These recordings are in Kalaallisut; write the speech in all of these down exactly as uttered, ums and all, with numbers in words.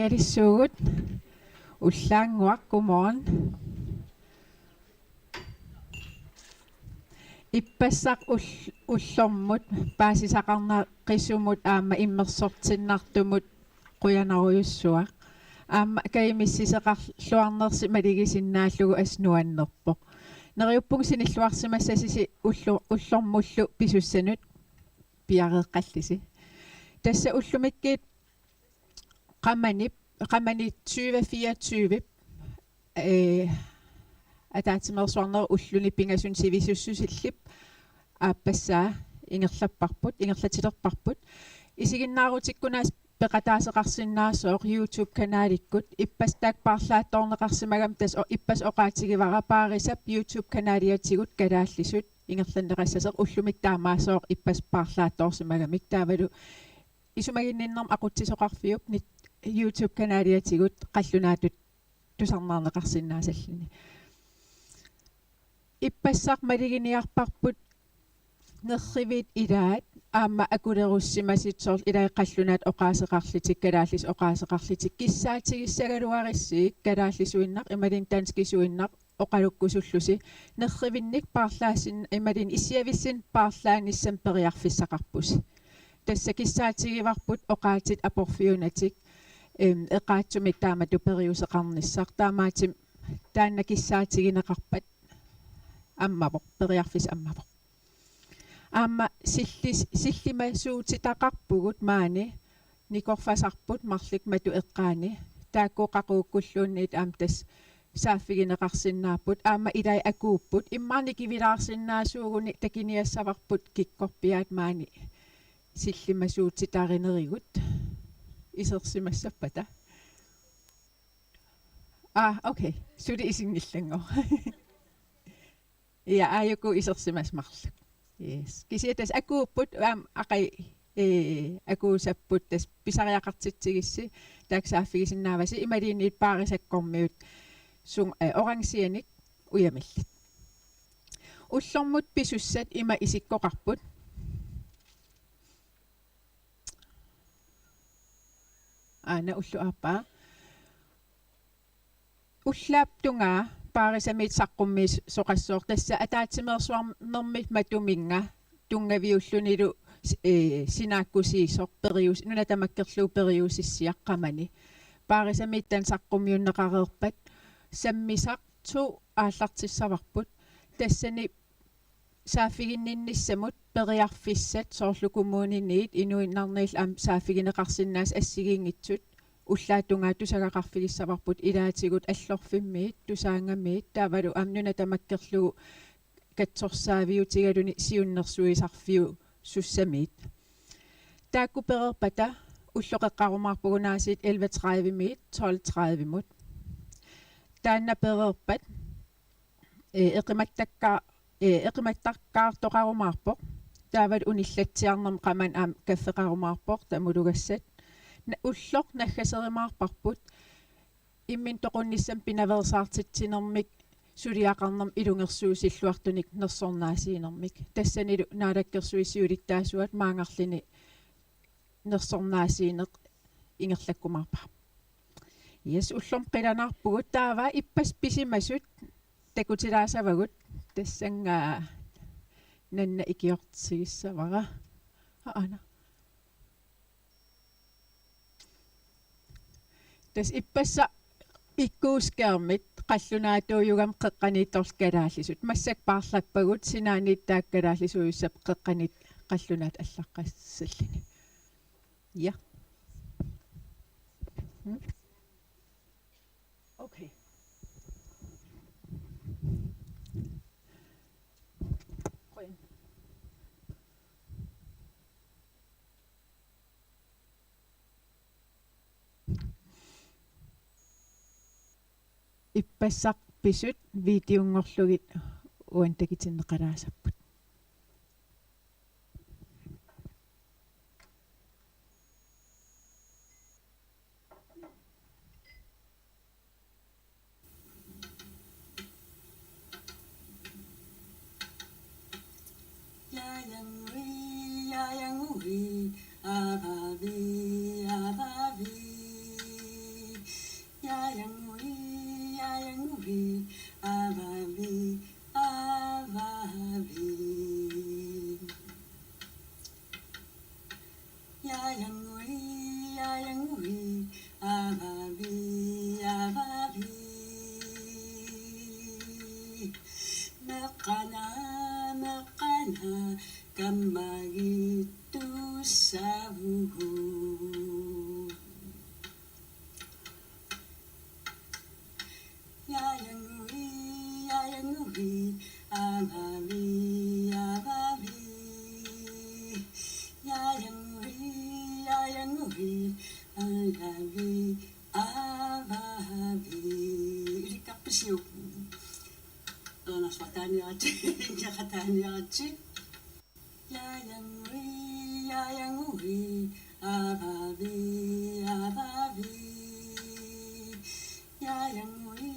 Alissuugut. Ullaannguaq, godmorgen. Ippassaq ull-, ullormut paasisaqarnaqisumut aamma immersortinnartumut qujanarujussuaq. Aamma kajumissuseqarluarnersi maligisinnaallugu assut nuannerpoq. Neriuppunga sinilluarsimassasisi ullu-, ullormullu pisussanut piareeqqallisi. Tassa ullumikkut Qamani, qamani tyve fireogtyve, øh, ataatsimeersuarnerup ulluni pingasuni sivisussusillip aappassaa ingerlapparput, ingerlatilerparput. Isiginnaarutikkunaas peqataaseqarsinnaasooq YouTube-kanaalikkut, ippassaq taakku paarlaattoorneqarsimagami tassa o-, ippassaq oqaatigivara Paarisap YouTube-kanaaliatigut kalaallisut ingerlanneqassasoq, ullumikkut taamaasooq ippassaq paarlaattoorsimagamik, taavalu isumaginninnermut aqutsisoqarfiup nit-, YouTube-kanaaliatigut qallunaatut tusarnaarneqarsinnaasalluni. Ippassaq maliginiarparput nerrivit ilaat aamma akulerussimasut, soorlu ilaat qallunaat oqaaseqarlutik, kalaallisut oqaaseqarlutik, kissaatigissagaluarussiuk kalaallisuinnaq imaluunniit danskisuinnaq oqalukkusullusi, nerrivinnik paarlaassin-, imaluunniit issiavissinnik paarlaanissamut periarfissaqarpusi. Tassa kissaatigivarput oqaatsit aporfiunatik, em, eqaatsumik taamatut periuseqarnissaq. Taamaattumik taanna kissaatigineqarpat ammavoq, periarfissaq ammavoq. Aamma sillis-, sillimasuutitaqarpugut maani, nikorfasarput marluk matut eqqaanni. Taakku qaquukkulluunniit aamma tassa saaffigineqarsinnaapput. Aamma ilaat akuupput. Immaqa nikivilaarsinnaasuuguni takuniassavarput kikkorpiaat maani sillimasuutitarinerivut. Isersimassappata? Aa, okay. Suli isinngillanngooq. Ja, aajuku isersimasut marluk. Yes. Kisianni tassa akuupput, aamma aqagu, ee, akuusapput, tassa pisariaqartitsigissi taakku saaffigisinnaavasi, imaluunniit Paarisakkormiut sung-, ee, orangianik ujamillit. Ullormut pisussat ima isikkoqarput. Aana ulloq aappaa. Ullaap tungaa Paarisamiit saqqummiisoqassooq, tassa ataatsimeersuarnermit matuminnga tunngaviullunilu, ee, sinaakkusiisoq perius-, nuna tamakkerlugu periusissiaq qamani. Paarisamiit taanna saqqummiunneqareerpat sammisaq to aallartissavarput. Tassani saaffiginninnissamut periarfissat, soorlu kommuniniit inuinnarniillu aamma saaffigineqarsinnaasut assigiinngitsut, ullaap tungaa tusagaqarfigissavarput, ilaatigut Allorfimmiit, Tusaagamiit, taavalu aamma nuna tamakkerlugu katsorsaaviutigaluni siunnersuisarfiusussamiit. Taakku pereerpata ulloqeqqarumaarpugut aasiit elleve tredive-miit tolv tredive-mut. Taanna pereerpat, ee, eqimattakka-, ee, eqimattakkaartoqarumaarpoq. Taavalu unillatsiarnermut qamani aamma kaffeqarumaarpoq tamulugassat. Na-, ulloq naggaserumaarparput imminut toqunnissamut pinaveersaartitsinermik suliaqarnermik ilungersuusilluartunik nersornaasiinermik. Tassanilu Naalakkersuisut siulittaasuat maanngarluni nersornaasiineq ingerlakkumaarpara. Yes, ullormut qilanaarpugut, taava ippassaq pisimasut takutilaassavagut, tassannga Nanna ikiortigissavara. Aana. Tassa ippassaq ikkuuskermit qallunaatuujugami qeqqaniittorlu kalaallisut. Massakkut paarlappagut sinaaniit taakku kalaallisuujussat qeqqaniit qallunaatut allaqqassalluni. Ja. Mm. Okay. Qujan. Ippassaq pisut videonngorlugit uani takutinneqalaassapput. Avavi, avavi. Jajangui, jajangui, avavi, avavi. Meqqana, meqqana, kammagittussavugut. Jajangui, jajangui, avavi, avavi. Jajangui, jajangui, avavi, avavi. Ilikkarpisiuk? Ernarsua taaniaritsi, injaqataaniaritsi. Jajangui, jajangui, avavi, avavi. Jajangui,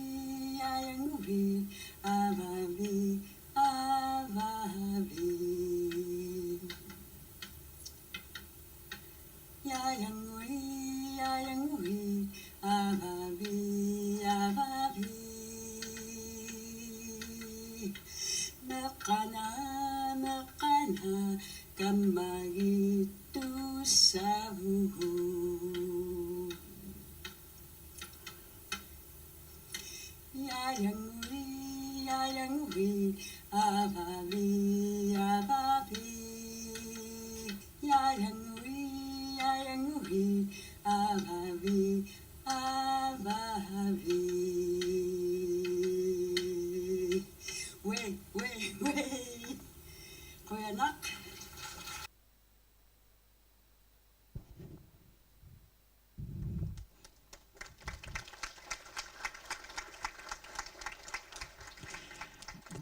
jajangui, avavi, avavi. Jajangui, jajangui, avavi, avavi. Meqqana, meqqana, kammagittussavugut. Jajangui, jajangui, avavi, avavi. Jajangui, jajangui, avavi, avavi. Uee, uee, uee. Qujanaq.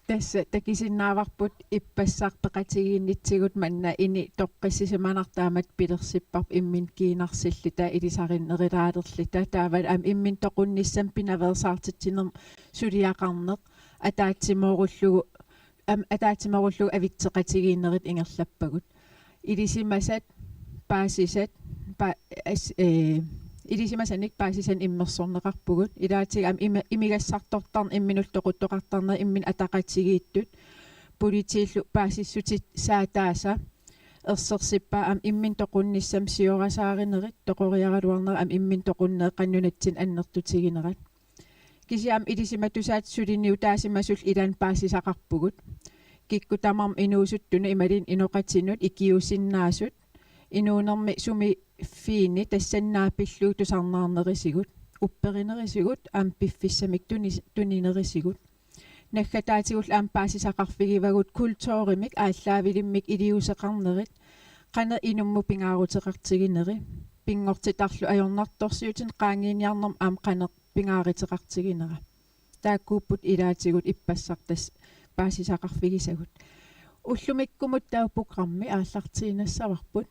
Tassa takusinnaavarput ippassaq peqatigiinnitsigut manna ini toqqissisimanartoq taamatut pilersipparput imminut kiinarsilluta ilisarinerilaalerluta taavalu aamma imminut toqunnissamut pinaveersaartitsinermut suliaqarneq ataatsimoorullugu aamma ataatsimoorullugu avitseqatigiinnerit ingerlappagut. Ilisimasat paasisat pa-, as-, ee, ilisimasanik paasisanik immersorneqarpugut. Ilaatigut aamma imi-, imigassartortarneq imminullu toquttoqartarneq imminut ataqatigiittut. Politiillu paasissutit saataasa ersersippaa aamma imminut toqunnissamut siorasaarinerit toqoriaraluarnerat aamma imminut toqunnerat qanoq nunatsinni annertutiginerat. Kisianni aamma ilisimatusaat suliniutaasimasullu ilaanni paasisaqarpugut. Kikkut tamarmik inuusuttunut imaluunniit inoqatinut ikiuusinnaasut. Inuunermi sumi fiini tassani naapillugu tusarnaarnerisigut. Upperinerisigut aamma piffissamik tunis-, tuninerisigut. Naggataatigullu aamma paasisaqarfigivagut kulturimik aallaavilimmik iliuuseqarnerit. Qanoq inummut pingaaruteqartigineri. Pinngortitarlu ajornartorsiutinik qaangiiniarnermut aamma qanoq pingaaruteqartiginera. Taakkuupput ilaatigut ippassaq tassa paasisaqarfigisagut. Ullumikkumut taava programmi aallartiinnassavarput.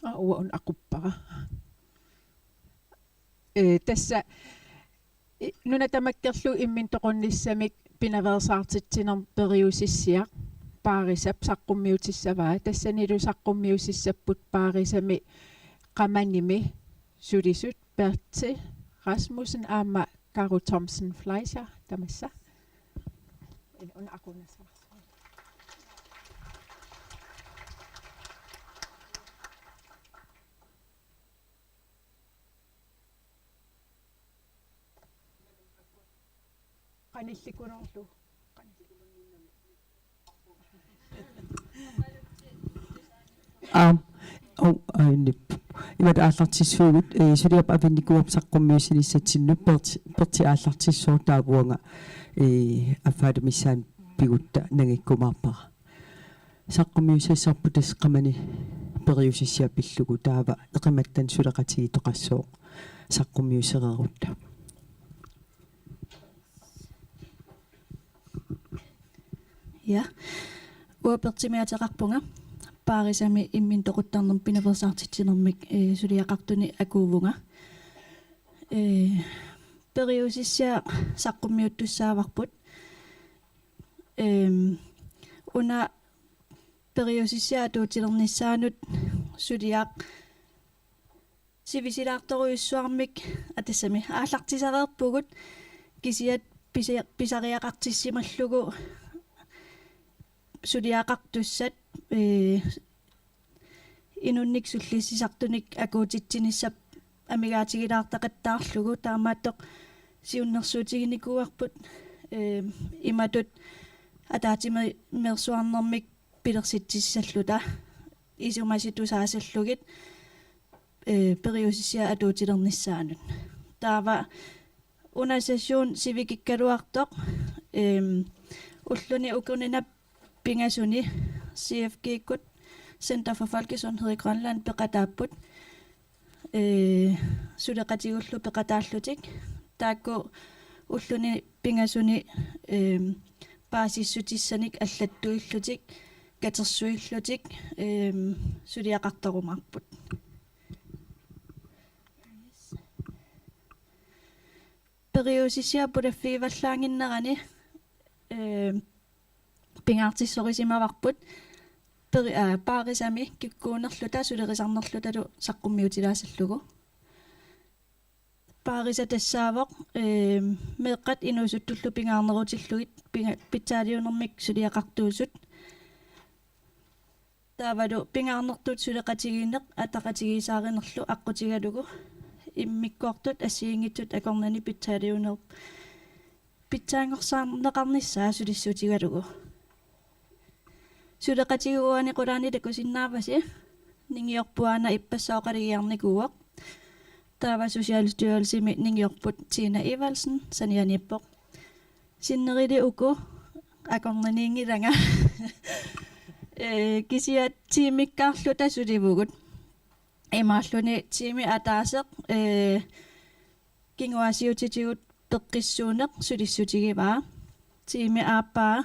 Aa, uanga una aquppara. Ee, tassa, i-, nuna tamakkerlugu imminut toqunnissamik pinaveersaartitsinermut periusissiaq Paarisap saqqummiutissavaa. Tassanilu saqqummiusissapput Paarisami Qamanimi sulisut Berti Rasmussen aamma Karu Thomsen Fleischer tamassa. Una aqunnassavara. Qanillikunoorlu. Aam, au, ainip. Imatut aallartissuugut, ee, suliap avinnikuuarput saqqummiussinissatsinnut Berti, Berti aallartissaaq taava uanga, ee, affaalu missaani pigutta nangikkumaarpara. Saqqummiussassarput tassa Qamani periusissiaq pillugu taava eqimattanut suleqatigiittoqassooq saqqummiussereerutta. Ja. Uanga Bertimik ateqarpunga. Paarisami imminut toquttarnermut pinaveersaartitsinermik, ee, suliaqartunik akuuvunga. Ee, periusissiaq saqqummiuttussaavarput. Ehm, una periusissiaq atuutilernissaanut suliaq sivisuulaartorujussuarmik atassami aallartisareerpugut, kisiat pisa-, pisariaqartissimallugu suliaqartussat, ee, inunnik sullissisartunik akuutitsinissap amigaatigilaartaqattaarlugu, taamaattoq siunnersuutiginikuuarput, ee, imatut ataatsimeersuarnermik pilersitsissalluta isumasitusaasallugit, ee, periusissiat atuutilernissaannut. Taava una session sivikikkaluartoq, eem, ulluni ukuninap pingasuni C F G-kkut, Center for Folkesundhed i Grønland, peqataapput, ee, suleqatigullu peqataallutik. Taakku ulluni pingasuni, eem, paasissutissanik allattuillutik, katersuillutik, eem, suliaqartarumaarput. Periusissiat pulaffigivallaannginnerani, ee, pingaartissorisimavagut peri-, aa, paarisami kikkuunerluta sulerisarnerlutalu saqqummiutilaasallugu. Paarisa tassaavoq, ee, meeqqat inuusuttullu pingaarnerutillugit pinga-, pitsaaliunermik suliaqartuusut. Taavalu pingaarnertut suleqatigiinneq ataqatigiissaarinerlu aqqutigalugu immikkoortut assigiinngitsut akornanni pitsaaliuner-, pitsaanngorsaarneqarnissaa sulissutigalugu. Suleqatigut uani qulaani takusinnaavasi, ningiorput aana ippassaq oqalugiarnikuuvoq. Taava Socialstyrelsimi ningiorput Tina Evaldsen sanianiippoq. Sinnerili uku akornanniinngilanga. Ee, kisiat tiimikkaarluta sulivugut. Imaalluni tiimi ataaseq, ee, kinguaassiuutitigut peqqissuunneq sulissutigivaa. Tiimi aappaa,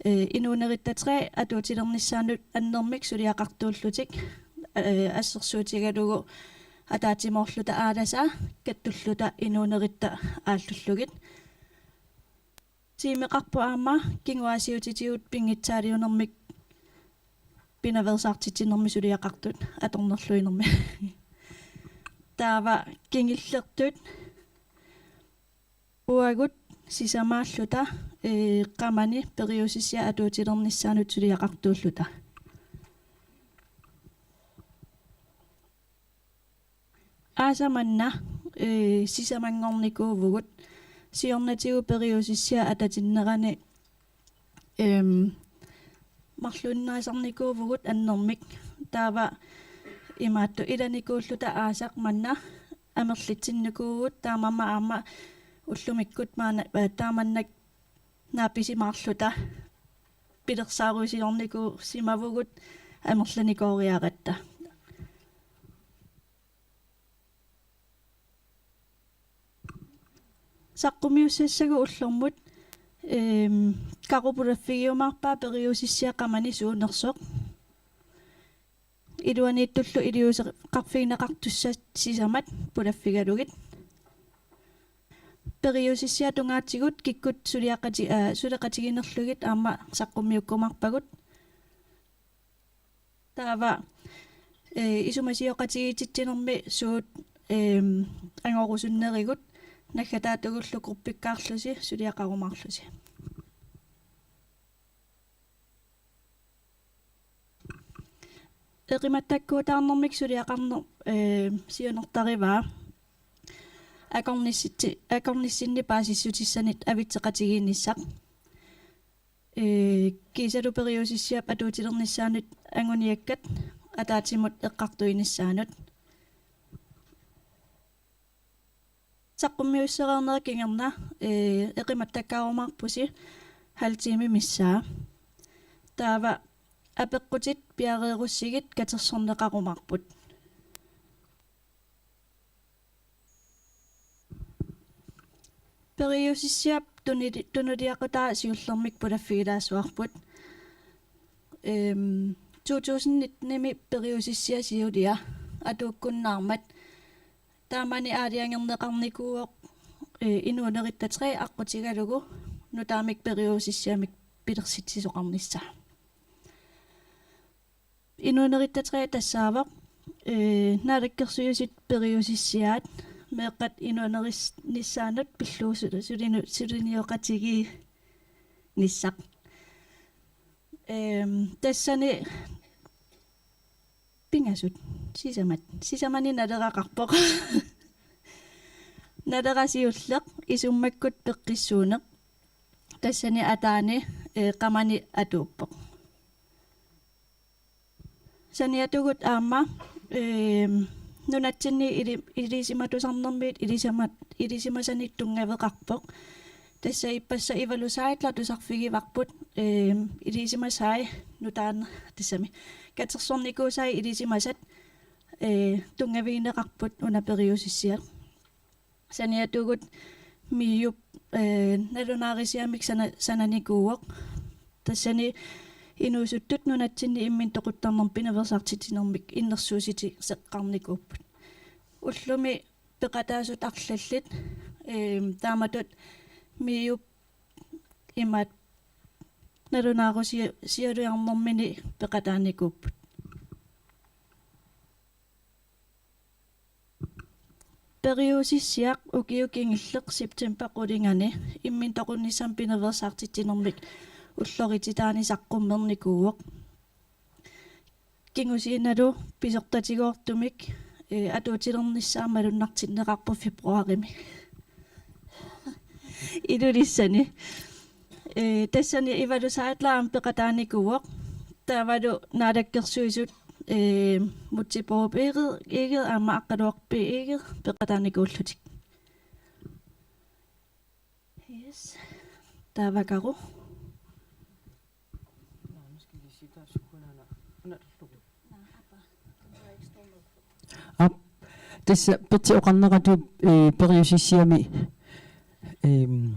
ee, Inuuneritta tre atuutilernissaanut annermik suliaqartuullutik, ee, assersuutigalugu ataatsimoorluta Aalasa kattulluta Inuuneritta aallullugit. Tiimeqarpoq aamma kinguaassiuutitigut pinngitsaaliunermik pinaveersaartitsinermi suliaqartut atornerluinermi. Taava kingullertut uagut sisamaalluta, ee, qamani periusissiat atuutilernissaannut suliaqartuulluta. Aasaq manna, ee, sisamanngornikuuvugut, siornatigut periusissiat atatinnerani, eem, marlunnaasarnikuuvugut annermik. Taava imaattoq ilanikuulluta aasaq manna amerlitsinnikuuvugut, taamaammat aamma ullumikkut maanna, ee, taamannak naapisimaarluta pilersaarusiornikuusimavugut amerlanikooriaratta. Saqqummiussassagut ullormut, eem, Karo pulaffigiumaarpaa periusissiaq qamani suunersoq. Iluaniittullu iliuuseqarfiginiaqartussat sisamat pulaffigalugit. Periusissiat tungaatigut kikkut suliaqati-, aa, suleqatiginerlugit aamma saqqummiukkumaarpagut. Taava, ee, isumasioqatigiitsitsinermi suut, eem, angorusunnerigut naggataatugullu gruppikkaarlusi suliaqarumaarlusi. Eqimattakkuutaarnermik suliaqarneq, ee, siunertarivaa akornissitsi-, akornissinni paasissutissanit avitseqatigiinnissaq. Ee, kiisalu periusissiap atuutilernissaanut anguniakkat ataatsimut eqqartuinissaanut. Saqqummiussereernerit kingorna, ee, eqimattakkaarumaarpusi halv time missaa. Taava apeqqutit piareerussigit katersorneqarumaarput. Periusissiap tunuli-, tunuliaqutaa siullermik pulaffigilaassuarput. Ehm, to tusind nitten-imi periusissiap siulia atuukkunnaarmat taamani aalajangerneqarnikuuvoq, ee, Inuuneritta tre aqqutigalugu nutaamik periusissiamik pilersitsisoqarnissaa. Inuuneritta tre tassaavoq Ee, naalakkersuisut periusissiaat meeqqat inuunerissaannut pillugu su-, sulinu-, sulinioqatigiinnissaq. Ehm, tassani pingasut, sisamat, sisamani Naleraqarpoq. Nalera siulleq, isummakkut peqqissuuneq. Tassani ataani, ee, qamani atuuppoq. Saniatigut aamma, ehm, nunatsinni ili-, ilisimatusarnermiit ilisimat-, ilisimasanik tunngaveqarpoq. Tassa ippassaq Ivalu Zeidler tusarfigivarput, ehm, ilisimasai nutaan-, tassami katersornikuusai ilisimasat, ee, tunngavigineqarput una periusissiaq. Saniatigut MIO-p, ee, nalunaarisiamik sana-, sananikuuvoq. Tassani inuusuttut nunatsinni imminut toquttarnermik pinaveersaartitsinermik innersuussutiseqqarnikuupput. Ullumi peqataasut arlallit, eem, taamatut MIO-p imaat nalunaarusia-, sialuarnermini peqataanikuupput. Periusissiaq ukioq kingulleq september qulingani imminut toqunnissamut pinaveersaartitsinermik ullorititaani saqqummernikuuvoq. Kingusiinnalu pisortatigoortumik, ee, atuutilernissaa malunnartinneqarpoq februarimi Ilulissani. Ee, tassani Ivalu Zeidler aamma peqataanikuuvoq. Taavalu Naalakkersuisut, ee, Múte Bourup Egede, Egede aamma Aqqaluaq B. Egede peqataanikuullutik. Yes. Taavakkalu. Aap, tassa Pertip oqarneqartoq, ee, periusissiami, eem,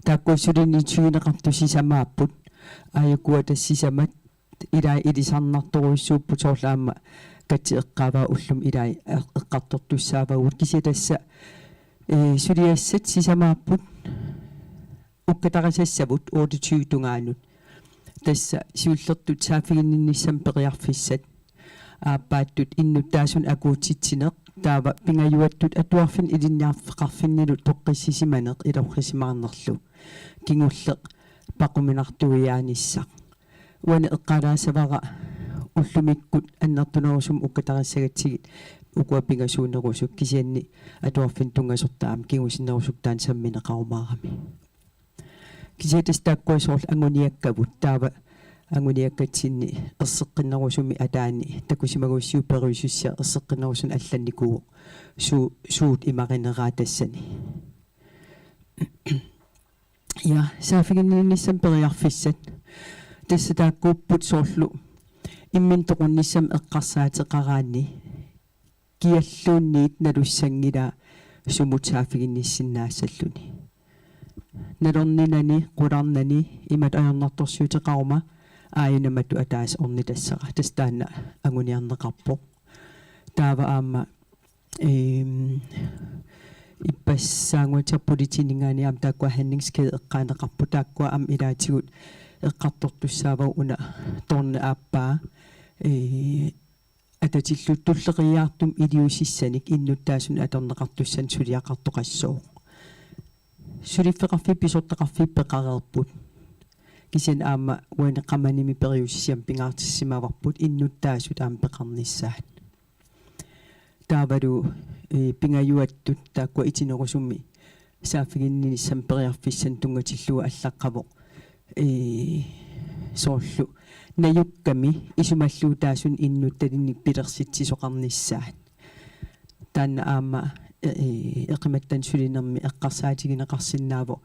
taakku suliniutigineqartut sisamaapput. Aajukua tassa sisamat ilai ilisarnartorujussuupput, soorlu aamma Kati eqqaavaa ullumi ilai eq-, eqqartortussaavagut, kisianni tassa, ee, suliassat sisamaapput ukkatarisassavut otteogtyve tungaanut. Tassa siullertut saaffiginninnissamut periarfissat aappaattut innuttaasunut akuutitsineq, taava pingajuattut atuarfimmi ilinniarfeqarfinnilu toqqissisimaneq ilorrisimaarnerlu. Kingulleq paquminartuiaanissaq. Uani eqqaalaassavara ullumikkut annertunerusumik ukkatarisagatsigit ukua pingasuunerusut, kisianni atuarfimmut tunngasortaa aamma kingusinnerusukkut taanna sammineqarumaarami. Kisianni tassa taakkua soorlu anguniakkavut, taava anguniakkatsinni erseqqinnerusumik ataani takusimagussiuk periusissiaq erseqqinnerusunik allannikuuvoq, suu-, suut imarineraa tassani. Ja, saaffiginninnissamut periarfissat. Tassa taakkuupput soorlu imminut toqunnissamut eqqarsaateqaraanni kialluunniit nalussanngilaa sumut saaffiginnissinnaassalluni. Nalorninani, qularnani, imatut ajornartorsiuteqaruma aajuna matu ataaseq ornitassara. Tassa taanna anguniarneqarpoq. Taava aamma, eem, ippassaq saanguatserput politiinninngaanniit aamma taakkua handlingskæde eqqaaneqarput, taakkua aamma ilaatigut eqqartortussaavagut, una tårnip aappaa, ee, atatillugu tulleriiaartumik iliuusissanik innuttaasunut atorneqartussanik suliaqartoqassooq. Suliffeqarfiit pisortaqarfiit peqareerput. Kisianni aamma uani qamanimi periusissiami pingaartissimavarput innuttaasut aamma peqarnissaat. Taavalu, ee, pingajuattut taakkua itinerusummi saaffiginninnissamut periarfissanik tunngatillugu allaqqavoq, ee, soorlu najukkami isumalluutaasunik innuttalinnik pilersitsisoqarnissaat. Taanna aamma, ee, eqimattanut sulinermi eqqarsaatigineqarsinnaavoq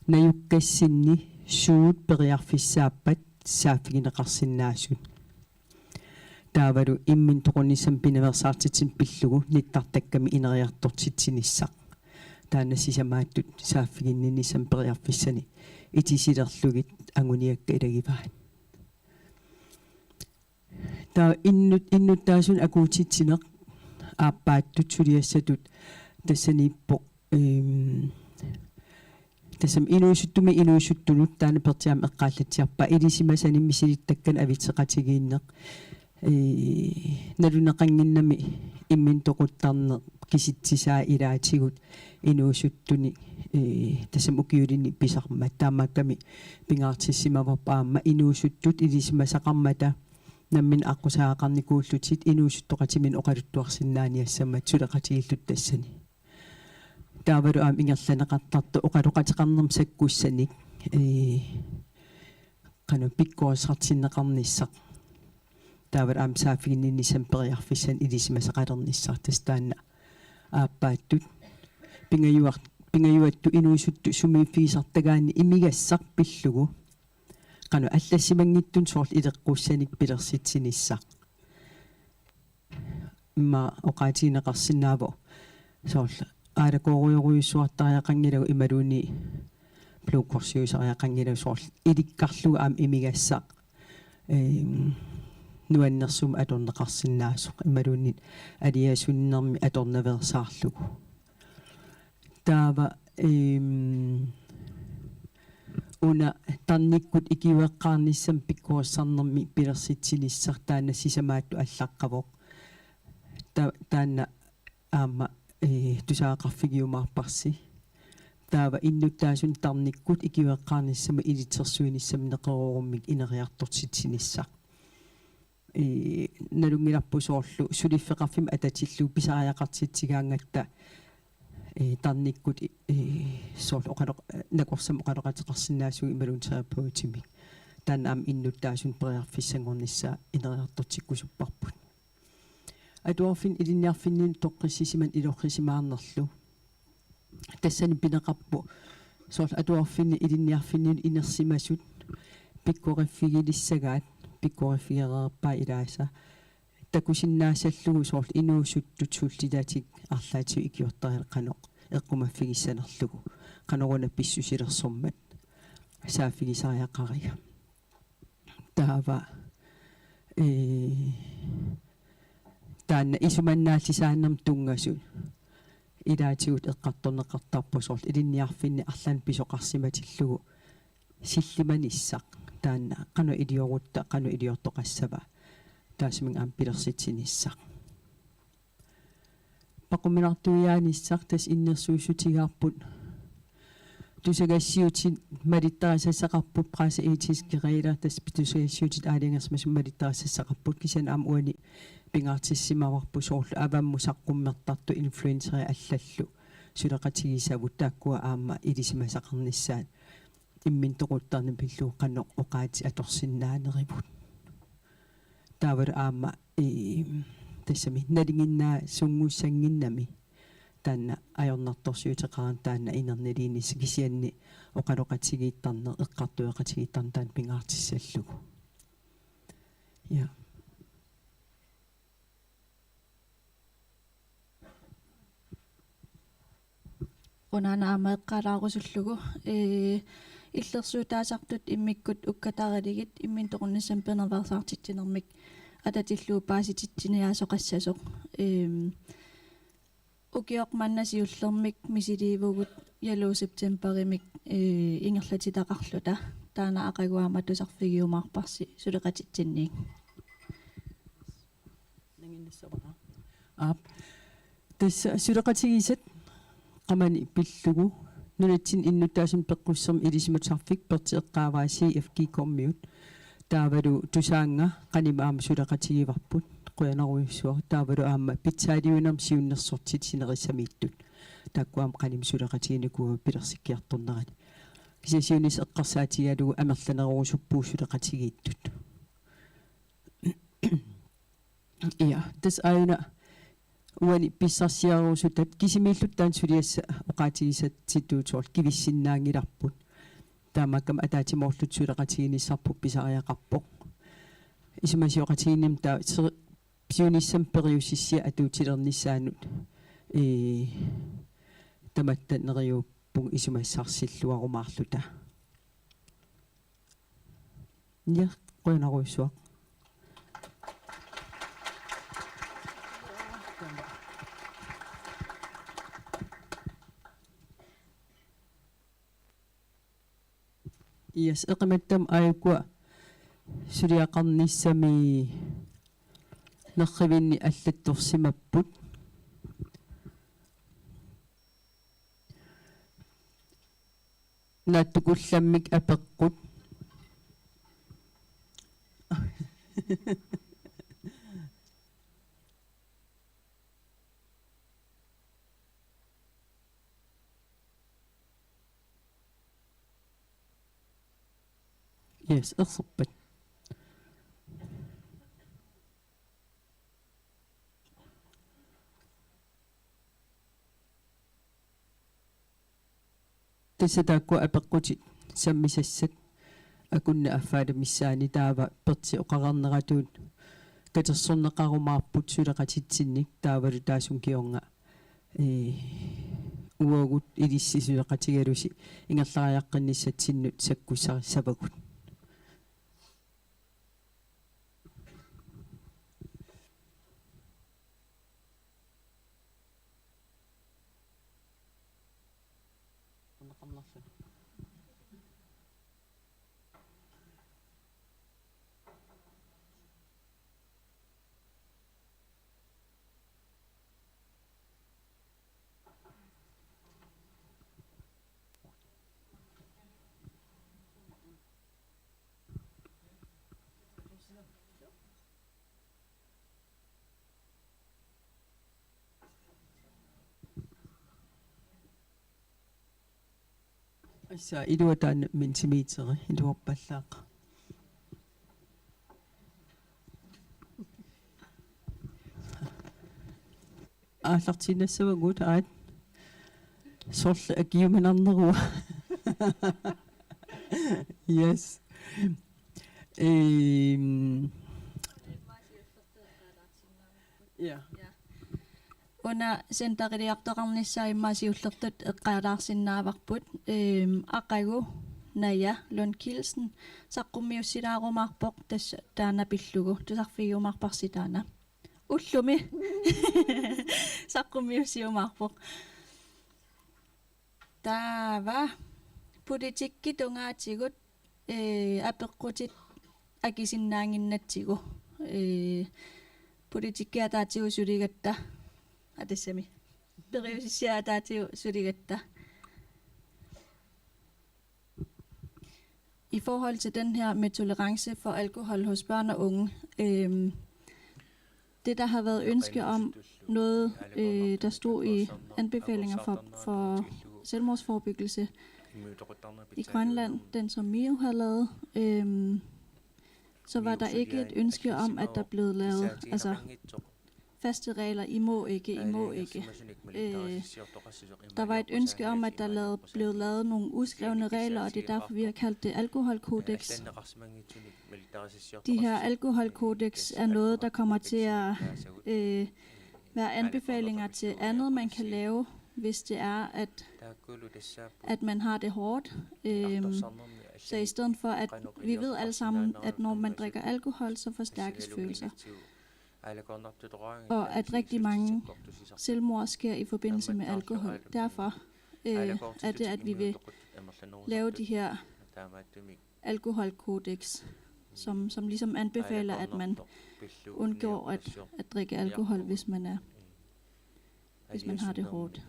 najukkassinni suut periarfissaappat saaffigineqarsinnaasut. Taavalu imminut toqunnissamut pinaveersaartitsineq pillugu nittartakkami ineriartortitsinissaq. Taanna sisamaattut saaffiginninnissamut periarfissanik itisilerlugit anguniakkat ilagivaat. Taava innut-, innuttaasunut akuutitsineq aappaattut suliassatut tassaniippoq, ehm, tassami inuusuttumit inuusuttunut, taanna Pertip aamma eqqaallatsiarpaa, ilisimasanik misilittakkanik avitseqatigiinneq. Ee, naluneqannginnami imminut toquttarneq kisitsisaa ilaatigut inuusuttunik, ee, tassami ukiulinnik pisarmat. Taamaakkami pingaartissimavarput aamma inuusuttut ilisimasaqarmata namminneq aqqusaaqqarnikuullutik inuusuttoqatiminik oqaluttuarsinnaaniassammat suleqatigiilluta tassani. Taavalu aamma ingerlanneqartartoq oqaloqateqarnermut sakkussanik, ee, qanoq pikkorissartinneqarnissaq. Taavalu aamma saaffiginninnissamut periarfissanik ilisimasaqalernissaq, tassa taanna aappaattut. Pingajuar-, pingajuattut inuusuttut sumiiffigisartagaanni imigassaq pillugu. Qanoq allassimanngitsunik soorlu ileqqussanik pilersitsinissaq. Immaqa oqaatigineqarsinnaavoq soorlu aalakoorujorujussuartariaqanngilagut imaluunniit blodkursiusariaqanngilagut, soorlu ilikkarlugu aamma imigassaq, eem, nuannersumik atorneqarsinnaasoq imaluunniit aliasunnermi atornaveersaarlugu. Taava, eem, una tarnikkut ikiueqqaarnissamik pikkorissarnermik pilersitsinissaq, taanna sisamaattut allaqqavoq. Ta-, taanna aamma, ee, tusagaqarfigiumaarparsi. Taava innuttaasunik tarnikkut ikiueqqaarnissamut ilitsersuinissamut neqeroorummik ineriartortitsinissaq. Ee, nalunngilarput soorlu suliffeqarfimmik atatillugu pisariaqartitsigaangatta, ee, tarnikkut, ee, soorlu oqaloq-, nakorsamut oqaloqateqarsinnaasugut imaluunniit terapeutimik. Taanna aamma innuttaasunik periarfissanngornissaa ineriartortikkusupparput. Atuarfinni ilinniarfinni toqqissisimaneq ilorrisimaarnerlu. Tassani pineqarpoq soorlu atuarfinni ilinniarfinni inersimasut pikkoriffigilissagai, pikkoriffigereerpai ilaasa. Takusinnaassallugu soorlu inuusuttut sullitatik arlaatigut ikiortariaqarneq eqqumaffigissanerlugu. Qanoruna pissusilersormat saaffigisariaqariga. Taava, ee, taanna isumannaallisaanermut tunngasut ilaatigut eqqartorneqartarpoq soorlu ilinniarfinni arlaannik pisoqarsimatillugu sillimanissaq, taanna qanoq iliorutta, qanoq iliortoqassava, taassuminnga aamma pilersitsinissaq. Paquminaartuiaanissaq tassa innersuussutigaarput. Tusagassiuutit malittarisassaqarput, presseetiske regler, tassa tusagassiuutit aalajangersimasut malittarisassaqarput, kisianni aamma uani pingaartissimavarput soorlu avammut saqqummertartut influencerit allallu suleqatigisavut, taakkua aamma ilisimasaqarnissaat imminut toquttarneq pillugu qanoq oqaatsit atorsinnaanerivut. Taavalu aamma, ee, tassami nalinginnaasunngussannginnami taanna ajornartorsiuteqarani taanna inerniliinissaq, kisianni oqaloqatigiittarneq, eqqartueqatigiittarneq taanna pingaartissallugu. Ja. Qujanaq aamma eqqaalaarusullugu, ee, illersuutaasartut immikkut ukkatariligit imminut toqunnissamut pinaveersaartitsinermik atatillugu paasititsiniaasoqassasoq. Eem, ukioq manna siullermik misiliivugut Yellow Septemberimik, ee, ingerlatitaqarluta. Taanna aqagu aamma tusarfigiumaarparsi suleqatitsinniit. Nanginnassavara. Aap. Tassa suleqatigisat qamani pillugu nunatsinni innuttaasunut peqqussermut ilisimatusarfik Perti eqqaavaa C F G-kormiut. Taavalu Tusaannga qanimut aamma suleqatigivarput. Qujanarujussuaq. Taavalu aamma pitsaaliuinermut siunnersortit sinerissamiittut. Taakku aamma qanimut suleqatiginikuuagut pilersikkiartornerani. Kisianni siunissaq eqqarsaatigalugu amerlanerorusuppugut suleqatigiittut. Ja, tassa aajuna uani pissarsiarerusutat kisimiilluta taanna suliassat oqaatigisatsitut soorlu kivissinnaanngilarput. Taamaakkami ataatsimoorluta suleqatiginissarput pisariaqarpoq. Isumasioqatigiinnermut taava se-, siunissami periusissiat atuutilernissaannut, ee, tamatta neriuppunga isumassarsilluarumaarluta. Ja, qujanarujussuaq. Yes, eqimattama aajuku suliaqarnissami Nerrivinni allattorsimapput. Naatsukullammik apeqqut. Yes, erserpat. Tassa taakkua apeqqutit sammisassat akunneq affaata missaani, taava Pertip oqareerneratuut katersorneqarumaarput suleqatitsinnik, taavalu taassuma kingorna, ee, uagut ilissi suleqatigalusi ingerlariaqqinnissatsinnut sakkussarissavagut. Assa, ilua taanna Mentimeteri, iluarpallaaq. Aallartinnassavagut, aat. Soorlu akiuminarnerua. Yes. Ehm. Ja. Una centeriliortoqarnissaa immaqa siullertut eqqaalaarsinnaavarput. Ehm, aqagu Naja Lund Kielsen saqqummiussilaarumaarpoq, tassa taanna pillugu, tusarfigiumaarparsi taanna. Ullumi. Saqqummiussiumaarpoq. Taava politikki tungaatigut, ee, apeqqutit akisinnaannginnatsigu. Ee, politikki ataatigut suligatta. Aa, tassami. Periusissiat ataatigut suligatta. I forhold til den her med tolerance for alkohol hos børn og unge, øhm, det, der har været ønske om noget, øh, der stod i anbefalinger for, for selvmordsforebyggelse i Grønland, den som Mio har lavet, øhm, så var der ikke et ønske om, at der blev lavet, altså, faste regler, I må ikke, I må ikke. Øh, der var et ønske om, at der lavede, blev lavet nogle uskrevne regler, og det er derfor, vi har kaldt det alkoholkodex. De her alkoholkodex er noget, der kommer til at, øh, være anbefalinger til andet, man kan lave, hvis det er, at, at man har det hårdt. Øhm, så i stedet for, at vi ved alle sammen, at når man drikker alkohol, så forstærkes følelser. Og at rigtig mange selvmord sker i forbindelse med alkohol. Derfor, øh, er det, at vi vil lave de her alkoholkodex, som, som ligesom anbefaler, at man undgår at, at drikke alkohol, hvis man er, hvis man har det hårdt.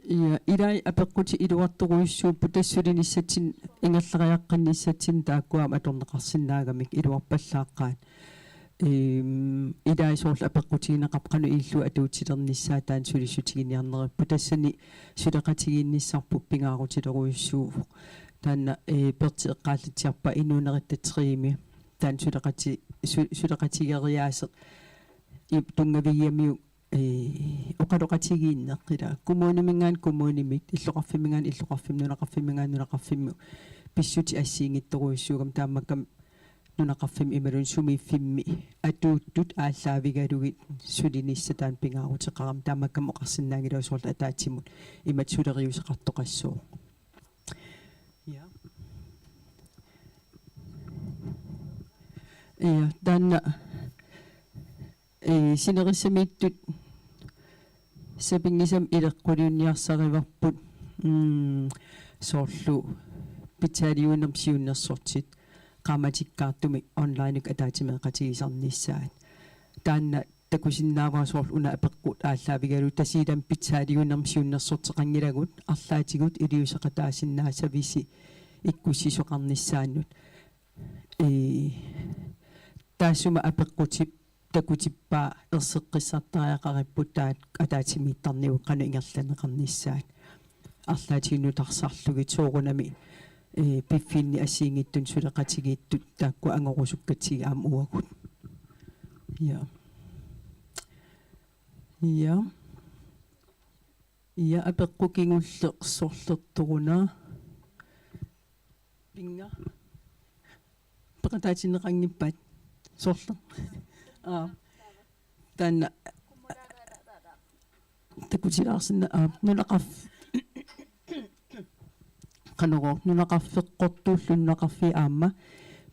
Ja, ilai apeqqutit iluartorujussuupput, tassa sulinissatsinnik ingerlariaqqinnissatsinnut taakkua aamma atorneqarsinnaagamik, iluarpallaaqqaat. Ehm, ilai soorlu apeqqutigineqarpoq qanoq ilillugu atuutilernissaa, taanna sulissutiginiarneripput. Tassani suleqatigiinnissarput pingaarutilerujussuuvoq. Taanna, eh, Pertip eqqaallatsiarpaa inuuneritta teami. Taanna suleqati-, su-, suleqatigeriaaseq ip-, tunngavigigamiuk ee, oqaloqatigiinneq, ila, kommuniminngaanniit kommunimut, illoqarfimminngaanniit illoqarfimmut, nunaqarfimminngaanniit nunaqarfimmut, pissutsit assigiinngitsorujussuugamik, taamaakkami nunaqarfimmi imaluunniit sumiiffimmi atuuttut aallaavigalugit sulinissaq taanna pingaaruteqarami, taamaakkami oqarsinnaanngilagut soorlu ataatsimut imatut suleriuseqartoqassooq. Ja. Ja, taanna, ee, sinerissamiittut sapinngisamik ileqquliunniarsarivarput, mm, soorlu pitsaaliuinermut siunnersortit, qaammatikkaartumik onlinekkut ataatsimeeqatigisarnissaat. Taanna takusinnaavara soorlu una apeqqut aallaavigalugu Tasiilami pitsaaliuinermi siunnersorteqanngilagut arlaatigut iliuuseqataasinnaassavisi ikkussisoqarnissaannut. Ee, taassuma apeqqutip takutippaa erseqqissartariaqaripput taakku ataatsimiittarnigut qanoq ingerlanneqarnissaat. Arlaatigut nutarsarlugit soorunami, ee, piffinni assigiinngitsunik suleqatigiittut taakku angorusukkatsigu aamma uagut. Ja. Ja. Ja, apeqqut kingulleq sorlertoruna. Pinga. Peqataatinneqanngippat. Sorleq. Aa. Taanna. Takutilaarsinna, aa, nunaqarf-, qanorooq, nunaqarfeqqortuullu nunaqarfiit aamma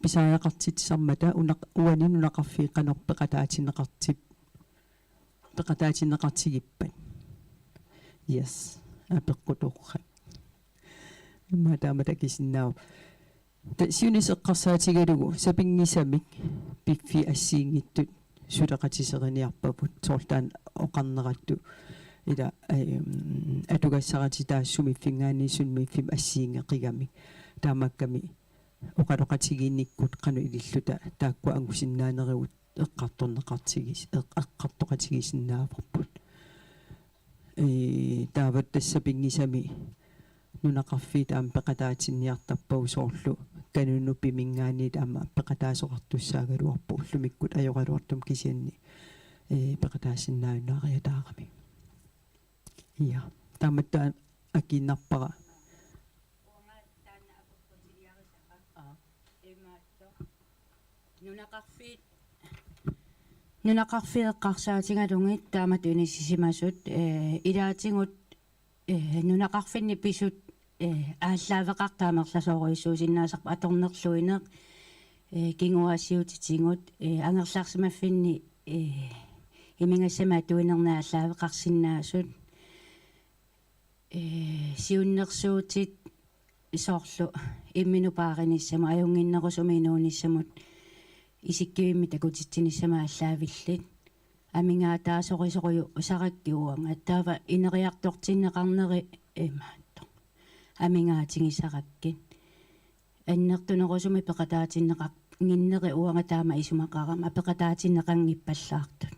pisariaqartitsisarmata unaq-, uani nunaqarfiit qanoq peqataatinneqartip-, peqataatinneqartigippat. Yes, apeqqut torrak. Immaqa taama takusinnaavoq. Ta-, siunissaq eqqarsaatigalugu sapinngisamik piffissap assigiinngitsut suleqatigiinniarpagut soorlu taanna oqarneratut ila, ehm, atugassaratik taakku sumiiffinngaanniit sumiiffimmut assigiinngeqigamik. Taamaakkami oqaloqatigiinnikkut qanoq ililluta taakku angusinnaanerugut eqqartorneqartigis-, eq-, eqqartoqatigisinnaavarput. Ee, taava tassa sapinngisamik nunaqarfiit aamma peqataatinniartarpagut soorlu Kanunupiminngaanniit aamma peqataasoqartussaagaluarpoq ullumikkut ajoraluartumik kisianni, ee, peqataasinnaajunnaariataarami. Ja, taamatut akiinnarpara. Nunaqarfiit, nunaqarfiit eqqarsaatigalugit taamatut inissisimasut, ee, ilaatigut, ee, nunaqarfinni pisut, ee, aallaaveqartut amerlasoorujussuusinnaasarput atornerluineq, ee, kinguaassiuutitigut, ee, angerlarsimaffinni, ee, imigassamik atuinernik aallaaveqarsinnaasut. Ee, siunnersuutit soorlu imminut paarinissamut, ajunnginnerusumik inuunissamut, isikkivimmik takutitsinissamut aallaavillit. Amigaataasorisorujuusarakkit uanga. Taava ineriartortinneqarneri imaattoq. Amigaatigisarakkit. Annertunerusumik peqataatinneqannginneri uanga taama isumaqarama, peqataatinneqanngippallaartut.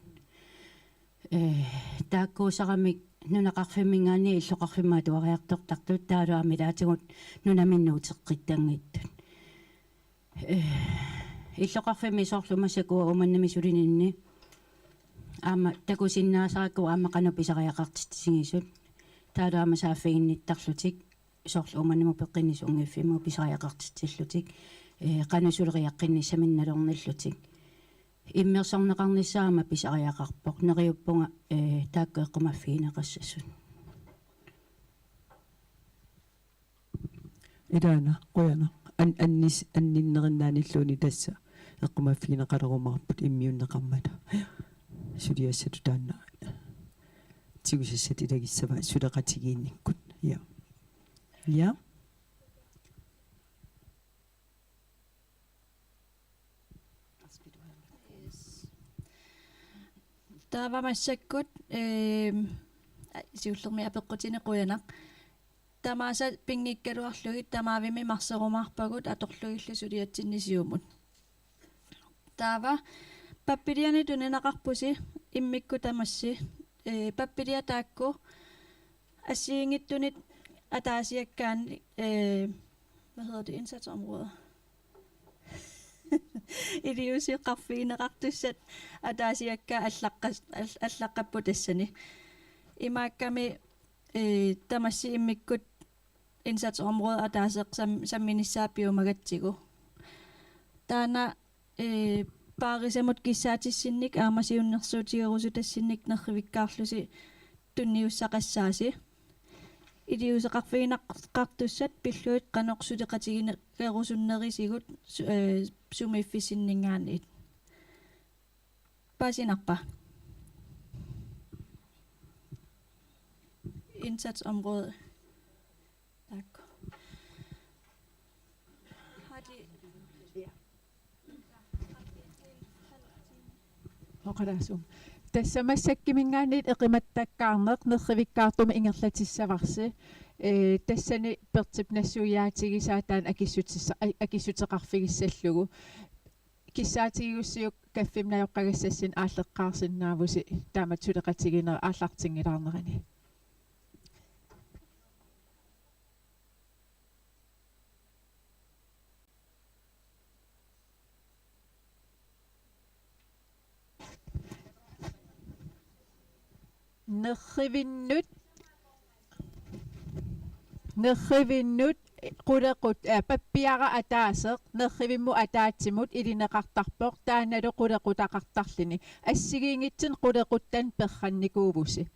Ee, taakkuussaramik nunaqarfimminngaanniit illoqarfimmut atuariartortartut taavalu aamma ilaatigut nunaminnut uteqqittanngitsut. Ee, illoqarfimmi soorlu massakkut Uummannami sulininni aamma takusinnaasarakku aamma qanoq pisariaqartitsisigisut. Taavalu aamma saaffiginnittarlutik. Soorlu Uummannamut peqqinnissaq unngiffimmut pisariaqartitsillutik, ee, qanoq suleriaqqinnissaminnik nalornillutik. Immersorneqarnissaa aamma pisariaqarpoq. Neriuppunga, ee, taakku eqqumaffigineqassasut. Ilaana, qujanaq. An-, annis-, anninnerinnaanilluunniit tassa eqqumaffigineqalerumaarput immiunneqarmata. Suliassatut taanna. Tigusassat ilagissavaat suleqatigiinnikkut. Ja. Ja. Yes. Taava massakkut, ehm, ai, siullermik apeqqutinik qujanaq. Tamaasa pinngikkaluarlugit tamaavimmik marserumaarpagut atorlugillu suliatsinni siumut. Taava pappiliani tunineqarpusi immikkut tamassi, ee, pappiliat taakku assigiinngitsunit ataasiakkaanni, ee, hvad hedder det, indsatsområder? Iliuuseqarfigineqartussat ataasiakkaat allaqqas-, all-, allaqqapput tassani. Imaakkami, ee, tamassi immikkut indsatsområde ataaseq sam-, samminissaa piumagatsigu. Taanna, ee, paarisamut kissaatissinnik aamma siunnersuutigerusutassinnik nerrivikkaarlusi tunniussaqassaasi. Iliuuseqarfigineqartussat pillugit qanoq suleqatigineqarusunnerisigut su-, ee, sumiiffissinninngaanniit. Paasinarpa? Indsatsområde. Taakku. Har de, Oqalaassuunga. Tassa massakkut imminngaanniit eqimattakkaarneq nerrivikkaartumik ingerlatissavarsi. Ee, tassani Pertip nassuiaatigisaa taanna akissutissa-, a-, akissuteqarfigissallugu. Kissaatigigussiuk kaffimik najoqqagassassinnik aalleqqaarsinnaavusi taamatut suleqatigiinnerit aallartinngilaarnerani. Nerrivinnut, nerrivinnut qulequt-, eh, pappiara ataaseq nerrivimmut ataatsimut ilineqartarpoq, taannalu qulequtaqartarluni. Assigiinngitsunik qulequttanik perrannikuuvusi.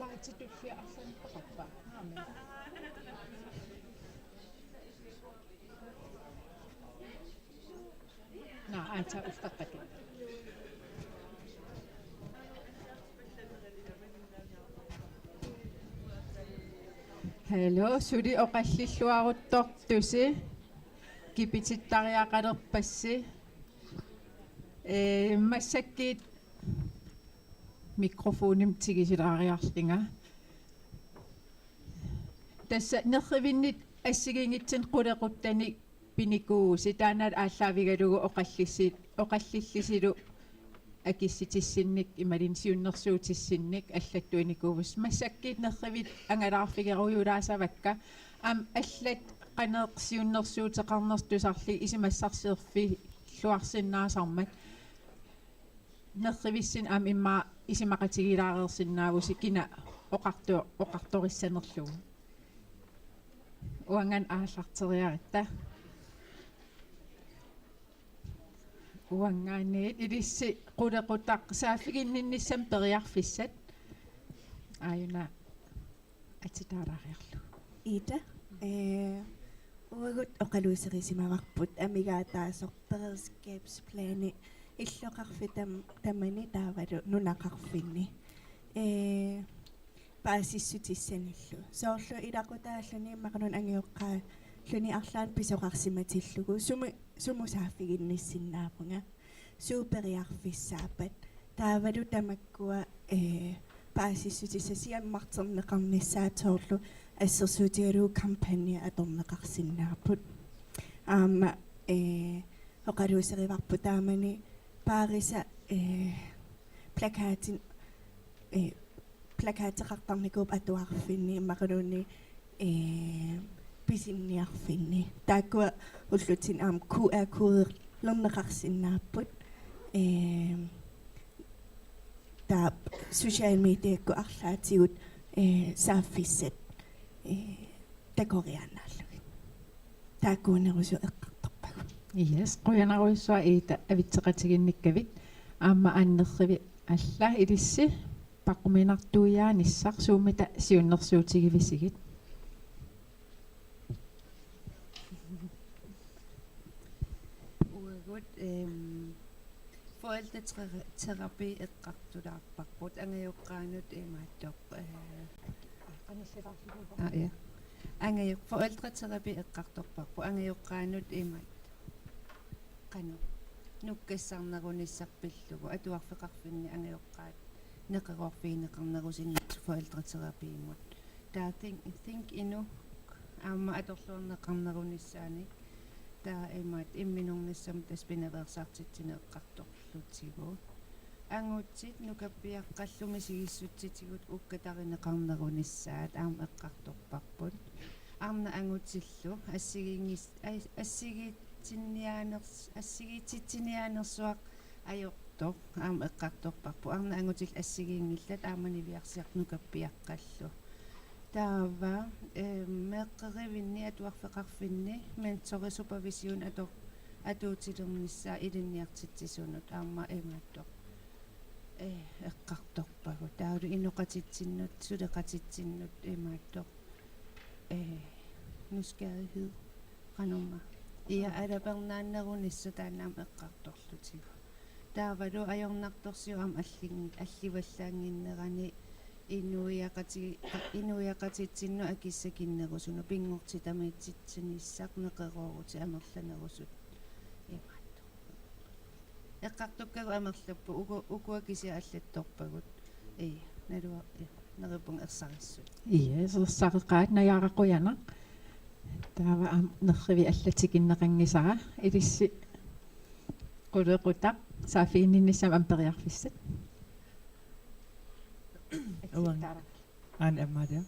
Aatitullia arlaanneqarpa? Aamma. Naa, aatsaat uffeqqatit. Hello, suli oqallilluaruttortusi, kipitittariaqalerpassi. Ee, massakkut mikrofonimik tigisilaariarlunga. Tassa nerrivinnit assigiinngitsunik qulequttanik pinikuuvusi, taanna aallaavigalugu oqallissi-, oqallillisilu akissutissinnik imaluunniit siunnersuutissinnik allattuinikuuvusi. Massakkut nerrivit angalaarfigerujulaassavakka. Aamma allat qanoq siunnersuuteqarnertut tusarlugu isumassarsiorfilluarsinnaasarmat. Nerrivissinnut aamma immaqa isumaqatigilaareersinnaavusi kina oqartu-, oqartorissanerlugu. Uanngaanniit aallarteriaratta. Uanngaanniit ilissi qulequtaq saaffiginninnissamut periarfissat. Aajuna atitaalaariarlugu. Ida, ee, uagut oqaluuserissimavarput amigaataasoq beredskabsplani illoqarfik tam-, tamani taavalu nunaqarfinni. Ee, paasissutissanillu. Soorlu ilaqutaalluni imaluunniit angajoqqaalluni arlaannik pisoqarsimatillugu sumu-, sumut saaffiginnissinnaavunga. Suut periarfissaappat. Taavalu tamakkua, ee, paasissutissat siammarterneqarnissaat soorlu assersuutigalugu kampagne atorneqarsinnaapput. Aamma, ee, oqaluuserivarput taamani paarisa, ee, plakatin-, ee, plakateqartarnikuupput atuarfinni imaluunniit, ee, pisiniarfinni. Taakkua ullutsinni aamma Q R-koderneqarsinnaapput. Ee, taava social mediakkut arlaatigut, ee, saaffissat, ee, takoriaannaallugit. Taakkuunerusut eqqartorpagut. Yes, qujanarujussuaq Ida avitseqatiginnikkavit. Aamma nerrivik alla ilissi paqquminartuiaanissaq suummita siunnersuutigivisigit? Uagut, ehm, forældreterapi eqqartulaarparput angajoqqaanut imaattoq, eh, aa, ja. Angajoq-, forældreterapi eqqartorparput angajoqqaanut imaat. Qanoq nukkassarnerunissaq pillugu atuarfeqarfinni angajoqqaat neqeroorfigineqarnerusinnaasut forældreterapiimut. Taava Think, Think Inuk aamma atorluarneqarnerunissaanik. Taava imaat imminornissamut tassa pinaveersaartitsineq eqqartorlutigu. Angutit nukappiaqqallu misigissutsitigut ukkatarineqarnerunissaat aamma eqqartorparput. Arnat angutillu assigiinngis-, as-, assigiitsinniaaners-, assigiititsiniaanersuaq ajortoq aamma eqqartorparput. Arnat angutillu assigiinngillat aamma niviarsiartut nukappiaqqallu. Taava, eh, meeqqerivinni atuarfeqarfinni mentori supervision ator-, atuutilernissaa ilinniartitsisunut aamma imaattoq, eh, eqqartorpagut. Taavalu inoqatitsinnut, suleqatitsinnut imaattoq, eh, nysgerrighed, qanormaa. Ia, alapernaannerunissaq taanna aamma eqqartorlutigu. Taavalu ajornartorsiut aamma allin-, allivallaannginnerani inuiaqati-, inuiaqatitsinnut akissakinnerusunut pinngortitamiititsinissaq neqeroorutit amerlanerusut. Imaattoq. Eqqartukkagut amerlapput, uku-, ukua kisiat allattorpagut. Ii, nalua-, ii, neriuppunga ersarissut. Ii, ersareqaat, Najaara, qujanaq. Taava aamma nerrivik alla tikinneqanngisara, ilissi qulequtaq saaffiginninnissamut aamma periarfissat. Uang. Aani Amalia.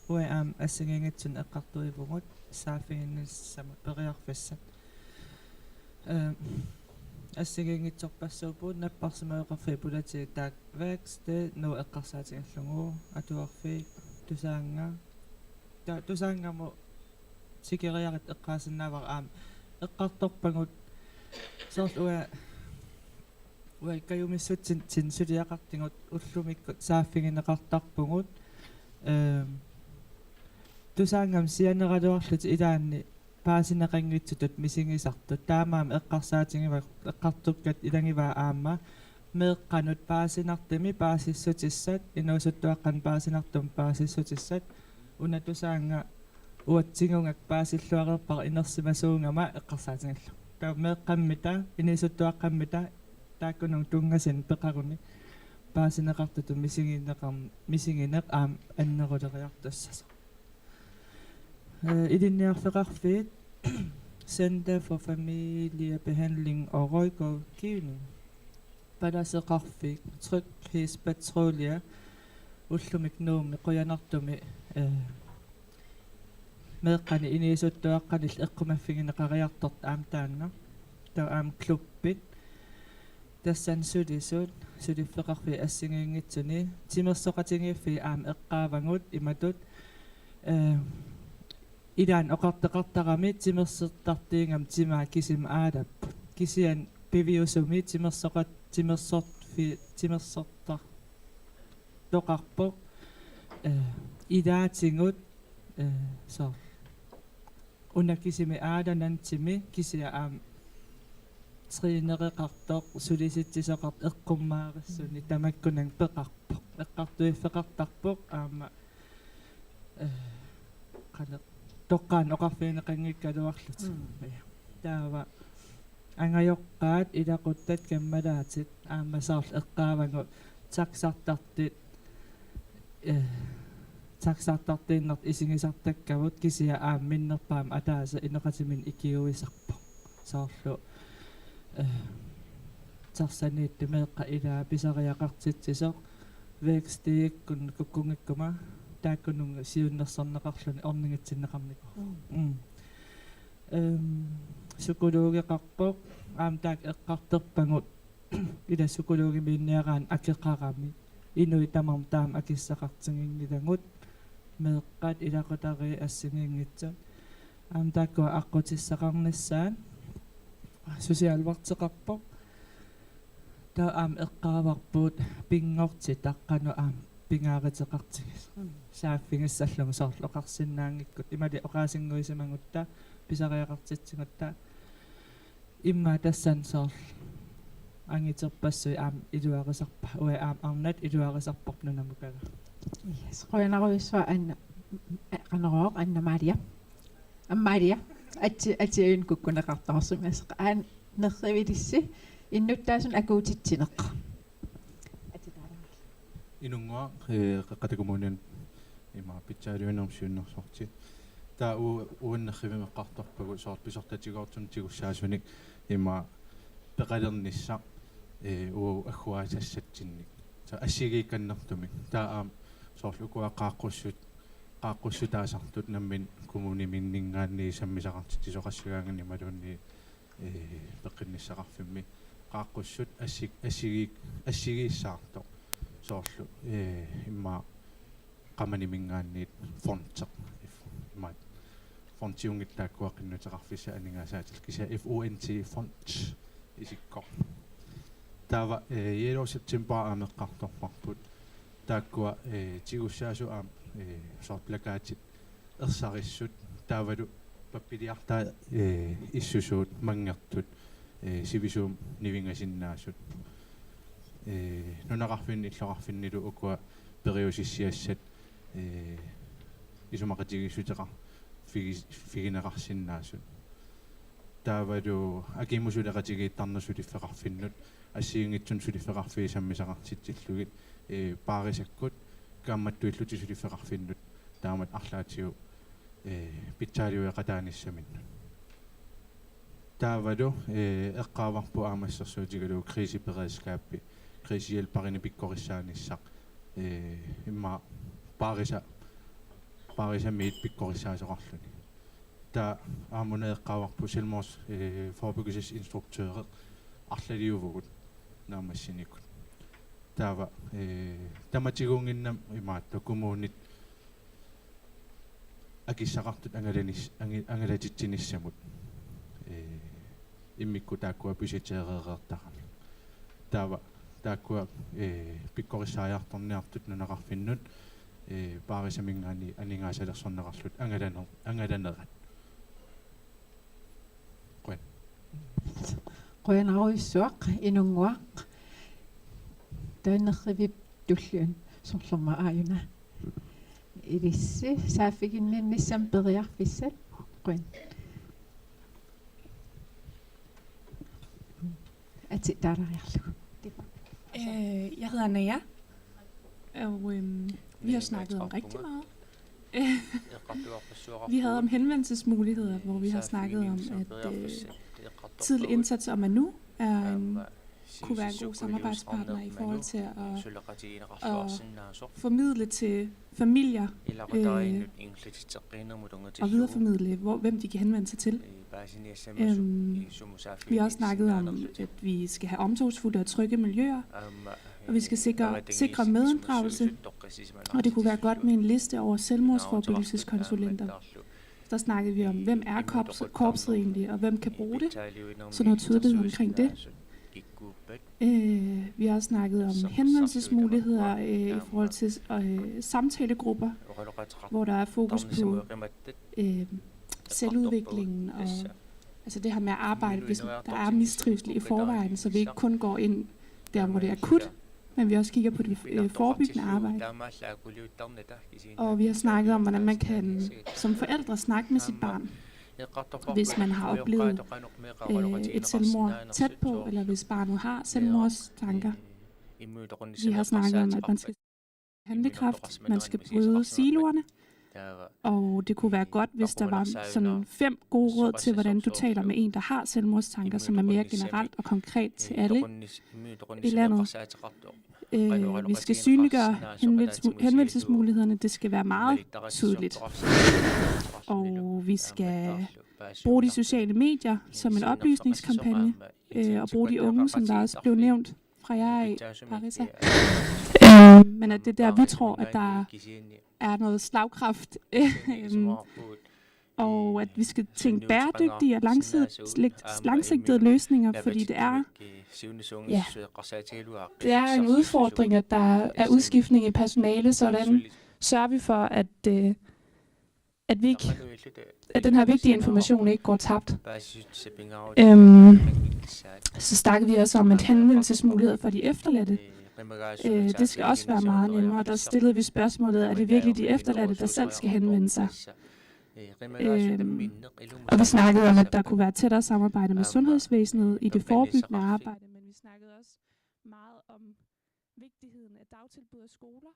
Uanga aamma assigiinngitsunik eqqartuivugut saaffiginnissamut periarfissat. Eh, assigiinngitsorpassuupput napparsimaveqarfiit pulatigut taakku Vækst, Nuuk eqqarsaatigalugulu, atuarfiit, Tusaannga. Ta-, Tusaanngamut tikeriaratta eqqaasinnaavara aamma eqqartorpagut soorlu uanga uanga kajumissutsinni suliaqartigut ullumikkut saaffigineqartarpugut. Ehm, tusaanngam sianeraluarlutik ilaanni paasineqanngitsutut misigisartut. Taamaammat eqqarsaatigiva-, eqqartukkat ilagivaa aamma meeqqanut paasinartumi paasissutissat, inuusuttuaqqanut paasinartumut paasissutissat. Una tusaannga uanga tigugakku paasilluareerpara inersimasuugama eqqarsaatigillugu. Taava meeqqammita, inuusuttuaqqammita, taakkununnga tunngasunik peqaruni paasineqartutut misigineqarn-, misigineq aamma anneruleriartussasoq. Eh, Ilinniarfeqarfiit Center for Familiebehandling og Rådgivning. Palaseqarfik Tryghedspatrulje ullumi Nuummi qujanartumik, eh, meeqqanit inuusuttuaqqanillu eqqumaffigineqariartortut aamma taanna. Taava aamma klubbit. Tassani sulisut, suliffeqarfiit assigiinngitsuni, timersoqatigiiffiit aamma eqqaavagut imatut, eh, ilaanni oqartoqartarami timersortartuugami timaa kisima aalapput. Kisianni piviusumi timersoqat-, timersorfi-, timersortartoqarpoq, eh, ilaatigut, eh, soorlu una kisimi aalanantimi kisianni aamma trænereqartoq, sulisitsisoqartoq eqqummaarissunik tamakkunannga peqarpoq. Eqqartuiffeqartarpoq aamma, eh, qanoq, toqqaannaq oqarfigineqanngikkaluarlutik. Mm. Ja. Taava angajoqqaat, ilaquttat, kammalaatit aamma soorlu eqqaavagut taxartartut, eh, taxartartuinnartut isigisartakkavut kisianni aamma minnerpaamik ataaseq inoqatiminnik ikiuisarpoq. Soorlu, eh, taxaniittoq meeqqat ilaat pisariaqartitsisoq, vækstiikkun kukkugikkuma taakkununnga siunnersorneqarluni ornigitsinneqarnikuuvoq. Mm. Mm. Ehm, psykologeqarpoq, aamma taakku eqqartorpagut, ila psykologimiinniaraanni akeqarami. Inuit tamarmik taama akissaqartiginngilagut, meeqqat, ilaqutariit assigiinngitsut. Aamma taakkua aqqutissaqarnissaat, socialværkeqarpoq. Taava aamma eqqaavarput pinngortitaq qanoq aamma pingaaruteqartigisoq. Mm. Saaffigissallugu soorlu oqarsinnaanngikkutta. Imaluunniit oqaasinnguisimagutta, pisariaqartitsigutta. Immaqa tassani soorlu angiterpassuit aamma iluarisarpaat, uagut aamma arnat iluarisarparput nunamukkaluarluta. Yes, qujanarujussuaq Anna, eh, qanorooq, Anna Maria. Amalia, ati-, atiavinnut kukkuneqartarsimasoq. Aana nerrivilissi innuttaasunik akuutitsineq. Inunnguaq, eh, Qeqqata Kommuniani ima pitsaaliuinermut siunnersorti. Taava u-, uani nerrivimmi eqqartorpagut soorlu pisortatigoortumik tigussaasunik ima peqalernissaq, eh, uagut agguaassatsinnik. Taava assigiikkannertumik. Taava aamma soorlu ukua qaaqqussut-, qaaqqussutaasartut nammineq kommunimiinninngaanniit sammisaqartitsisoqassagaangat imaluunniit, eh, peqqinnissaqarfimmi. Qaaqqussut assi-, assigi-, assigiissaartoq. Soorlu, eh, immaqa Qamaniminngaanniit fonteq. Imaattoq fontiunngitsoq taakkua qinnuteqarfissat aningaasaatillit, kisianni F O N T, font, isikkoq. Taava, eh, Yellow September aamma eqqartorparput. Taakkua, eh, tigussaasut aamma, eh, soorlu plakatit ersarissut, taavalu pappiliartaa, eh, issusuut manngertut, eh, sivisuumik nivingasinnaasut. Eh, nunaqarfinni illoqarfinnilu ukua periusissiassat, eh, isumaqatigiissuteqar-, figi-, figineqarsinnaasut. Taavalu akimut suleqatigiittarneq suliffeqarfinnut, assigiinngitsunut suliffeqarfiit sammisaqartitsillugit, eh, paarisakkut kaammattuillutik suliffeqarfinnut taamatut arlaatigut, eh, pitsaaliueqataanissaminnut. Taavalu, eh, eqqaavarput aamma assersuutigalugu kriseberedskabi, krisehjælperinik pikkorissaanissaq, eh, immaqa paarisa-, paarisamiit pikkorissaasoqarluni. Taava aamma una eqqaavarput selvmords-, eh, forebyggelsesinstruktører arlaliuvugut naammassinikut. Taava, eh, tamatiguunnginnami imaattoq kommunit akissaqartut angalanis-, angi-, angalatitsinissamut, eh, immikkut taakkua budgetteereertarami. Taava taakkua, eh, pikkorissaajartorniartut nunaqarfinnut, ee, Paarisaminngaanniit aningaasalersorneqarlutik angalaner-, angalanerat. Qujan. Qujanarujussuaq, Inunnguaq. Taannerrivip tulliani sorlerma aajuna. Ilissi saaffiginninnissamut periarfissat. Qujan. Ati taalariarlugu. Øh, jeg hedder Naja, og øhm, vi har snakket om rigtig meget. Vi havde om henvendelsesmuligheder, hvor vi har snakket om, at øh, tidlig indsats og Manu er en, kunne være en god samarbejdspartner i forhold til at, at formidle til familier øh, og videreformidle, hvor, hvem de kan henvende sig til. Øhm, vi har også snakket om, at vi skal have omsorgsfulde og trygge miljøer, og vi skal sikre, sikre medinddragelse. Og det kunne være godt med en liste over selvmordsforebyggelseskonsulenter. Der snakkede vi om, hvem er korps, korpset egentlig, og hvem kan bruge det? Så noget tydelighed omkring det. Øh, vi har også snakket om henvendelsesmuligheder øh, i forhold til øh, samtalegrupper, hvor der er fokus på øh, selvudviklingen og altså det her med at arbejde, hvis der er mistrivsel i forvejen, så vi ikke kun går ind der, hvor det er akut, men vi også kigger på det øh, forebyggende arbejde. Og vi har snakket om, hvordan man kan som forældre snakke med sit barn, hvis man har oplevet øh, et selvmord tæt på, eller hvis barnet har selvmordstanker. Vi har snakket om, at man skal handlekraft, man skal bryde siloerne, og det kunne være godt, hvis der var sådan fem gode råd til, hvordan du taler med en, der har selvmordstanker, som er mere generelt og konkret til alle i landet. Øh, vi skal synliggøre henvendelsesmu- henvendelsesmulighederne. Det skal være meget tydeligt. Og vi skal bruge de sociale medier som en oplysningskampagne, øh, og bruge de unge, som der også blev nævnt fra jer af, Parisa. Øh, men at det er der, vi tror, at der er noget slagkraft. Øhm, og at vi skal tænke bæredygtige og langsigtede, langsigtede løsninger, fordi det er, ja, det er en udfordring, at der er udskiftning i personale, så hvordan sørger vi for, at, øh, at, vi ikke, at den her vigtige information ikke går tabt? Øhm, så snakker vi også om, at henvendelsesmuligheder for de efterladte, øh, det skal også være meget nemmere. Der stillede vi spørgsmålet, er det virkelig de efterladte, der selv skal henvende sig? Øhm, og vi snakkede om, at der kunne være tættere samarbejde med sundhedsvæsenet i det forebyggende arbejde, men vi snakkede også meget om vigtigheden af dagtilbud og skoler.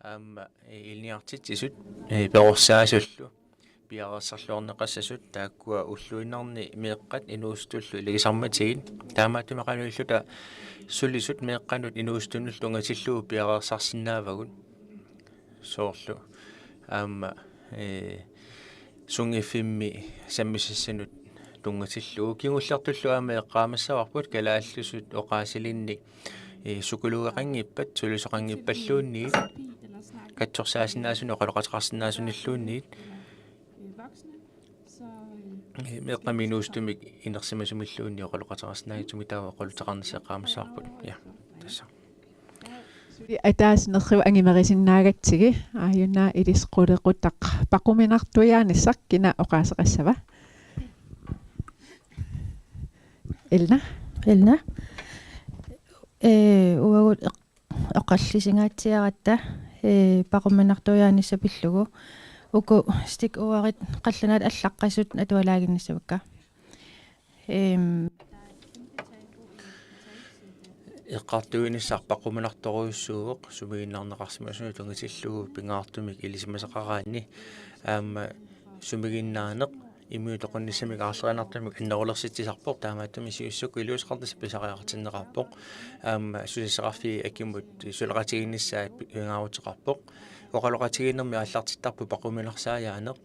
Aamma ilinniartitsisut, ee, perorsaasullu piareersarluarneqassasut, taakkua ulluinnarni meeqqat inuusuttullu ilagisarmatigit. Taamaattumik qanoq ililluta sulisut meeqqanut inuusuttunnullu tunngatillugu piareersarsinnaavagut. Soorlu aamma, ee, sunngiffimmi sammisassanut tunngatillugu. Kingullertullu aamma eqqaamassavarput kalaallisut oqaasilinnik, ee, psykologeqanngippat, sulisoqanngippalluunniit, katsorsaasinnaasunik oqaloqateqarsinnaasunilluunniit, ee, meeqqami inuusuttumik inersimasumilluunniit oqaloqateqarsinnaanngitsumik taava oqaloqateqarnissaq eqqaamassavarput. Ja, tassa. Suli ataaseq nerriva angimerisinnaagatsigit, aajuna ilissi qulequtaq paquminartuiaanissaq, kina oqaaseqassava? Elna? Elna. Ee, uagut eq-, oqallisingaatsiaratta, ee, paquminartuiaanissaq pillugu. Uku stikkorit qallunaatut allaqqasut atualaaginnissavakka. Ehm, eqqartuinissaq paquminartorujussuuvoq sumiginnaarneqarsimasunut tunngatillugu pingaartumik ilisimasaqaraanni. Aamma sumiginnaaneq imminut toqunnissamik aarlerinartumik annerulersitsisarpoq, taamaattumik siussukkut iliuuseqarnissaq pisariaqartinneqarpoq. Aamma susassaqarfiit akimut suleqatigiinnissaat pi-, pingaaruteqarpoq. Oqaloqatigiinnermi aallartittarpoq paquminarsaajaanneq.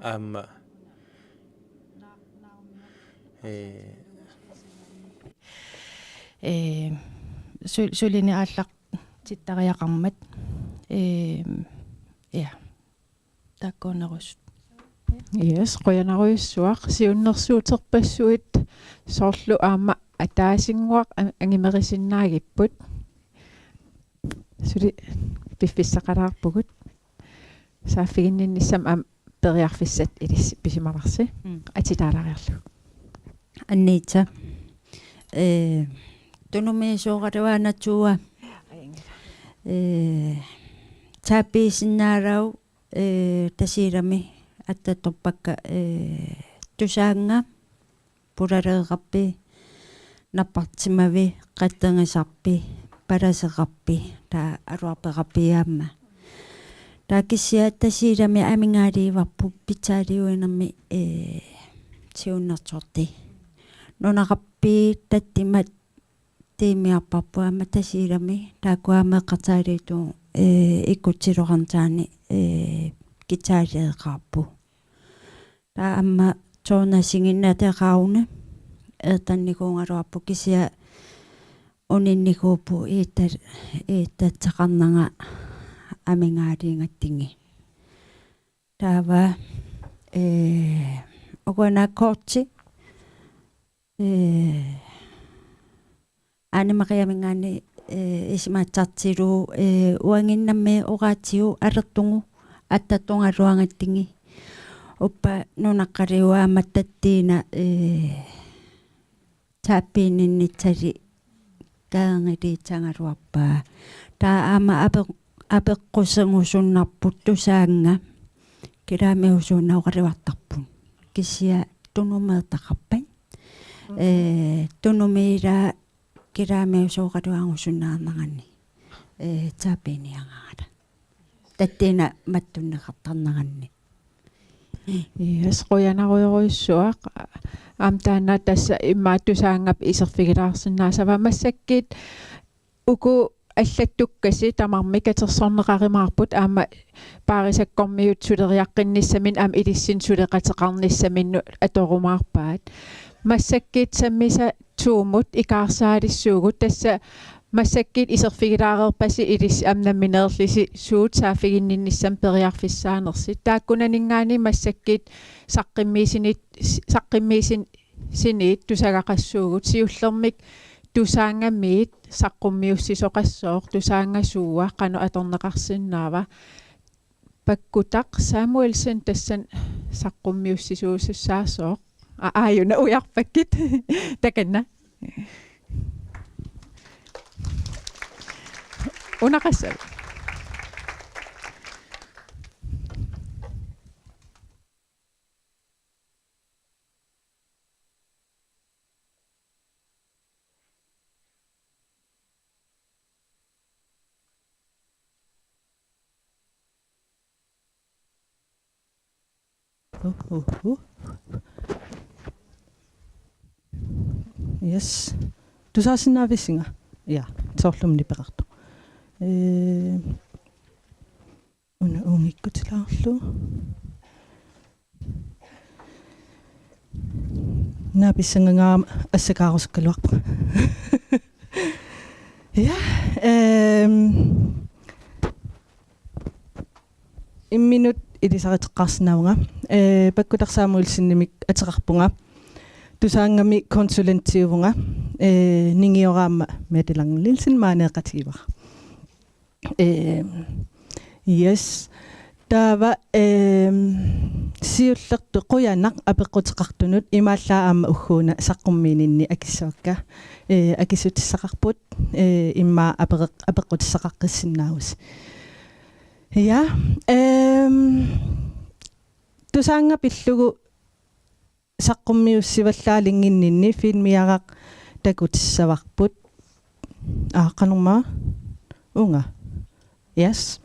Aamma ee, ee, su-, sulineq aallartittariaqarmat. Ee, ja. Taakkuunerusut. Yes, qujanarujussuaq. Siunnersuuterpassuit soorlu aamma ataasinnguaq an-, angimerisinnaagipput. Suli piffissaqalaarpugut. Saaffiginninnissamut aamma periarfissat ilissi pisimavarsi. Mm. Atitaalaariarlugu. Anniitsa. Eh, tunumiisooraluaannatsuua. Eh, taappiisinnaalaaruk, eh, Tasiilami attattorpakka, eh, Tusaannga pulaleeqarpit, nappartimmavit, qatserisarpit, palaseqarpit, taava aluarpeqarpit aamma. Taava kisianni Tasiilami amigaaliivarput pitsaaliuinermi, eh, siunnersorti. Nunaqarfik tattimat tiimiarparput aamma Tasiilami, taakku aamma eqqarsaatigalugit, eh, ikkutsiloqarnitsinni, eh, guitarleeqaarput. Taava aamma Jonas Inginnateraune, Ertannikuugaluarpoq kisianni uninnikuupput Iitta-, Iittatsaqarnanga amigaaliigatsigu. Taava, eh, ukua akkordi, eh, Ane Mariaminngaanniit, eh, isumaatsartigalugu, eh, uaguinnarmi oqaatsigut alertugut attattoraluaratsigu. Uppa nunaqqaliuaammat tattiina, eh, taappiinninnissali kaangiliitsagaluarpaa. Taava aamma ape-, apeqquserusunnarpoq Tusaannga. Kilaamiusuunnaaqaluartarput. Kisianni tunumeertaqarpat. Eh, tunumiilaa kilaamiusooqaluarusunnaarneranni, eh, taappiiniaraara. Tattiina mattunneqartarneranni. Yes, qujanarujorujussuaq. Aamma taanna tassa immaqa Tusaanngap iserfigilaarsinnaassavaa massakkut uku allattukkasi tamarmik katersorneqarumaarput aamma paarisakkormiut suleriaqqinnissaminnik aamma ilissinnut suleqateqarnissaminnut atorumaarpaat. Massakkut sammisaq Zoomut ikaarsaalissuugut tassa massakkut iserfigilaareerpasi ilissi aamma nammineerlusi suut saaffiginninnissamut periarfissaanersut. Taakkunaninngaanniit massakkut saqqummiisinit-, saqqummiisin-, siniit tusagaqassuugut siullermik Tusaanngamiit saqqummiussisoqassooq Tusaannga suua qanoq atorneqarsinnaava. Pakkutaq Samuelsen tassani saqqummiussisuusussaassooq. A-, aajuna ujarpakkit. Takanna. Una qassava. Uh, uh, uh. Yes. Tusaasinnaavissinnga? Ja, soorlumi nipeqartoq. Eh, una uungikkutilaarlugu. Naapissanganga assakaarusukkaluarpunga. Ja, ehm, imminut ilisariteqqaarsinnaavunga. Eh, Pakkutaq Samuelsenimik ateqarpunga. Tusaanngami konsulentiuvunga. Eh, ningioraamma Mette Lange Nielsen maaneeqatigivara. Ehm, yes. Taava, ehm, siullertut qujanaq apeqquteqartunut imaallaat aamma ugguuna saqqummiininni akissavakka. Eh, akissutissaqarput, eh, immaqa apereq-, apeqqutissaqaqqissinnaavusi. Ja, ehm, Tusaannga pillugu saqqummiussivallaalunnginninni filmiaraq takutissavarput. Aa, qanormaa? Uunga. Yes.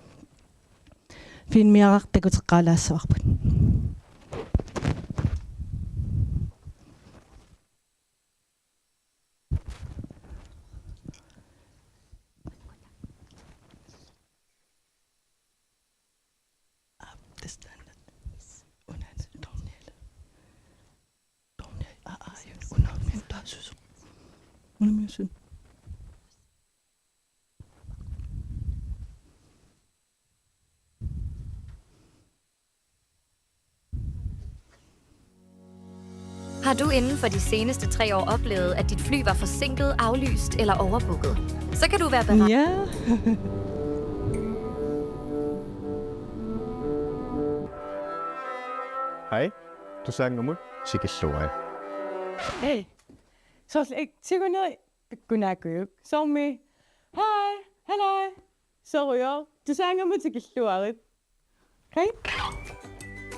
Filmiaraq takuteqqaalaassavarput. Aa, tassa taanna. Una Tornial. Tornial, aa, aa, una, una taassusoq. Una miusun. Har du inden for de seneste tre år oplevet, at dit fly var forsinket, aflyst eller overbooket? Så kan du være berettiget. Ja. Hej. Tusaanngamut tikilluarit. Hej. Soorlu ik tigunerit pikkunaakujuk. Soormi: Hej, hallo. Sorujuk. Tusaanngamut tikilluarit. Hej.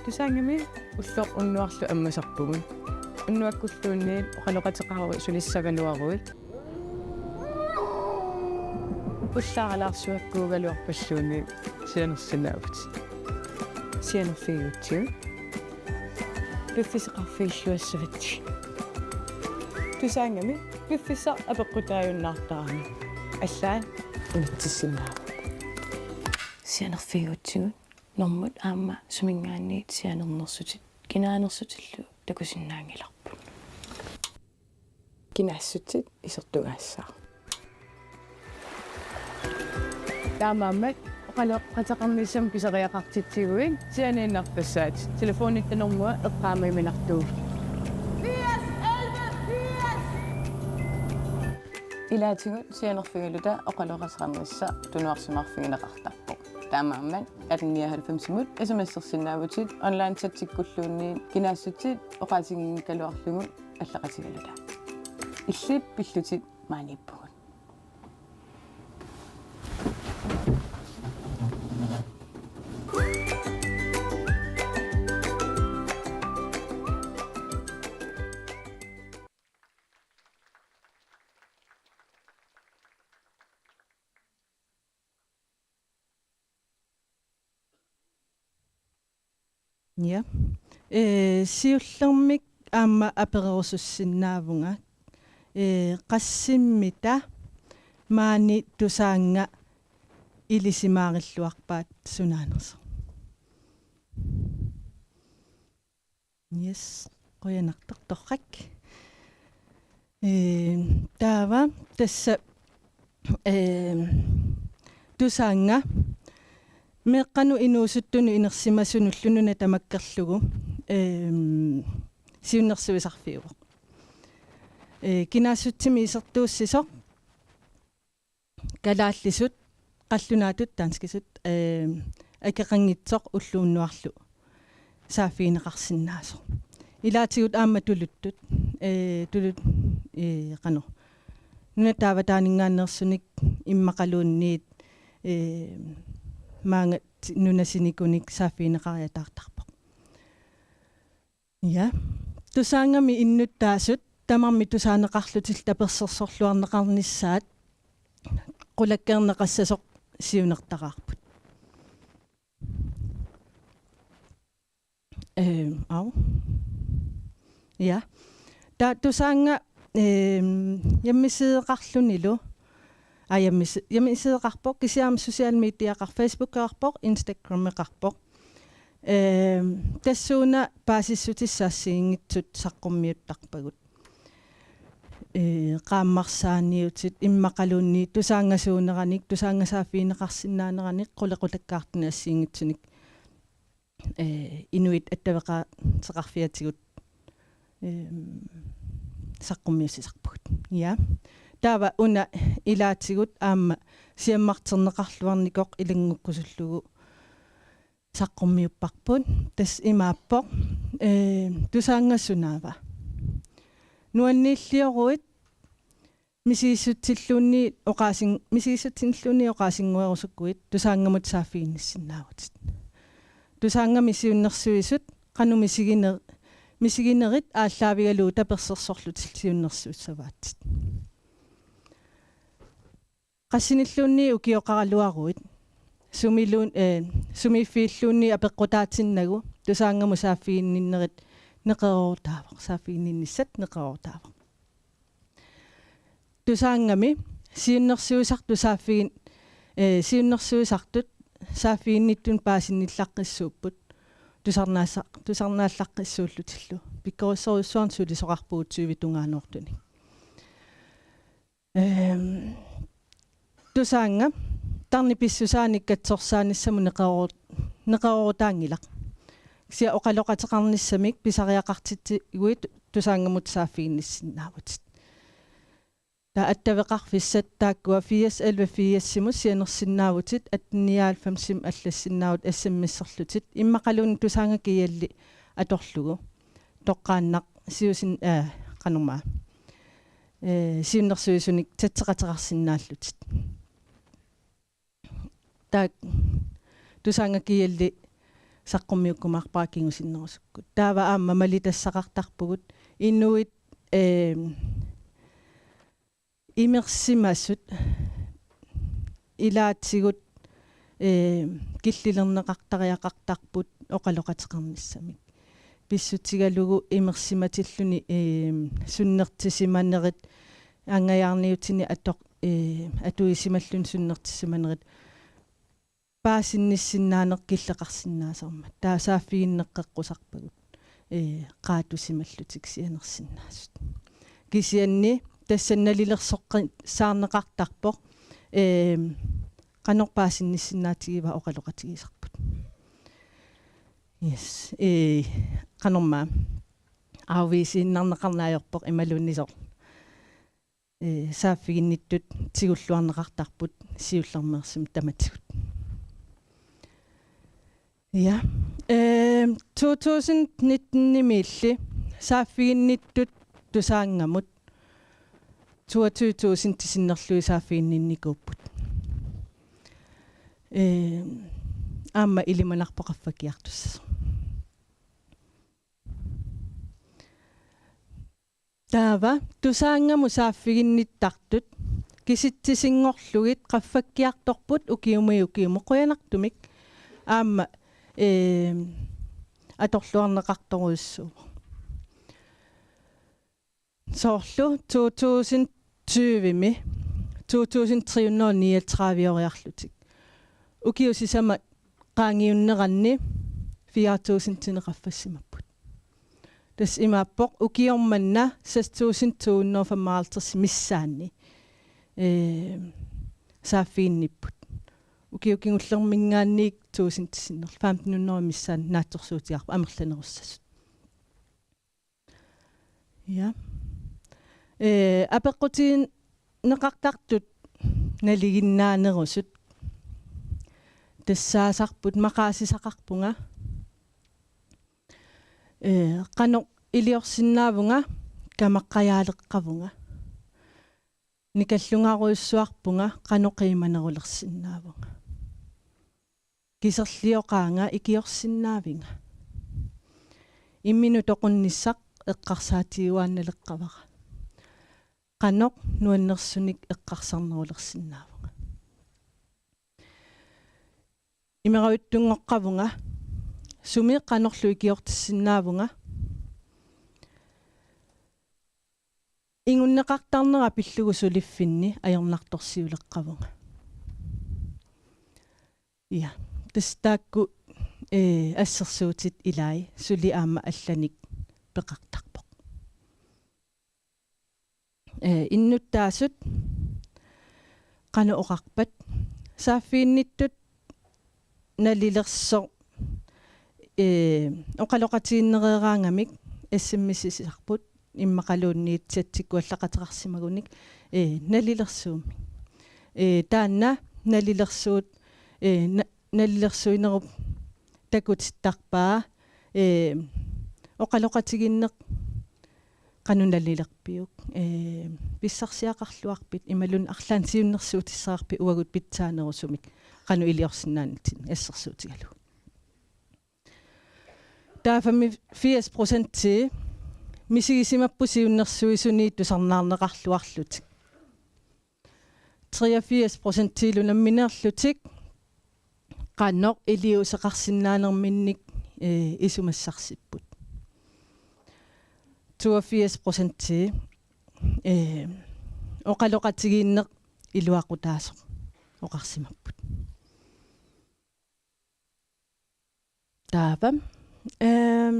Tusaanngami ulloq unnuarlu ammasarpugut. Unnuakkulluunniit oqaloqateqaruit sulissagaluaruit. Ullaaralaarsuakkuugaluarpalluunniit sianersinnaavutit. Sianerfigigutsigu. Piffissaqarfigilluassavat. Tusaanngami piffissaq apeqqutaajunnaartarami. Allaat unitsissinnaavoq. Sianerfigigutsigu. Normut aamma suminngaanniit sianernersutit kinaanersutillu takusinnaanngilarput. Kinaassutit isertugaassaaq. Taamaammat oqaloqateqarnissamut pisariaqartitsiguit sianiinnartassaatit. Telefonitta normua eqqaamajuminartuuvoq. Ilaatigut sianerfigaluta oqaloqateqarnissaq tunuarsimaarfigineqartarpoq. Taamaammat atten nioghalvfemsimut S M S-ersinnaavutit, online chattikkulluunniit kinaassutit oqaatiginngikkaluarlugu alleqatigaluta. Illit pillutit maaniippugut. Ja. Ee, siullermik aamma apererusussinnaavunga. Ee, qassimmita maani Tusaannga ilisimaarilluarpaat sunaanersoq? Yes, qujanartoq, torrak. Ee, taava tassa, ee, Tusaannga meeqqanut inuusuttunut inersimasunullu nuna tamakkerlugu, ee, siunnersuisarfiuvoq. Ee, kinaassutsimik isertuussisoq kalaallisut, qallunaatut danskisut, ee, akeqanngitsoq ulloq unnuarlu saaffigineqarsinnaasoq. Ilaatigut aamma tuluttut, ee, tulut, ee, qanoq, nunat avataaninngaanneersunik immaqaluunniit, ee, maanga ti-, nunasinikunik saaffigineqariataartarpoq. Ja. Tusaanngami innuttaasut tamarmik tusaaneqarlutillu tapersersorluarneqarnissaat qulakkeerneqassasoq siunertaraarput. Ehm, au. Ja. Taava Tusaannga, ehm, hjemmesideqarlunilu. Aa, hjemmesi-, hjemmesideqarpoq, kisianni social mediaqarpoq, Facebookeqarpoq, Instagrameqarpoq. Ehm, tassuuna paasissutissat assigiinngitsut saqqummiuttarpagut. Ee, qaammarsaaniutit immaqaluunniit tusaanngasuuneranik, tusaannga saaffigineqarsinnaaneranik, qulequlakkaartunik assigiinngitsunik, ee, inuit attaveqaateqarfiatigut, ehm, saqqummiussisarpugut. Ja. Taava una ilaatigut aamma siammarterneqarluarnikoq ilanngukkusullugu saqqummiupparput. Tassa imaappoq, ee, Tusaannga sunaava? Nuanniillioruit misigissutsilluunniit oqaasin-, misigissutsinilluunniit oqaasinnguerusukkuit Tusaanngamut saaffiginnissinnaavutit. Tusaanngami siunnersuisut qanoq misiginer-, misiginerit aallaavigalugu tapersersorlutillu siunnersuussavaatit. Qassinilluunniit ukioqaraluaruit sumiluun-, ee, sumiiffiilluunniit apeqqutaatinnagu Tusaanngamut saaffiginninnerit neqeroorutaavoq, saaffiginninnissat neqeroorutaavoq. Tusaanngami siunnersuisartut saaffigin-, ee, siunnersuisartut saaffiginnittunut paasinnillaqqissuupput tusarnaassa-, tusarnaallaqqissuullutillu. Pikkorissorujussuarnik sulisoqarpugut tyve tungaanoortunik. Ehm, Tusaannga tarnip pissusaanik katsorsaanissamut neqeroor-, neqeroorutaanngilaq. Kisianni oqaloqateqarnissamik pisariaqartitsiguit Tusaanngamut saaffiginnissinnaavutit. Taava attaveqarfissat taakkua firs elleve firsimut sianersinnaavutit, atten nioghalvfemsimut allassinnaavoq S M S-erlutit. Immaqaluunniit Tusaannga G L-i atorlugu toqqaannaq siusin-, eh, qanormaa, eh, siunnersuisunik tatseqateqarsinnaallutit. Taak Tusaannga Kialli saqqummiukkumaarpara kingusinnerusukkut. Taava aamma malitassaqartarpugut inuit, eh, imersimasut ilaatigut, eh, killilerneqartariaqartarput oqaloqateqarnissamik. Pissutigalugu imersimatilluni, eh, sunnertisimanerit, angajaarniutini atoq-, eh, atuisimalluni sunnertisimanerit paasinnissinnaaneq killeqarsinnaasarmat. Taava saaffiginneqqeqqusarpagut, ee, qaatusimallutik sianersinnaasut. Kisianni tassa nalilersoqqissaarneqartarpoq, ee, qanoq paasinnissinnaatigiva oqaloqatigisarput. Yes. Ee, qanormaa. Aavisiinnarneqarneq ajorpoq imaluunniit soorlu, ee, saaffiginnittut tigulluarneqartarput siullermeersumik tamatigut. Ja. Ehm, to tusind nitten-imiilli saaffiginnittut Tusaanngamut toogtyve tusindit sinnerlugit saaffiginninnikuupput. Ehm, aamma ilimanarpoq qaffakkiartussasoq. Taava Tusaanngamut saaffiginnittartut kisitsisinngorlugit qaffakkiartorput ukiumiit ukiumut qujanartumik aamma, ee, atorluarneqartorujussuuvoq. Soorlu to tusind tyve-mi to tusind tre hundrede niogtredive-oriarlutik. Ukiut sisamat qaangiunneranni fire tusindinik qaffassimapput. Tassa imaappoq ukioq manna seks tusind to hundrede femoghalvtreds missaanni, ee, saaffiginnipput. Ukiut kingullermiingaanniit tusindit sinnerlugit femten hundrede missaanni naatsorsuutigaarput amerlanerussasut. Ja. Ee, apeqqutigineqartartut nalinginnaanerusut tassaasarput maqaasisaqarpunga. Ee, qanoq iliorsinnaavunga, kamaqqajaaleqqavunga. Nikallungarujussuarpunga, qanoq qiimanerulersinnaavunga. Kiserlioqaanga, ikiorsinnaavinga. Imminut toqunnissaq eqqarsaatigiuaannaleqqavara. Qanoq nuannersunik eqqarsarnerulersinnaavunga. Imerajuttunngoqqavunga, sumi qanorlu ikiortissinnaavunga. Ingunneqartarnera pillugu suliffinni ajornartorsiuleqqavunga. Ja, tassa taakku, ee, assersuutit ilai suli aamma allanik peqartarpoq. Ee, innuttaasut qanoq oqarpat? Saaffiginnittut nalilersoq, ee, oqaloqatiginnereeraangamik S M S-isarput immaqaluunniit chatsikkut allaqateqarsimagunik, ee, nalilersuummi. Ee, taanna nalilersuut, ee, na-, nalilersuinerup takutittarpaa, ee, oqaloqatigiinneq qanoq nalilerpiuk, ee, pissarsiaqarluarpit imaluunniit arlaannik siunnersuutissavarpit uagut pitsaanerusumik qanoq iliorsinnaanitsinnik assersuutigalugu. Taava femogfirs procentii misigisimapput siunnersuisuni tusarnaarneqarluarlutik. Treogfirs procentiilu nammineerlutik qanoq iliuuseqarsinnaanerminnik, ee, isumassarsipput. Toogfirs procentii, ee, oqaloqatigiinneq iluaqutaasoq oqarsimapput. Taava. Ehm,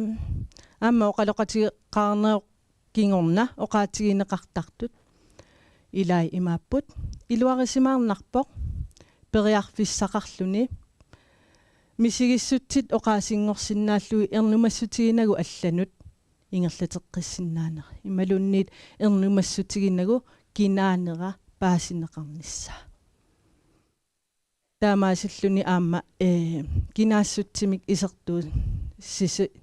aamma oqaloqatigeqaarnerup kingorna oqaatigineqartartut ilai imaapput: Iluarisimaarnarpoq periarfissaqarluni misigissutsit oqaasinngorsinnaallugit ernumassutiginagu allanut ingerlateqqissinnaanera. Imaluunniit ernumassutiginagu kinaanera paasineqarnissaa. Taamaasilluni aamma, ee, kinaassutsimik isertuussisi-,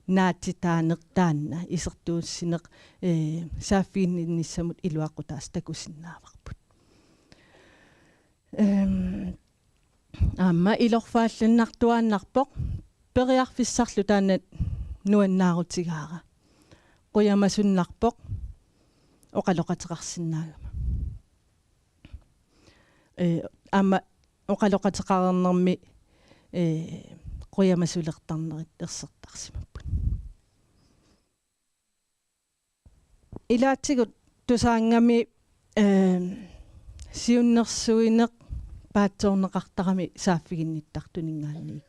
naatitaaneq taanna isertuussineq, ee, saaffiginninnissamut iluaqutaasut takusinnaavarput. Ehm, aamma ilorfaallannartuaannarpoq, periarfissarlu taanna nuannaarutigaara. Qujamasunnarpoq oqaloqateqarsinnaagama. Ee, aamma oqaloqateqareernermi, ee, qujamasulertarnerit ersertarsimapput. Ilaatigut Tusaanngami, ee, siunnersuineq paatsoorneqartarami saaffiginnittartuninngaanniit.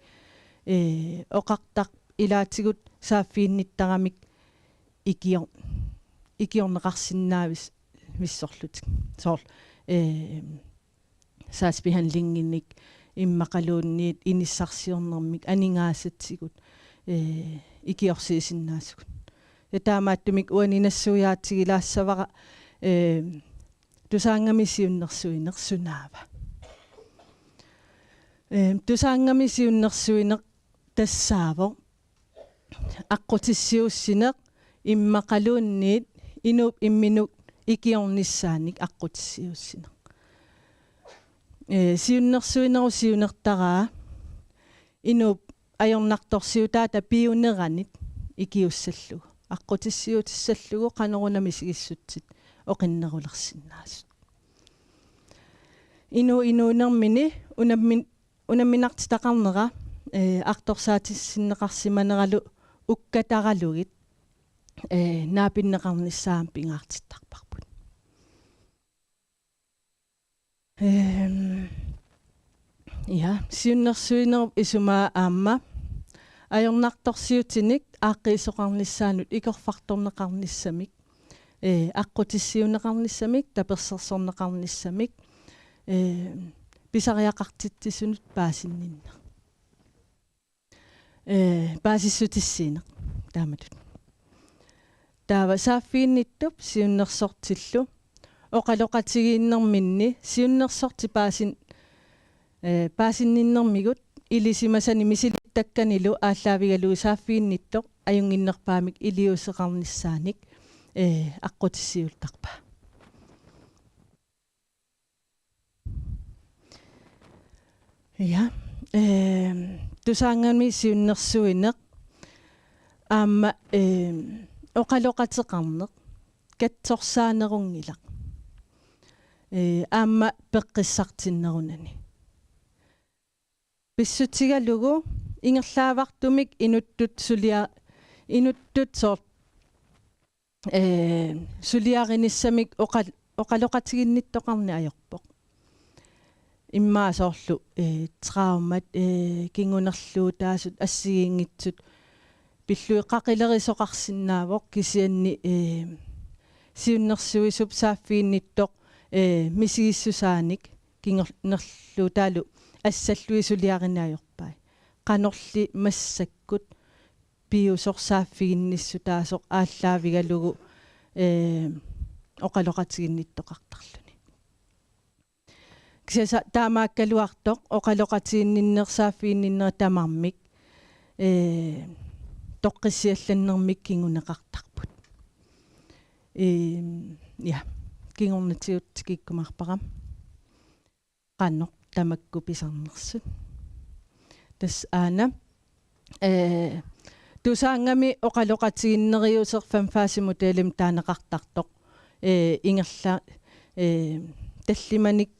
Ee, oqartar ilaatigut saaffiginnittaramik ikior-, ikiorneqarsinnaavis-, vissorlutik. Soorlu, ee, sagsbehandlinginik immaqaluunniit inissarsiornermik aningaasatigut, ee, ikiorsiisinnaasugut. Ja taamaattumik uani nassuiaatigilaassavara, ee, Tusaanngami siunnersuineq sunaava. Ee, Tusaanngami siunnersuineq tassaavoq aqqutissiuussineq immaqaluunniit inuup imminut ikiornissaanik aqqutissiuussineq. Ee, siunnersuinerup siunertaraa inuup ajornartorsiutaata piuneranit ikiussallugu, aqqutissiuutissallugu qanoruna misigissutsit oqinnerulersinnaasut. Inuup inuunermini unammin-, unamminartitaqarnera, ee, artorsaatissineqarsimaneralu ukkataralugit, ee, naapinneqarnissaa pingaartittarparput. Ehm, ja, siunnersuinerup isumaa aamma ajornartorsiutinik aaqqiisoqarnissaanut ikorfartorneqarnissamik, ee, aqqutissiuunneqarnissamik, tapersersorneqarnissamik, ee, pisariaqartitsisunut paasinninneq. Ee, paasissutissiineq taamatut. Taava saaffiginnittup siunnersortillu oqaloqatigiinnerminni siunnersortip paasin-, ee, paasinninnermigut ilisimasani misilittakkanilu aallaavigalugu saaffiginnittoq ajunnginnerpaamik iliuuseqarnissaanik, ee, aqqutissiuuttarpaa. Ja, ehm, Tusaanngami siunnersuineq aamma, ehm, oqaloqateqarneq katsorsaanerunngilaq. Ee, aamma peqqissartinnerunani. Pissutigalugu ingerlaavartumik inuttut sulia-, inuttut soor-, ee, suliarinissamik oqal-, oqaloqatiginnittoqarneq ajorpoq. Immaqa soorlu, ee, traumat, ee, kingunerluutaasut assigiinngitsut pillugit qaqilerisoqarsinnaavoq kisianni, ee, siunnersuisup saaffiginnittoq, ee, misigissusaanik kingunerluutaalu assallugit suliarineq ajorpai. Qanorli massakkut piusoq saaffiginnissutaasoq aallaavigalugu, ee, oqaloqatiginnittoqartarluni. Kisianni taamaakkaluartoq oqaloqatiginninneq saaffiginninneq tamarmik, ee, toqqissiallannermik kinguneqartarput. Ee, ja, kingornatigut tikikkumaarpara. Qanoq tamakku pisarnersut. Tassa aana, ee, Tusaanngami oqaloqatiginneriuseq femfasemodelimi taaneqartartoq, ee, ingerla-, ee, tallimanik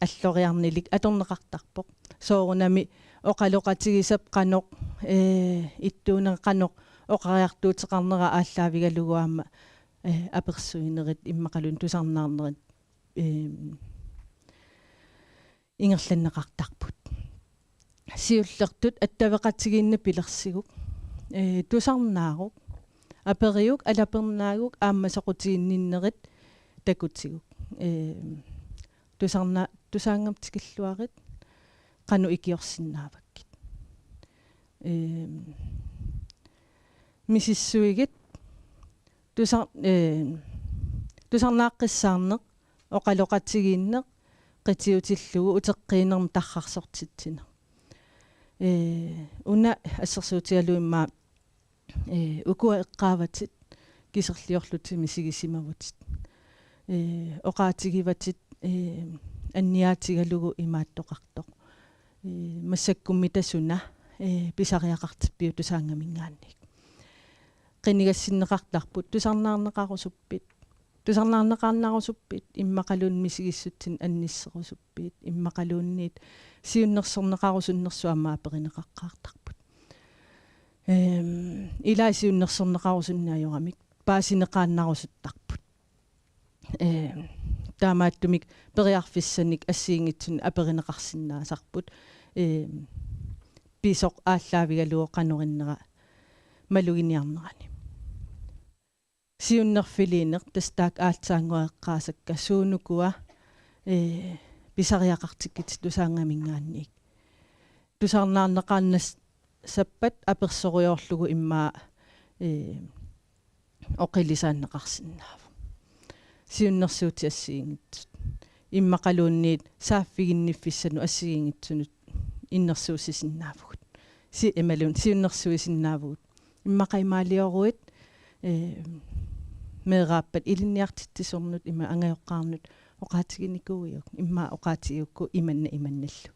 alloriarnilik atorneqartarpoq. Soorunami oqaloqatigisap qanoq, ee, ittuunera qanoq oqariartuuteqarnera aallaavigalugu aamma, ee, apersuinerit immaqaluunniit tusarnaarnerit, ehm, ingerlanneqartarput. Siullertut attaveqatigiinneq pilersiguk, ee, tusarnaaruk, aperiuk, alapernaaguk aamma soqutiginninnerit takutiguk. Ehm, tusarna-, Tusaanngam tikilluarit qanoq ikiorsinnaavakkit. Ehm, misissuigit tusa-, ehm, tusarnaaqqissaarneq, oqaloqatigiinneq, qitiutillugu uteqqiinermut tarrarsortitsineq. Ee, una assersuutigalugu immaqa Ee, ukua eqqaavatit kiserliorlutit misigisimavutit. Ee, oqaatigivatit, ee, anniaatigalugu imaattoqartoq. Ee, massakkummi tasuna, ee, pisariaqartippiuk Tusaannaminngaanniit. Qinigassinneqartarput, tusarnaarneqarusuppit. Tusarnaarneqarnarusuppit, immaqaluunniit misigissutsinnik annisserusuppit, immaqaluunniit siunnersorneqarusunnersut aamma aperineqaqqaartarput. Ehm, ilai siunnersorneqarusunneq ajoramik, paasineqaannarusuttarput. Ehm, taamaattumik periarfissanik assigiinngitsunik aperineqarsinnaasarput. Ehm, pisoq aallaavigalugu qanorinnera maluginiarnerani. Siunnerfiliineq tassa taakku aatsaannguaq eqqaasakka suunukua, ee, pisariaqartikkitit Tusaannaminngaanniit. Tusarnaarneqaannassappat apersorujoorlugu immaqa, ee, oqilisaanneqarsinnaavoq. Siunnersuutit assigiinngitsut. Immaqaluunniit saaffiginniffissanut assigiinngitsunut innersuussisinnaavugut. Si-, imaluunniit siunnersuisinnaavugut. Immaqa imaalioruit, ee, meeraappat ilinniartitsisornut ima angajoqqaarnut oqaatiginikuuiuk, immaqa oqaatigigukku imanna imannallu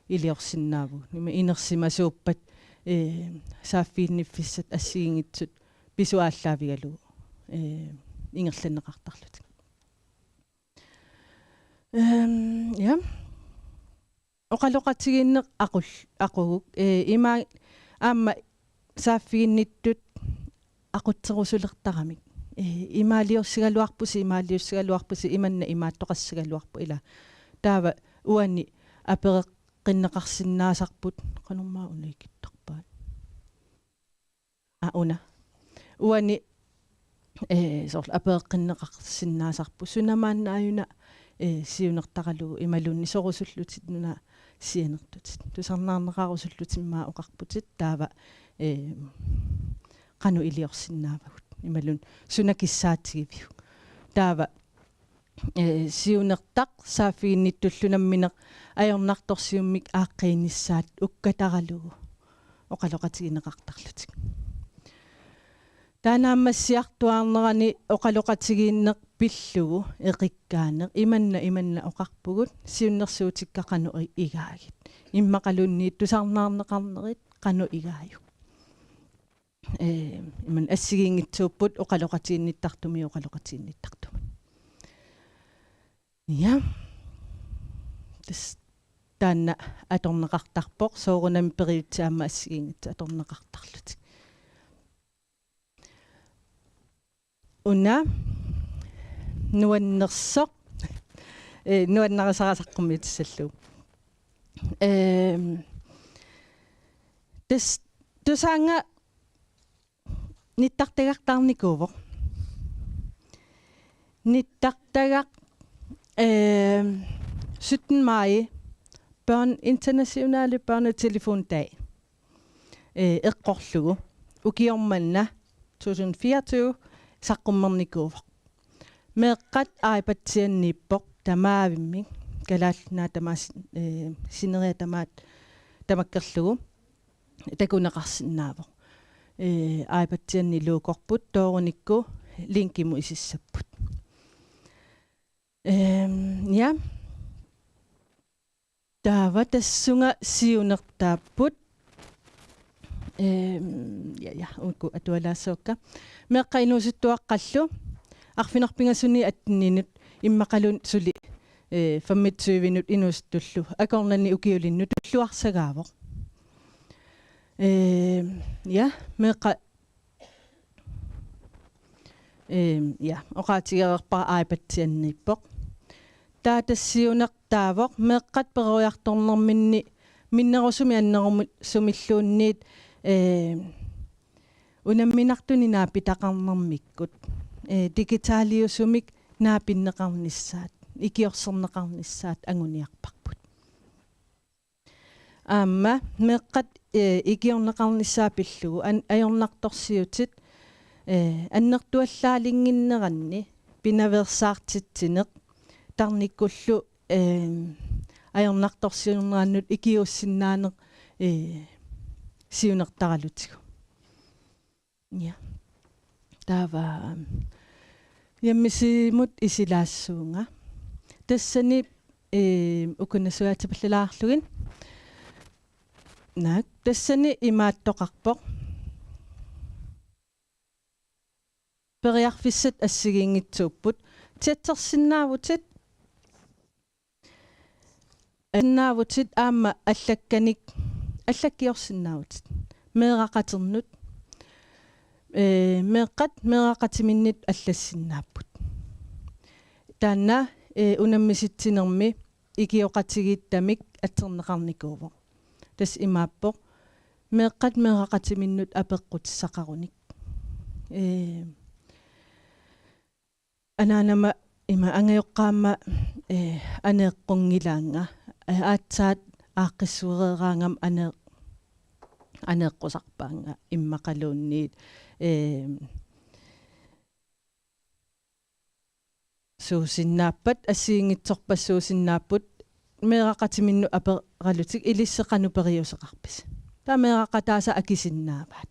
iliorsinnaavugut. Ima inersimasuuppat, ee, saaffiginniffissat assigiinngitsut pisut aallaavigalugu, ee, ingerlanneqartarlutik. Ehm, ja. Oqaloqatigiinneq aqul-, aquguk, ee, ima aamma saaffiginnittut aqutserusulertaramik. Ee, imaaliorsigaluarpusi, imaaliussigaluarpusi, imanna imaattoqassagaluarpoq ila. Taava uani apereqqinneqarsinnaasarput, qanormaa una ikittarpaat. Aa, una. Uani, ee, soorlu apereqqinneqarsinnaasarput. Suna maanna aajuna, ee, siunertaralugu imaluunniit sorusullutit nuna sianertutit. Tusarnaarneqarusullutit immaqa oqarputit taava, ee, qanoq iliorsinnaavagut. Imaluunniit suna kissaatigiviuk. Taava ee, siunertaq saaffiginnittullu nammineq ajornartorsiummik aaqqiinissaat ukkataralugu oqaloqatigineqartarlutik. Taanna aamma issiartuaarnerani oqaloqatigiinneq pillugu eqikkaaneq imanna imanna oqarpugut siunnersuutikka qanoq i-, igaagit. Immaqaluunniit tusarnaarneqarnerit qanoq igaajuk. Ee, imanna assigiinngitsuupput oqaloqatiginnittartumik oqaloqatiginnittartumut. Ja. Tassa taanna atorneqartarpoq, soorunami periutsit aamma assigiinngitsut atorneqartarlutik. Una nuannersoq, ee, nuannarisara saqqummiutissallugu. Ehm, tassa Tusaannga nittartagartaarnikuuvoq. Nittartagaq, ehm, sytten maj, børn-, internationale børnetelefondag, ee, eqqorlugu ukioq manna to tusind fireogtyve saqqummernikuuvoq. Meeqqat iPad-ianniippoq tamaavimmik, Kalaallit Nunaat tamaasa, ee, sineriak tamaat tamakkerlugu takuneqarsinnaavoq. Ee, iPad-ianni logoorput toorunikku linkimut isissapput. Ehm, ja. Taava tassunga siunertaapput. Ehm, ja, ja, uku atualaassuakka. Meeqqat inuusuttuaqqallu arfineq-pingasunit atteninut immaqaluunniit suli, eh, femogtyvenut inuusuttullu akornanni ukiulinnut tulluarsagaavoq. Ehm, ja, meeqqat Ehm, ja, oqaatigereerpara iPad-ianniippoq. Taava tassa siunertaavoq meeqqat peroriartornerminni minnerusumik annerusumilluunniit, ehm, unamminartunik naapitaqarnermikkut, eh, digitaliusumik naapinneqarnissaat, ikiorserneqarnissaat anguniarparput. Aamma meeqqat, eh, ikiorneqarnissaat pillugu an-, ajornartorsiutit, eh, annertuallaalinnginneranni pinaveersaartitsineq tarnikkullu, eh, ajornartorsiornerannut ikiuussinnaaneq, eh, siunertaralutigu. Ja. Taava, øhm, hjemmesidemut isilaassuunga. Tassani, øhm, ukunassuaatipallalaarlugit. Naak, tassani imaattoqarpoq. Periarfissat assigiinngitsuupput. Chattersinnaavutit. Sinnaavutit aamma allakkanik, allakkiorsinnaavutit. Meeraqaternut. Ee, meeqqat meeraqatiminnit allassinnaapput. Taanna, ee, unammisitsinermi ikioqatigiittamik atserneqarnikuuvoq. Tassa imaappoq: meeqqat meeraqatiminnut apeqqutissaqarunik. Ee, anaanama ima angajoqqaama, ee, aneeqqunngilaannga. Ee, aatsaat aaqqissuereeraangama anee-, aneeqqusarpaannga immaqaluunniit, ee, suusinnaappat, assigiinngitsorpassuusinnaapput, meeraqatiminnut aperalutik: ilissi qanoq periuseqarpisi? Taava meeraqataasa akisinnaavaat.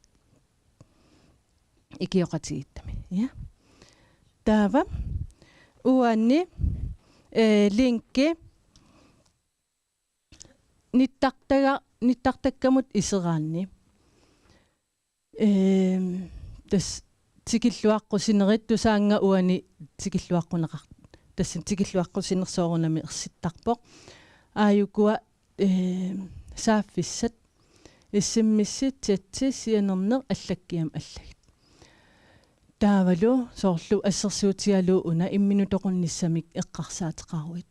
Ikioqatigiittami. Ja. Taava uani, ee, linki nittartaga-, nittartakkamut iseraanni. Ehm, tassa tikilluaqqusinerit, Tusaannga uani tikilluaqquneqar-, tassani tikilluaqqusineq soorunami ersittarpoq. Aajukua, ehm, saaffissat: S M S-i, chatti, sianerneq, allakkiamik allagit. Taavalu soorlu assersuutigalugu una imminutoqunnissamik eqqarsaateqaruit.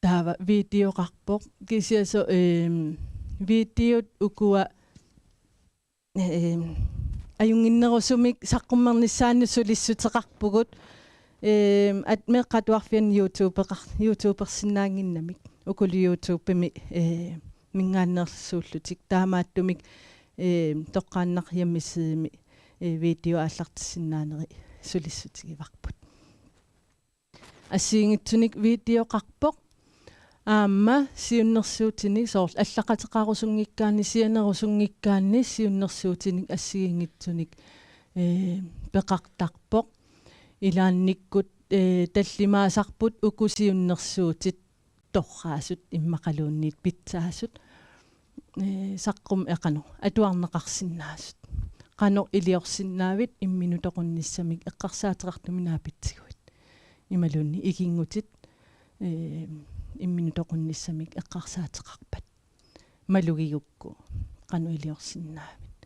Taava videoqarpoq. Kisianni, ehm, videot ukua, ehm, ajunnginnerusumik saqqummernissaannut sulissuteqarpugut. Ehm, at-, meeqqat atuarfianni YouTubeqar-, YouTubersinnaannginnamik. Ukulu YouTubemi, eh, minngaanneersuullutik. Taamaattumik, ehm, toqqaannaq hjemmesidemi, eh, video aallartissinnaaneri sulissutigivarput. Assigiinngitsunik videoqarpoq. Aamma siunnersuutinik, soorlu allaqateqarusunngikkaanni, sianerusunngikkaanni siunnersuutinik assigiinngitsunik, ee, peqartarpoq. Ilaannikkut, ee, tallimaasarput uku siunnersuutit torraasut immaqaluunniit pitsaasut, ee, saqqum-, ee, qanoq, atuarneqarsinnaasut. Qanoq iliorsinnaavit imminutoqunnissamik eqqarsaateqartumik naapitsiguit. Imaluunniit ikinngutit, ee, imminutoqunnissamik eqqarsaateqarpat. Malugigukku qanoq iliorsinnaavit.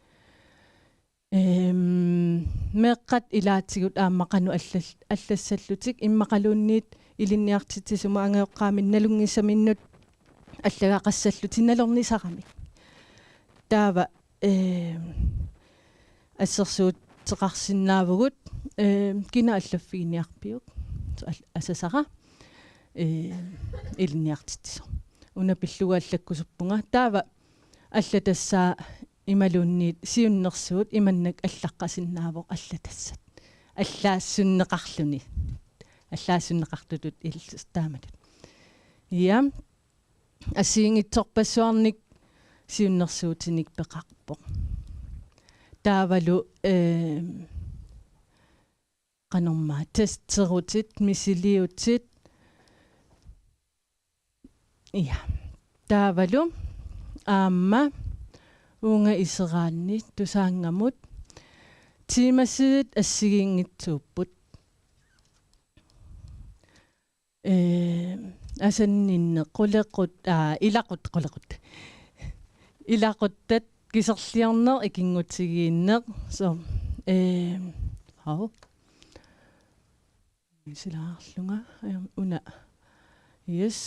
Ehm, meeqqat ilaatigut aamma qanoq allal-, allassallutik immaqaluunniit ilinniartitsisumut angajoqqaaminnut nalunngissaminnut allagaqassallutik nalornisaramik. Taava, ehm, assersuuteqarsinnaavugut, ehm, kina allaffiginiarpiuk, al-, asasara, ehm, ilinniartitsisoq. Una pillugu allakkusuppunga. Taava allatassaa imaluunniit siunnersuut imannak allaqqasinnaavoq allatassat. Allaassunneqarluni. Allaassunneqartutut illit taamatut. Ja. Assigiinngitsorpassuarnik siunnersuutinik peqarpoq. Taavalu, ehm, qanormaa, testerutit, misiliutit. Ja. Taavalu aamma uunga iseraanni Tusaanngamut temasidit assigiinngitsuupput. Ee, asanninneq, qulequt-, aa, ilaqut-, qulequt-. Ilaquttat kiserliorneq, ikinngutigiinneq. So, ee, hau. Silaarlunga, ajam, una. Yes.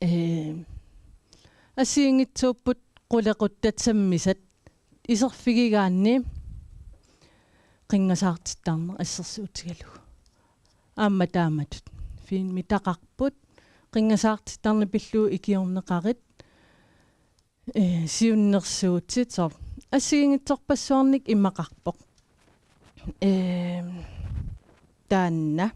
Ee, assigiinngitsuupput qulequttat sammisat iserfigigaanni qinngasaartittarneq assersuutigalugu. Aamma taamatut filmitaqarput qinngasaartittarneq pillugu ikiorneqarit. Ee, siunnersuutit, soorlu assigiinngitsorpassuarnik imaqarpoq. Ee, taanna.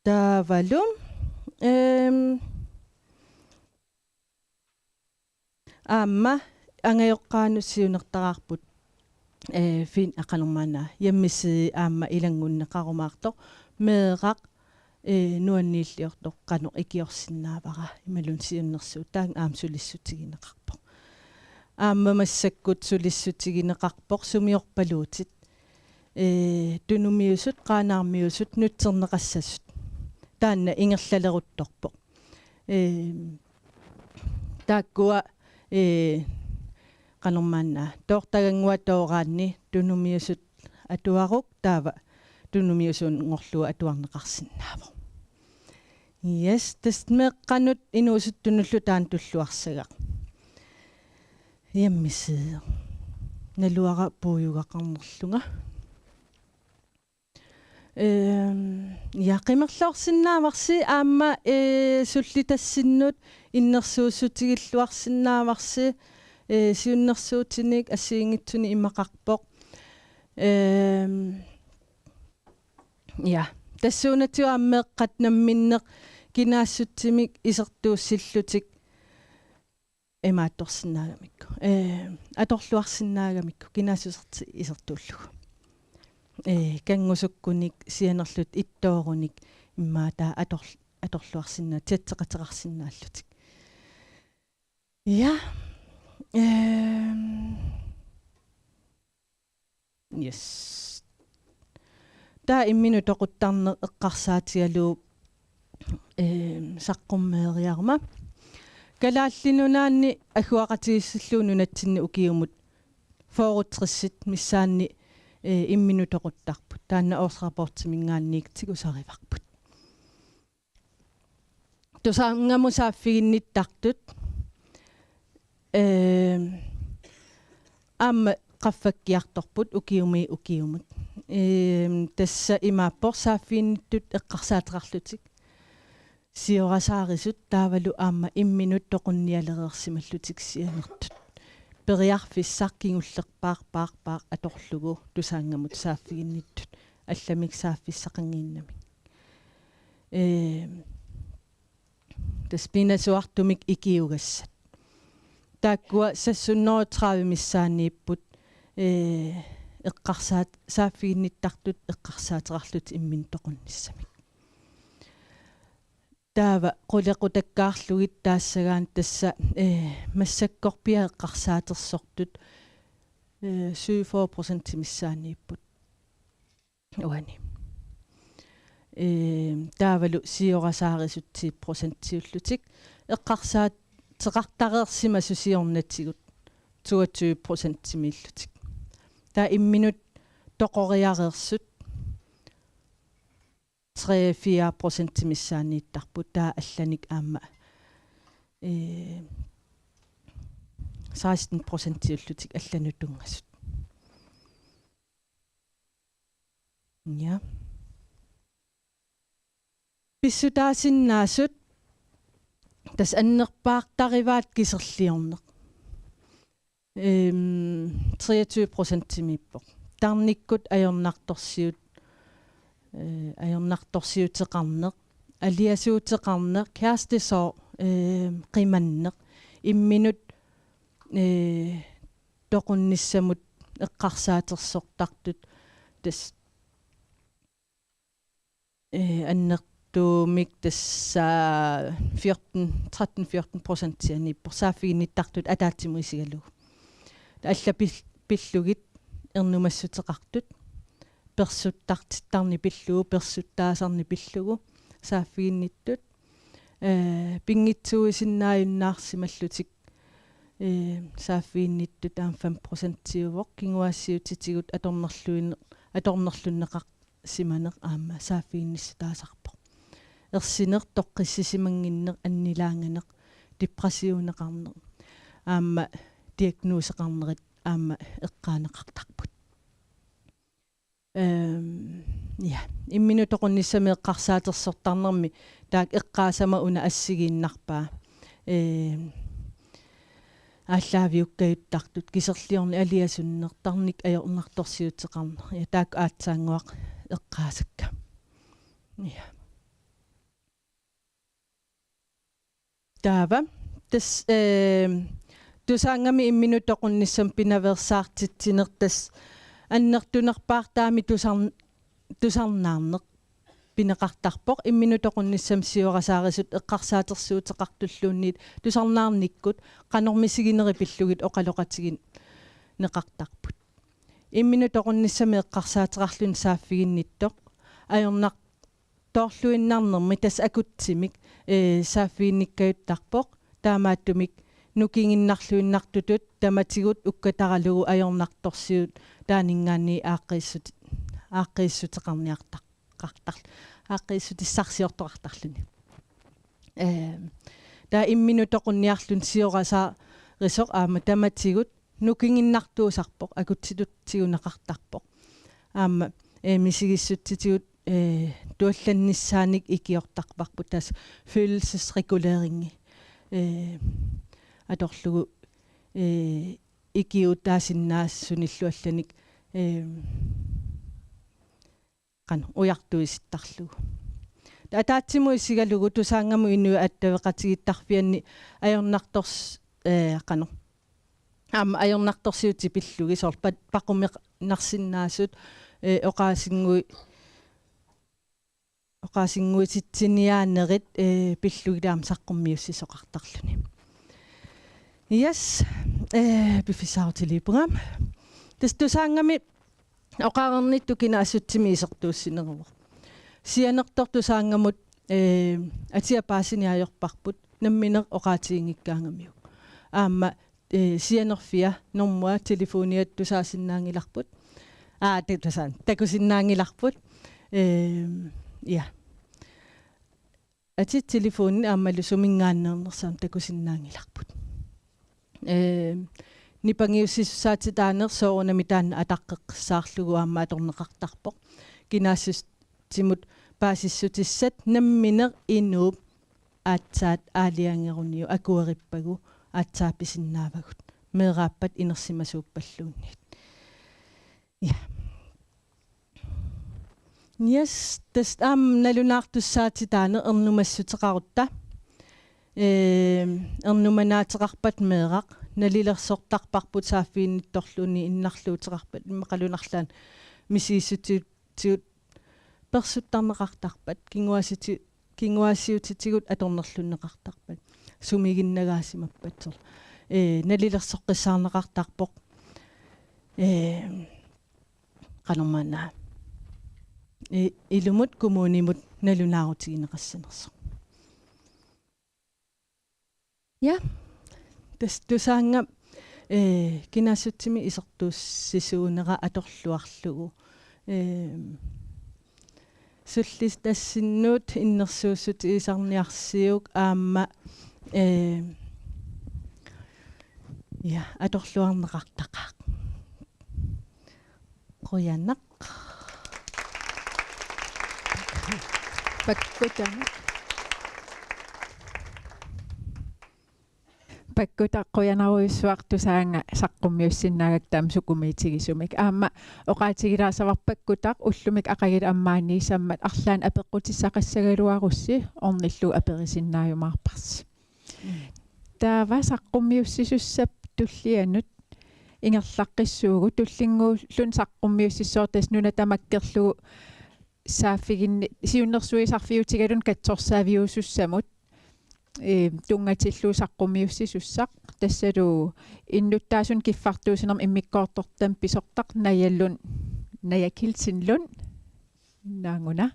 Taavalu, ehm, Aamma angajoqqaanut siunertaraarput, ee, fin aqanermaana hjemmeside aamma ilanngunneqarumaartoq, meeraq, ee, nuanniilliortoq qanoq ikiorsinnaavara imaluunniit siunnersuut, taanna aamma sulissutigineqarpoq. Aamma massakkut sulissutigineqarpoq sumiorpaluutit. Ee, tunumiusut, qaanaarmiusut, nutserneqassasut. Taanna ingerlaleruttorpoq. Ee, taakkua, ee, qanormaanna, toortagannguaq tooraanni tunumiusut atuaruk, taava tunumiusunngorlugu atuarneqarsinnaavoq. Yes, tassa meeqqanut inuusuttunullu taanna tulluarsagaq. Hjemmeside. Naluara puigugaqarnerlunga. Ehm, ja, qimerloorsinnaavarsi aamma, ee, sullitassinnut innersuussutigilluarsinnaavarsi, ee, siunnersuutinik assigiinngitsunik imaqarpoq. Ehm, ja, tassuunatigut aamma meeqqat namminneq kinaassutsimik isertuussillutik imaattorsinnaagamikku. Ee, atorluarsinnaagamikku kinaassusertik isertuullugu. Ee, kanngusukkunik sianerlutik ittoorunik immaqa taava ator-, atorluarsinnaa-, chatseqateqarsinnaallutik. Ja. Ehm. Yes. Taava imminut toquttarneq eqqarsaatigalugu, ehm, saqqummeeriaruma. Kalaallit Nunaanni agguaqatigiissillugu nunatsinni ukiumut fyrre tressit missaanni, eh, imminut toquttarput. Taanna årsrapportiminngaanniit tigusarivarput. Tusaanngamut saaffiginnittartut, ehm, aamma qaffakkiartorput ukiumiit ukiumut. Ehm, tassa imaappoq saaffiginnittut eqqarsaateqarlutik. Siorasaarisut taavalu aamma imminut toqunnialereersimallutik sianertut. Periarfissaq kingullerpaaq, paaq, paaq atorlugu tusaanngamut saaffiginnittut allamik saaffissaqannginnamik. Ehm, tassa pinasuartumik ikiugassat. Taakkua seks hundrede og tredive missaanniipput, eh, eqqarsaat-, saaffiginnittartut eqqarsaateqarlutik imminut toqunnissamik. Taava qulequtakkaarlugit taassagaanni tassa, eh, massakkorpiaq eqqarsaatersortut, eh, syvogfyrre procent missaanniipput. Uani. Ehm, taavalu siorasaarisut ti procentiullutik. Eqqarsaateqartareersimasoq siornatigut toogtyve procentimiillutik. Taava imminut toqoriareersut tre-fire procent missaanniittarput, taava allanik aamma, eh, seksten procentiullutik allanut tunngasut. Ja. Pissutaasinnaasut, tassa annerpaartarivaat kiserliorneq. Ehm, treogtyve procentimiippoq. Tarnikkut ajornartorsiut-, eh, ajornartorsiuteqarneq, aliasuuteqarneq, kærestesorg, ehm, qimanneq, imminut, eh, toqunnissamut eqqarsaatersortartut, tassa, eh, annertuumik tassa fjorten, tretten fjorten procentianiippoq saaffiginnittartut ataatsimut isigalugu. Alla pil-, pillugit ernumassuteqartut, persuttartittarneq pillugu, persuttaasarneq pillugu, saaffiginnittut, eh, pinngitsuuisinnaajunnaarsimallutik, eh, saaffiginnittut aamma fem procentiuvoq, kinguaassiuutitigut atornerluin-, atornerlunneqarsimaneq aamma saaffiginnissutaasarpoq. Ersineq, toqqissisimannginneq, annilaanganeq, depressioneqarneq, aamma diagnoseqarnerit aamma eqqaaneqartarput. Ehm, ja, imminut toqunnissamik eqqarsaatersortarnermi taakku eqqaasama una assigiinnarpaa. Ehm, aallaaviukkajuttartut, kiserliorneq, aliasunneq, tarnikkut ajornartorsiuteqarneq. Ja, taakku aatsaannguaq eqqaasakka. Ja. Taava, tassa, ehm, Tusaanngami imminut toqunnissamut pinaveersaartitsineq tassa annertunerpaartaami tusarn-, tusarnaarneq pineqartarpoq. Imminut toqunnissamut siorasaarisut eqqarsaatersuuteqartulluunniit tusarnaarnikkut qanormi misiginerit pillugit oqaloqatigineqartarput. Imminut toqunnissamut eqqarsaateqarluni saaffiginnittoq ajornartorluinnarnermi tassa akutsimik, ee, saaffiginnikkajuttarpoq. Taamaattumik nukinginnarluinnartutut tamatigut ukkataralugu ajornartorsiut taaninngaanniit aaqqiissut-, aaqqiissuteqarniartaqartar-, aaqqiissutissarsiortoqartarluni. Ee, taava imminut toqunniarluni siorasaarisoq aamma tamatigut nukinginnartuusarpoq, akutsitut tiguneqartarpoq. Aamma, ee, misigissutsitigut, ee, tuallannissaanik ikiortarparput, tassa følelsesreguleringi, ee, atorlugu, ee, ikiuutaasinnaassusillu allanik, ee, qanoq ujartuisittarlugu. Taava ataatsimut isigalugu Tusaanngamut inuit attaveqatigiittarfianni ajornartors-, ee, qanoq. Aamma ajornartorsiutit pillugit soorlu pa-, paquminarsinnaasut, ee, oqaasinnguit, oqaasinnguititsiniaanerit, ee, pillugit aamma saqqummiussisoqartarluni. Yes, ee, piffissaarutiliippungami. Tassa Tusaanngami oqareernittut kinaassutsimik isertuussineruvoq. Sianertoq Tusaanngamut, ee, atia paasiniarparput nammineq oqaatiginngikkaangamiuk. Aamma, ee, sianerfia normua telefoniata tusaasinnaanngilarput. Aa, te-, tusaanngilaq, takusinnaanngilarput. Ee, ja. Atit telefoni aammalu suminngaanneernersoq aamma takusinnaanngilarput. Ee, nipangiussisussaatitaaneq soorunami taanna ataqqeqqissaarlugu aamma atorneqartarpoq. Kinaassutsimut paasissutissat nammineq inuup aatsaat aalajangeruniuk akuerippagu aatsaat pisinnaavagut. Meeraappat inersimasuuppalluunniit. Ja. Yes, tassa aamma nalunaartussaatitaaneq ernumassuteqarutta. Ee, ernumanaateqarpat meeraq, nalilersortarparput saaffiginnittorluunniit innarluuteqarpat immaqaluunniit arlaannik misigissutitigut persuttarneqartarpat kinguaassuti-, kinguaassiutitigut atornerlunneqartarpat. Sumiginnagaasimappat soorlu. Ee, nalilersoqqissaarneqartarpoq. Ee, qanormaanna. I-, ilumut kommunimut nalunaarutigineqassanersoq. Ja. Tassa Tusaannga, ee, kinaassutsimik isertuussisuunera atorluarlugu. Ee, sullitassinnut innersuussutigisarniarsiuk aamma, ee, ja, atorluarneqartaqaaq. Qujanaq. Pakkutaq. Pakkutaq qujanarujussuaq Tusaannga saqqummiussinnaagakkit taama sukumiitigisumik. Aamma oqaatigilaassavara Pakkutaq ullumikkut aqaguani ammaaniissammat arlaannik apeqqutissaqassagaluarussi ornillugu aperisinnaajumaarparsi. Taava saqqummiussisussap tullianut ingerlaqqissuugut, tullinnguulluni saqqummiussissaaq tassa nuna tamakkerlugu saaffiginni-, siunnersuisarfiutigaluni katsorsaaviusussamut, ee, tunngatillugu saqqummiussisussaq, tassalu innuttaasunik kiffartuussinermut immikkoortortamik pisortaq Naja Lund, Naja Kielsen Lund, naanguna.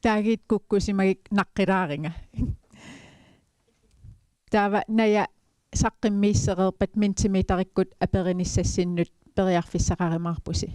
Taagiit kukkusimagit naqqilaaringa. Taava Naja saqqummiussereerpat Mentimeterikkut aperinissassinnut periarfissaqarumaarpusi.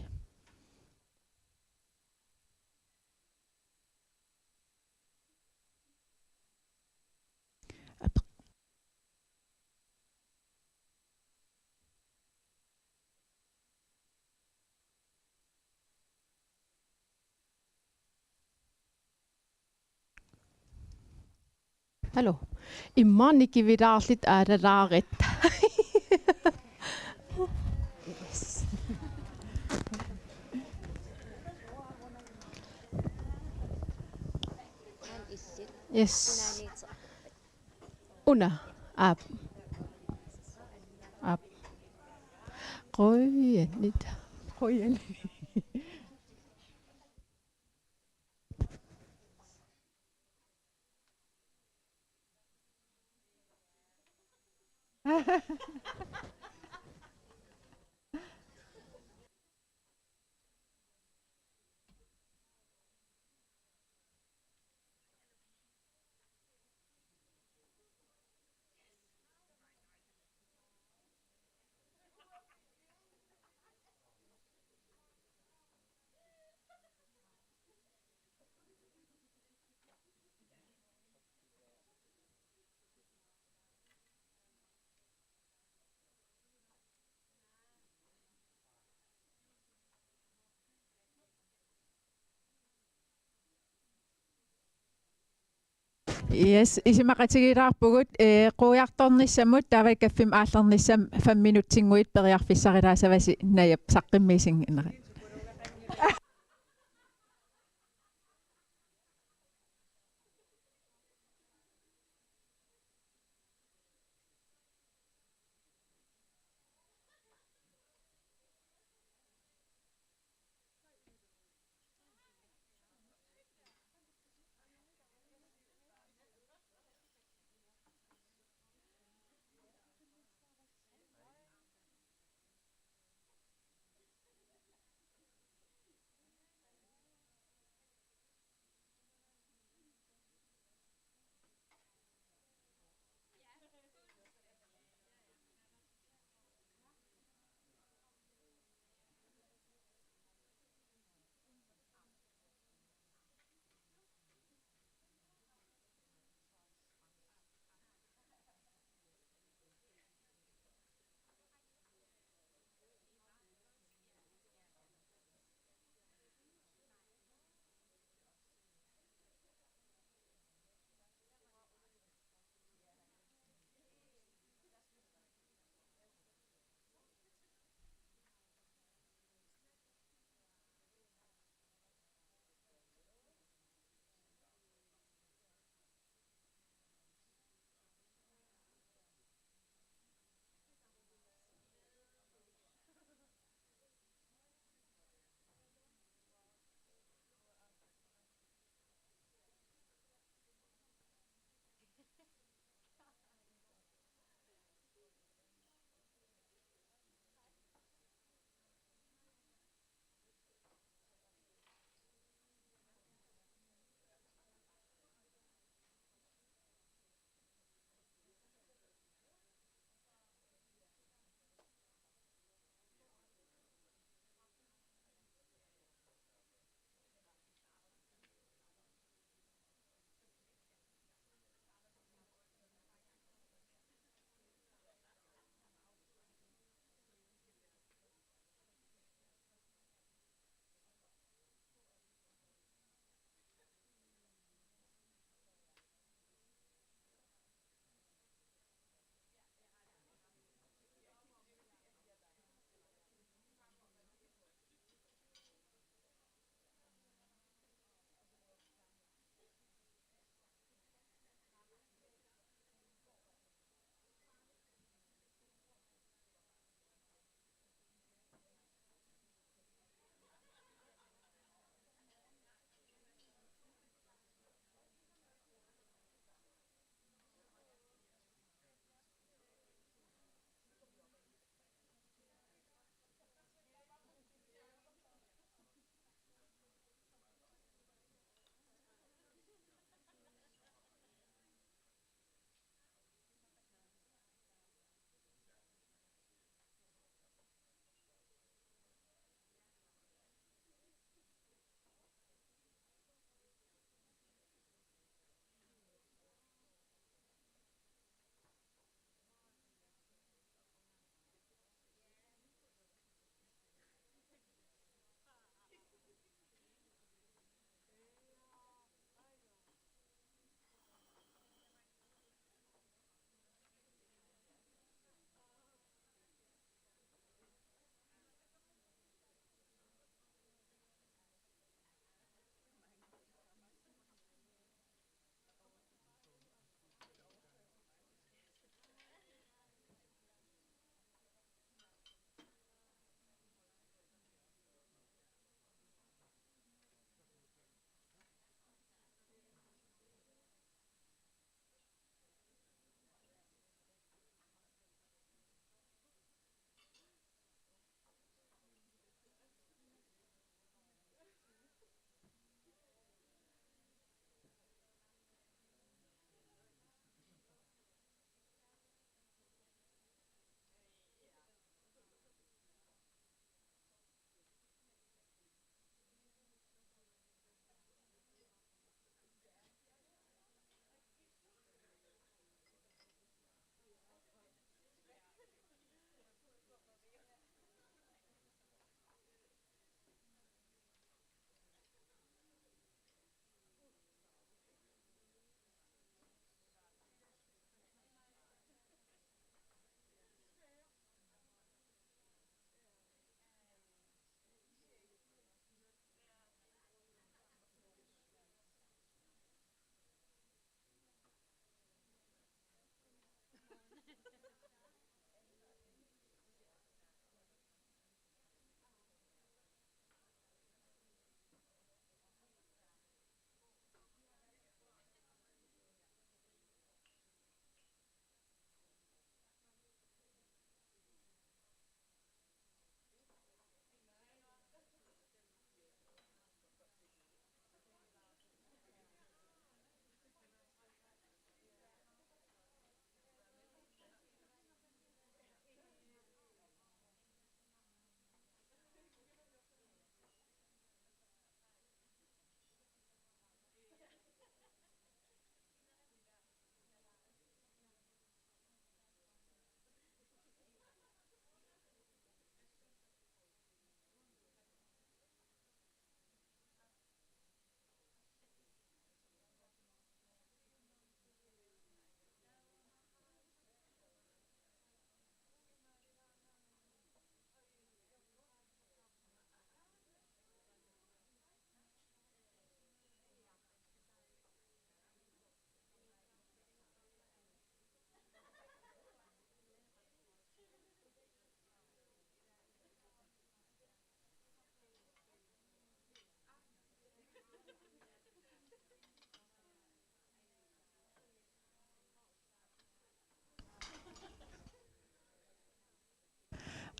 Hallo. Immaqa nikivilaarlutit aalalaaritta. Yes. Una. Aap. Aap. Qujanaq. Qujanaq. Yes, isumaqatigiilaarpugut, eh, quiartornissamut taava kaffimut aallarnissamut fem minutsinnguit periarfissarilaassavasi, Najap, saqqummiussinnaanerit.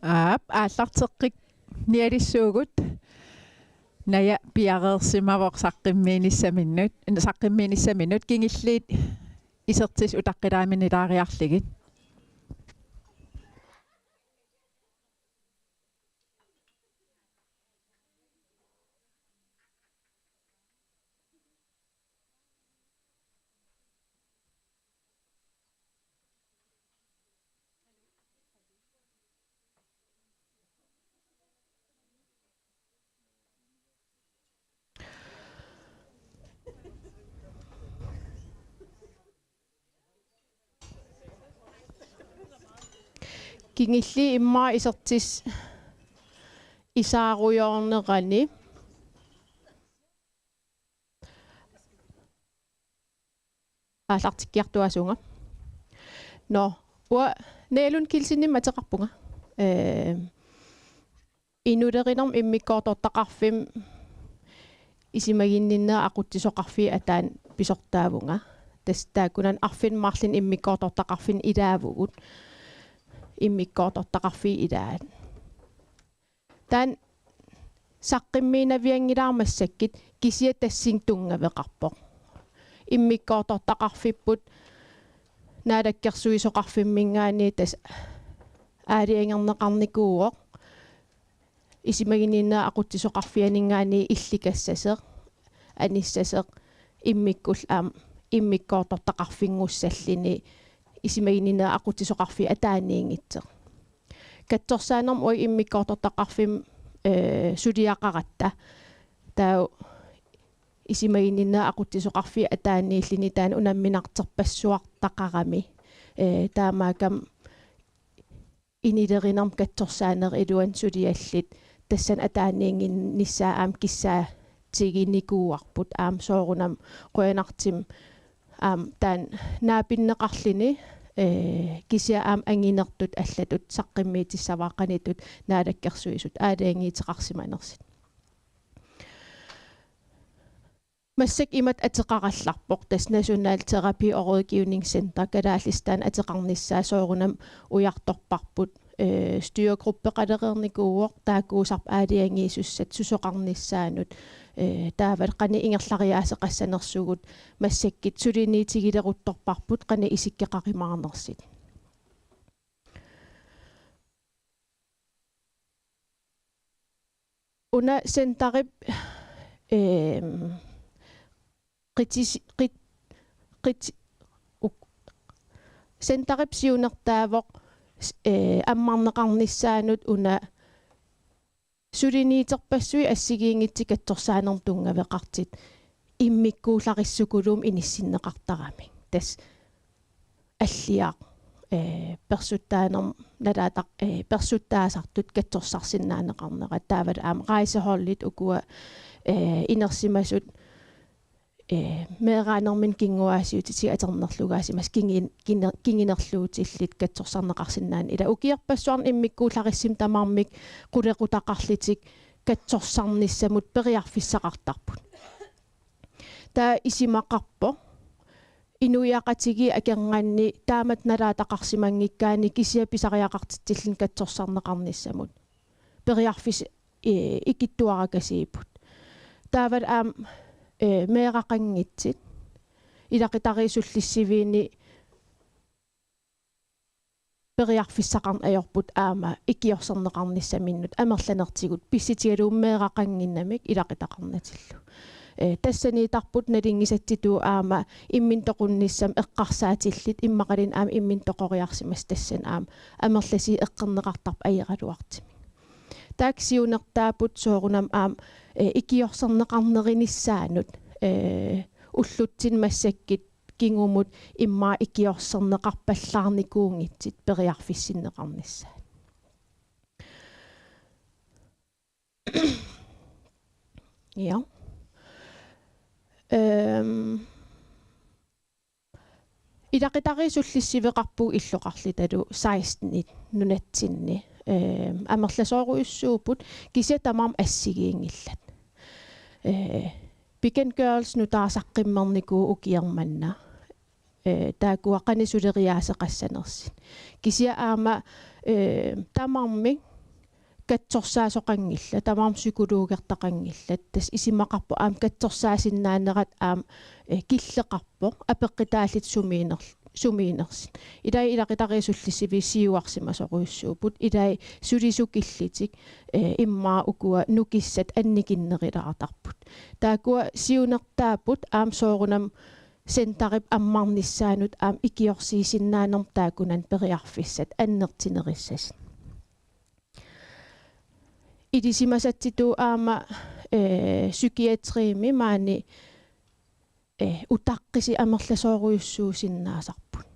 Aap, aallarteqqikkumaarnissuugut. Naja piareersimavoq saqqummiinissaminnut, saqqummiinissaminut. Kingulliit isertut utaqqilaaminnilaariarlugit. Kingulliit immaqa isertut isaarujoornerani. Aallartikkiartuaasunga. Nå, uanga Naja Lund Kielsenimik ateqarpunga. Ee, Inulerinermut immikkoortortaqarfimmut isumaginninnerit aqutsisoqarfiit ataanut pisortaavunga. Tassa taakkunani arfineq-marlunut immikkoortortaqarfinni ilaavugut. Immikkoortortaqarfiit ilaat. Taanna saqqummiinavianngilara massakkut, kisianni tassani tunngaveqarpoq. Immikkoortortaqarfipput naalakkersuisoqarfimminngaanniit tassa aalajangerneqarnikuuvoq. Isumaginninnerit aqutsisoqarfianinngaanniit illikassasoq, anissasoq, immikkullu aamma immikkoortortaqarfinngussalluni isumaginninnerit aqutsisoqarfiit ataaniinngitsoq. Katsorsaanermut uagut immikkoortortaqarfimmut, ee, suliaqaratta. Taava isumaginninnerit aqutsisoqarfiit ataaniilluni taanna unamminartorpassuartaqarami. Ee, taamaakkami inulerinermut katsorsaanerup iluani sulialluta tassani ataaniinnginnissaa aamma kissaatiginikuuarput aamma soorunami qujanartumik aamma taanna naapinneqarluni, ee, kisianni aamma anginertut allatut saqqummiutissavara qanoq ittut naalakkersuisut aalajangiuteqarsimanersut. Massakkut imatut ateqarallarpoq, tassa National Terapi og Rådgivningscenter Kalaallisut taanna ateqarnissaa soorunami ujartorparput, ee, styregruppeqalereernikuuvoq taakkuusarput aalajangiisussat susoqarnissaannut, ee, taavalu qanoq ingerlariaaseqassanersugut massakkut suliniutigileruttorparput qanoq isikkoqarumaarnersut. Una centerip, ehm, qitisi-, qit-, qit-, uk-, centerip siunertaavoq, s-, eh, ammarneqarnissaanut una suliniuterpassuit assigiinngitsut katsorsaanermut tunngaveqartut immikkuullarissukulummik inissinneqartaramik. Tassa Alliaq, eh, persuttaanerm-, nalaataq-, eh, persuttaasartut katsorsarsinnaaneqarnerat. Taavalu aamma rejseholdit ukua, eh, inersimasut, eh, meeraanerminni kinguaassiuutitigut atornerlugaasimasut kingin-, kine-, kingunerluutillit katsorsarneqarsinnaanerat. Ila ukiorpassuarni immikkuullarissumik tamarmik qulequtaqarlutik katsorsarnissamut periarfissaqartarput. Taava isumaqarpoq inuiaqatigiit akornanni taamatut nalaataqarsimanngikkaanni kisianni pisariaqartitsilluni katsorsarneqarnissamut. Periarfissat, eh, ikittuarakasiipput. Taavalu aamma, eh, meeraqanngitsut. Ilaqutariit sullissiviini periarfissaqarneq ajorput aamma ikiorserneqarnissaminnut amerlanertigut pissutigalugu meeraqannginnamik ilaqutaqarnatillu. Eh, tassaniittarput nalunngisatsitut aamma imminut toqunnissamut eqqarsaatillit immaqaluunniit aamma imminut toqoriarsimasut tassani aamma amerlasuut eqqorneqartarput ajoraluartumik. Taakku siunertaapput soorunami aamma, eh, ikiorserneqarnerinissaannut, eh, ullutsinni massakkut kingumut immaqa ikiorserneqarpallaarnikuunngitsut periarfissinneqarnissaat. Ja. Ehm, ilaqutariit sullissiveqarpugut illoqarlutalu sekstenit nunatsinni. Ehm, amerlasoorujussuupput kisianni tamarmik assigiinngillat. Eh, Pick and Girls nutaaq saqqummernikuuvoq ukioq manna. eh, taakkua qanoq suleriaaseqassanersut. Kisianni aamma, eh, tamarmik katsorsaasoqanngillat, tamarmik psykologertaqanngillat, tassa isumaqarpoq aamma katsorsaasinnaanerat aamma, eh, killeqarpoq, apeqqutaallutik sumiinner-, sumiinnersut. Ilai ilaqutariit sullissivii siuarsimasorujussuupput, ilai sulisut killitik, eh, immaqa ukua nukissat annikinnerulaartarput. Taakkua siunertaapput aamma soorunami centerip ammarnissaanut aamma ikiorsiisinnaanermut taakkunani periarfissat annertunerussasut. Ilisimasatsitut aamma, eh, psykiatriimi maani, eh, utaqqisut amerlasoorujussuusinnaasarput.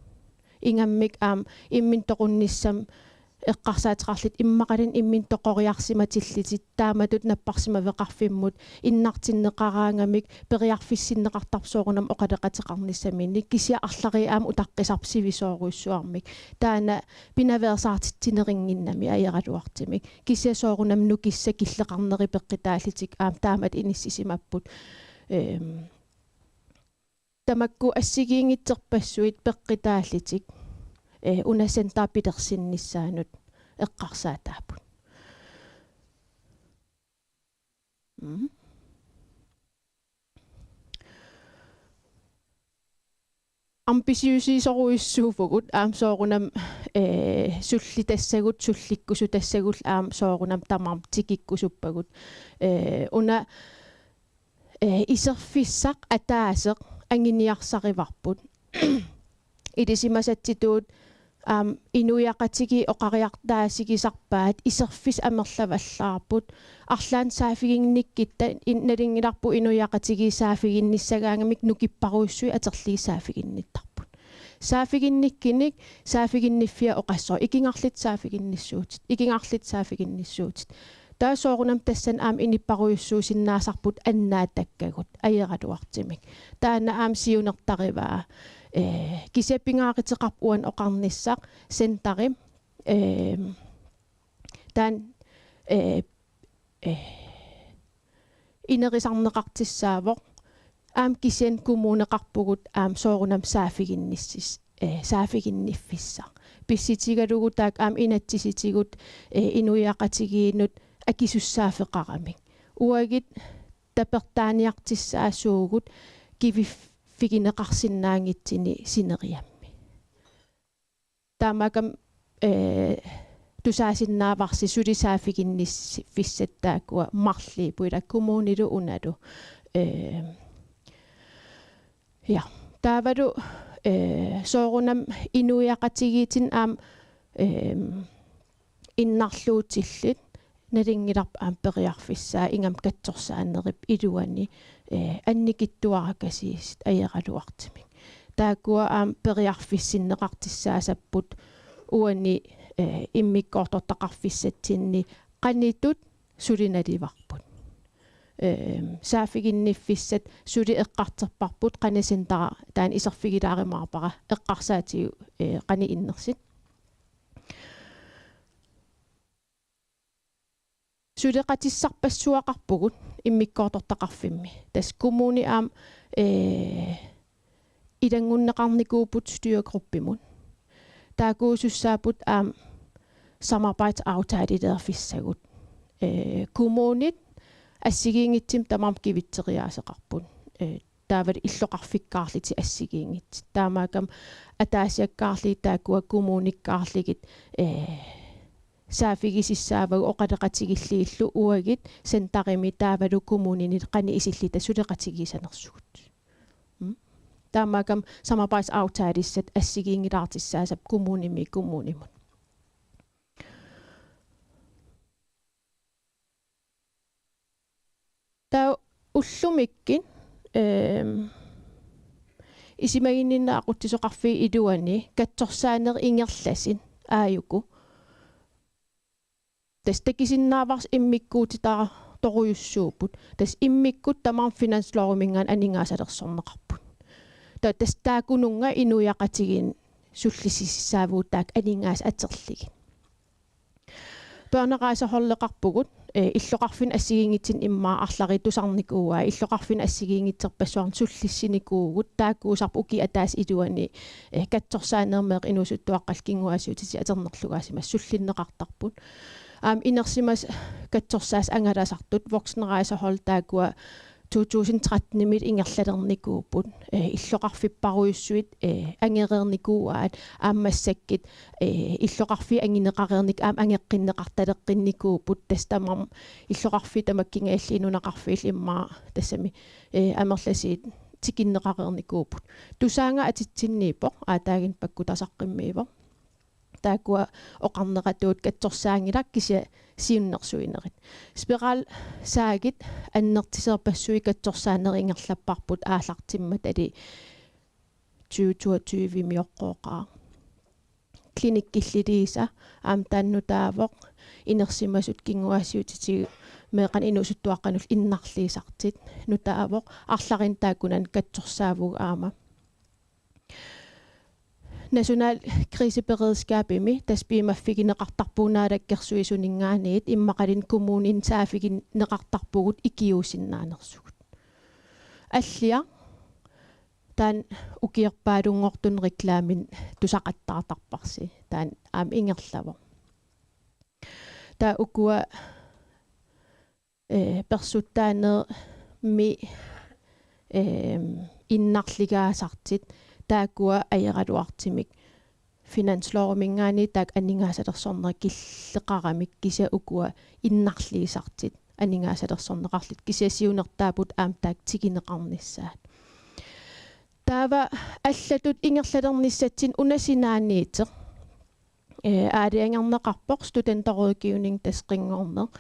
Ingammik aamma imminut toqunnissamut eqqarsaateqarlutik immaqaluunniit imminut toqoriarsimatillutik taamatut napparsimaveqarfimmut innartinneqaraangamik periarfissinneqartarpoq soorunami oqaloqateqarnissaminnik kisianni arlallit aamma utaqqisarput sivisoorujussuarmik. Taanna pinaveersaartitsinerinnginnami ajoraluartumik. Kisianni soorunami nukissat killeqarnerat peqqutaallutik aamma taamatut inissisimapput. Ehm, tamakku assigiinngitsorpassuit peqqutaallutik, eh, una center pilersinnissaanut eqqarsaataapput. Mm. Aamma pisiusisorujussuuvugut, aamma soorunami, eh, sullitassagut, sullikkusutassagut, aamma soorunami tamarmik tikikkusuppagut. Eh, una, eh, iserfissaq ataaseq anguniarsarivarput. Ilisimasatsitut aamma inuiaqatigiit oqariartaatigisarpaat iserfissat amerlavallaarput. Arlaannik saaffiginnikkutta in-, nalunngilarput inuiaqatigiit saaffiginnissagaangamik nukipparujussuit atorlugit saaffiginnittarput. Saaffiginnikkunik saaffiginniffiat oqassaaq: ikinngarlutit saaffiginnissuutit, ikinngarlutit saaffiginnissuutit. Taava soorunami tassani aamma inuppassuusinnaasarput annaattakkagut ajoraluartumik. Taanna aamma siunertarivaa. Eh, kisianni pingaaruteqarpoq uani oqarnissaq centeri, eh, taanna, eh, eh, inerisarneqartussaavoq. Aamma kisianni kommuneqarpugut aamma soorunami saaffiginnissis-, eh, saaffiginniffissaq. Pissutigalugu taakku aamma inatsisitigut, eh, inuiaqatigiinnut akisussaaffeqaramik. Uagut tapertaaniartussaasuugut kiviffigineqarsinnaanngitsuni sineriammi. Taamaakkami, eh, tusaasinnaavarsi suli saaffiginniffissat taakkua marluupput, ila kommunilu unalu. Eh, ja, taavalu, eh, soorunami inuiaqatigiittut aamma, eh, innarluutillit nalunngilarput aamma periarfissaa ingammik katsorsaanerup iluani, eh, annikitsuarakasiisut ajoraluartumik. Taakkua aamma periarfissinneqartussaasapput uani, eh, immikkoortortaqarfissatsinni qanoq ittut suli naluvarput. Eh, saaffiginniffissat suli eqqartorparput qanoq centeri taanna iserfigilaarumaarpara eqqarsaatigalugu, eh, qanoq innersut. Suleqatissarpassuaqarpugut immikkoortortaqarfimmi. Tassa kommuni aamma, eh, ilanngunneqarnikuupput styregruppimut. Taakkuusussaapput aamma samarbejdsaftalelerfissagut. Eh, kommunit assigiinngitsumik tamarmik kivitseriaaseqarput. Eh, taavalu illoqarfikkaarlutik assigiinngitsut. Taamaakkami ataasiakkaarlugit taakkua kommunikkaarlugit, eh, saaffigisussaavagut oqaloqatigillugillu uagut centerimi taavalu kommuninit qanoq isilluta suleqatigiissanersugut. Mm. Taamaakkami samarbejdsaftalissat assigiinngilaartussaasapput kommunimiit kommunimut. Taava ullumikkut, ehm, isumaginninneq aqutsisoqarfiup iluani katsorsaanerit ingerlasut aajuku. Tassa takusinnaavarsi immikkuutitaatorujussuupput. Tassa immikkut tamarmik finansloviminngaanniit aningaasalersorneqarput. Taava tassa taakkununnga inuiaqatigiinni sullissisussaavugut taakku aningaasat atorlugit. Børnerejseholdeqarpugut, eh, illoqarfinni assigiinngitsunik immaqa arlariit tusarnikuuai, illoqarfinni assigiinngitsorpassuarnik sullissinikuuvugut, taakkuusarput ukiup ataatsip iluani, eh, katsorsaaneq meeqqat inuusuttuaqqallu kinguaassiuutitigut atornerlugaasimasut sullinneqartarput. Aamma inersimasut katsorsaassat angalasartut, voksenrejsehold taakkua to tusind tretten-imiit ingerlalernikuupput, eh, illoqarfipparujussuit, eh, angereernikuuaat aamma massakkut, eh, illoqarfiit angineqareernikut aamma angeqqinneqartaleqqinnikuupput, tassa tamarmik illoqarfiit tamakkingajalli nunaqarfiillu immaqa tassami, eh, amerlasuut tikinneqareernikuupput. Tusaannga atitsinniippoq, aataaginnaq pakkutasaqqimmiivoq. Taakkua oqarneratut katsorsaanngilaq kisianni siunnersuinerit. Spiralsagit annertusiorpassuit katsorsaanerit ingerlapparput aallartimmatali tyve toogtyve-mioqqooqaaq. Klinikki Liliisa aamma taanna nutaavoq, inersimasut kinguaassiuutitigut meeqqanut inuusuttuaqqanullu innarliisartut nutaavoq, arlalinnik taakkunannga katsorsaavugut aamma. National kriseberedskabimi tassa piumaffigineqartarpugut Naalakkersuisuninngaanniit, immaqaluunniit kommuninut saaffigineqartarpugut ikiuussinnaanersugut. Alliaq, taanna ukiorpaalunngortunut reklaaminik tusaqattaartarparsi, taanna aamma ingerlavoq. Taava ukua eh, persuttaanermi, ehm, innarligaasartut taakkua ajoraluartumik finansloviminngaanniit taakku aningaasalersornerit killeqaramik, kisianni ukua innarliisartut aningaasalersorneqarlutik, kisianni siunertaapput aamma taakku tiguneqarnissaat. Taava allatut ingerlalernissatsinnut una sinaaniuteq, eh, aalajangerneqarpoq studenterrådgivning, tassa qinngorneq,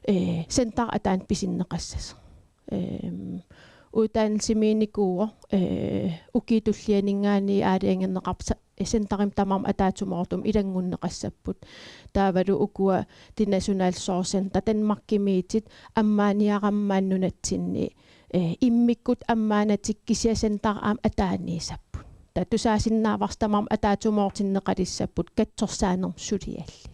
eh, center ataaneq pisinneqassasoq. Ehm, uddannelsimiinnikuuvoq, eh, ukiup tullianinngaanniit aalajangerneqarpoq, sa-, centerimi tamarmik ataatsimoortumik ilanngunneqassapput. Taavalu ukua Det Nationale Sorgcenter Danmarkimiittut ammaaniarama maani nunatsinni, eh, immikkut ammaanatik, kisianni centeri aamma ataaniissapput. Taava tusaasinnaavarsi tamarmik ataatsimoortinneqalissapput katsorsaanermut suliallit.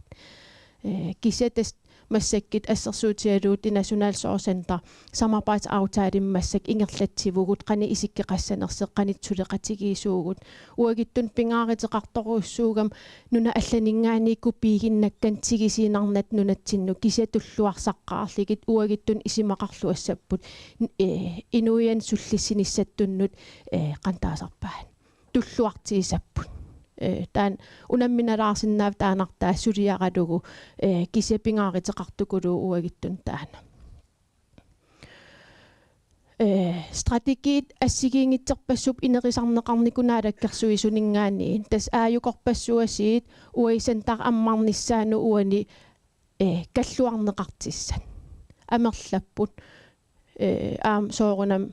Eh, kisianni tassa massakkut assersuutigalugu Det Nationale Sorgcenter samarbejdsaftale massakkut ingerlatsivugut, qanoq isikkoqassanersoq, qanoq suleqatigiissuugut. Uagutsinnut pingaaruteqartorujussuugami nunat allaninngaanniit kopiiginnakkanik tigusiinnarnatik nunatsinnut, kisianni tulluarsaqqaarlugit uagutsinnut isumaqarluassapput, n-, eh, inuiannut sullissinissattunnut, eh, qanoq taasarpaat, tulluartuussapput. Eh, taanna unamminalaarsinnaavat taannartaa suliaralugu, eh, kisianni pingaaruteqartukuluuvoq uagutsinnut taanna. Eh, strategiit assigiinngitsorpassuupput inerisarneqarnikut Naalakkersuisuninngaanniit. Tassa aajukorpassuasiit uagut centeri ammarnissaanut uani, eh, kalluarneqartussat amerlapput. Eh, aamma soorunami,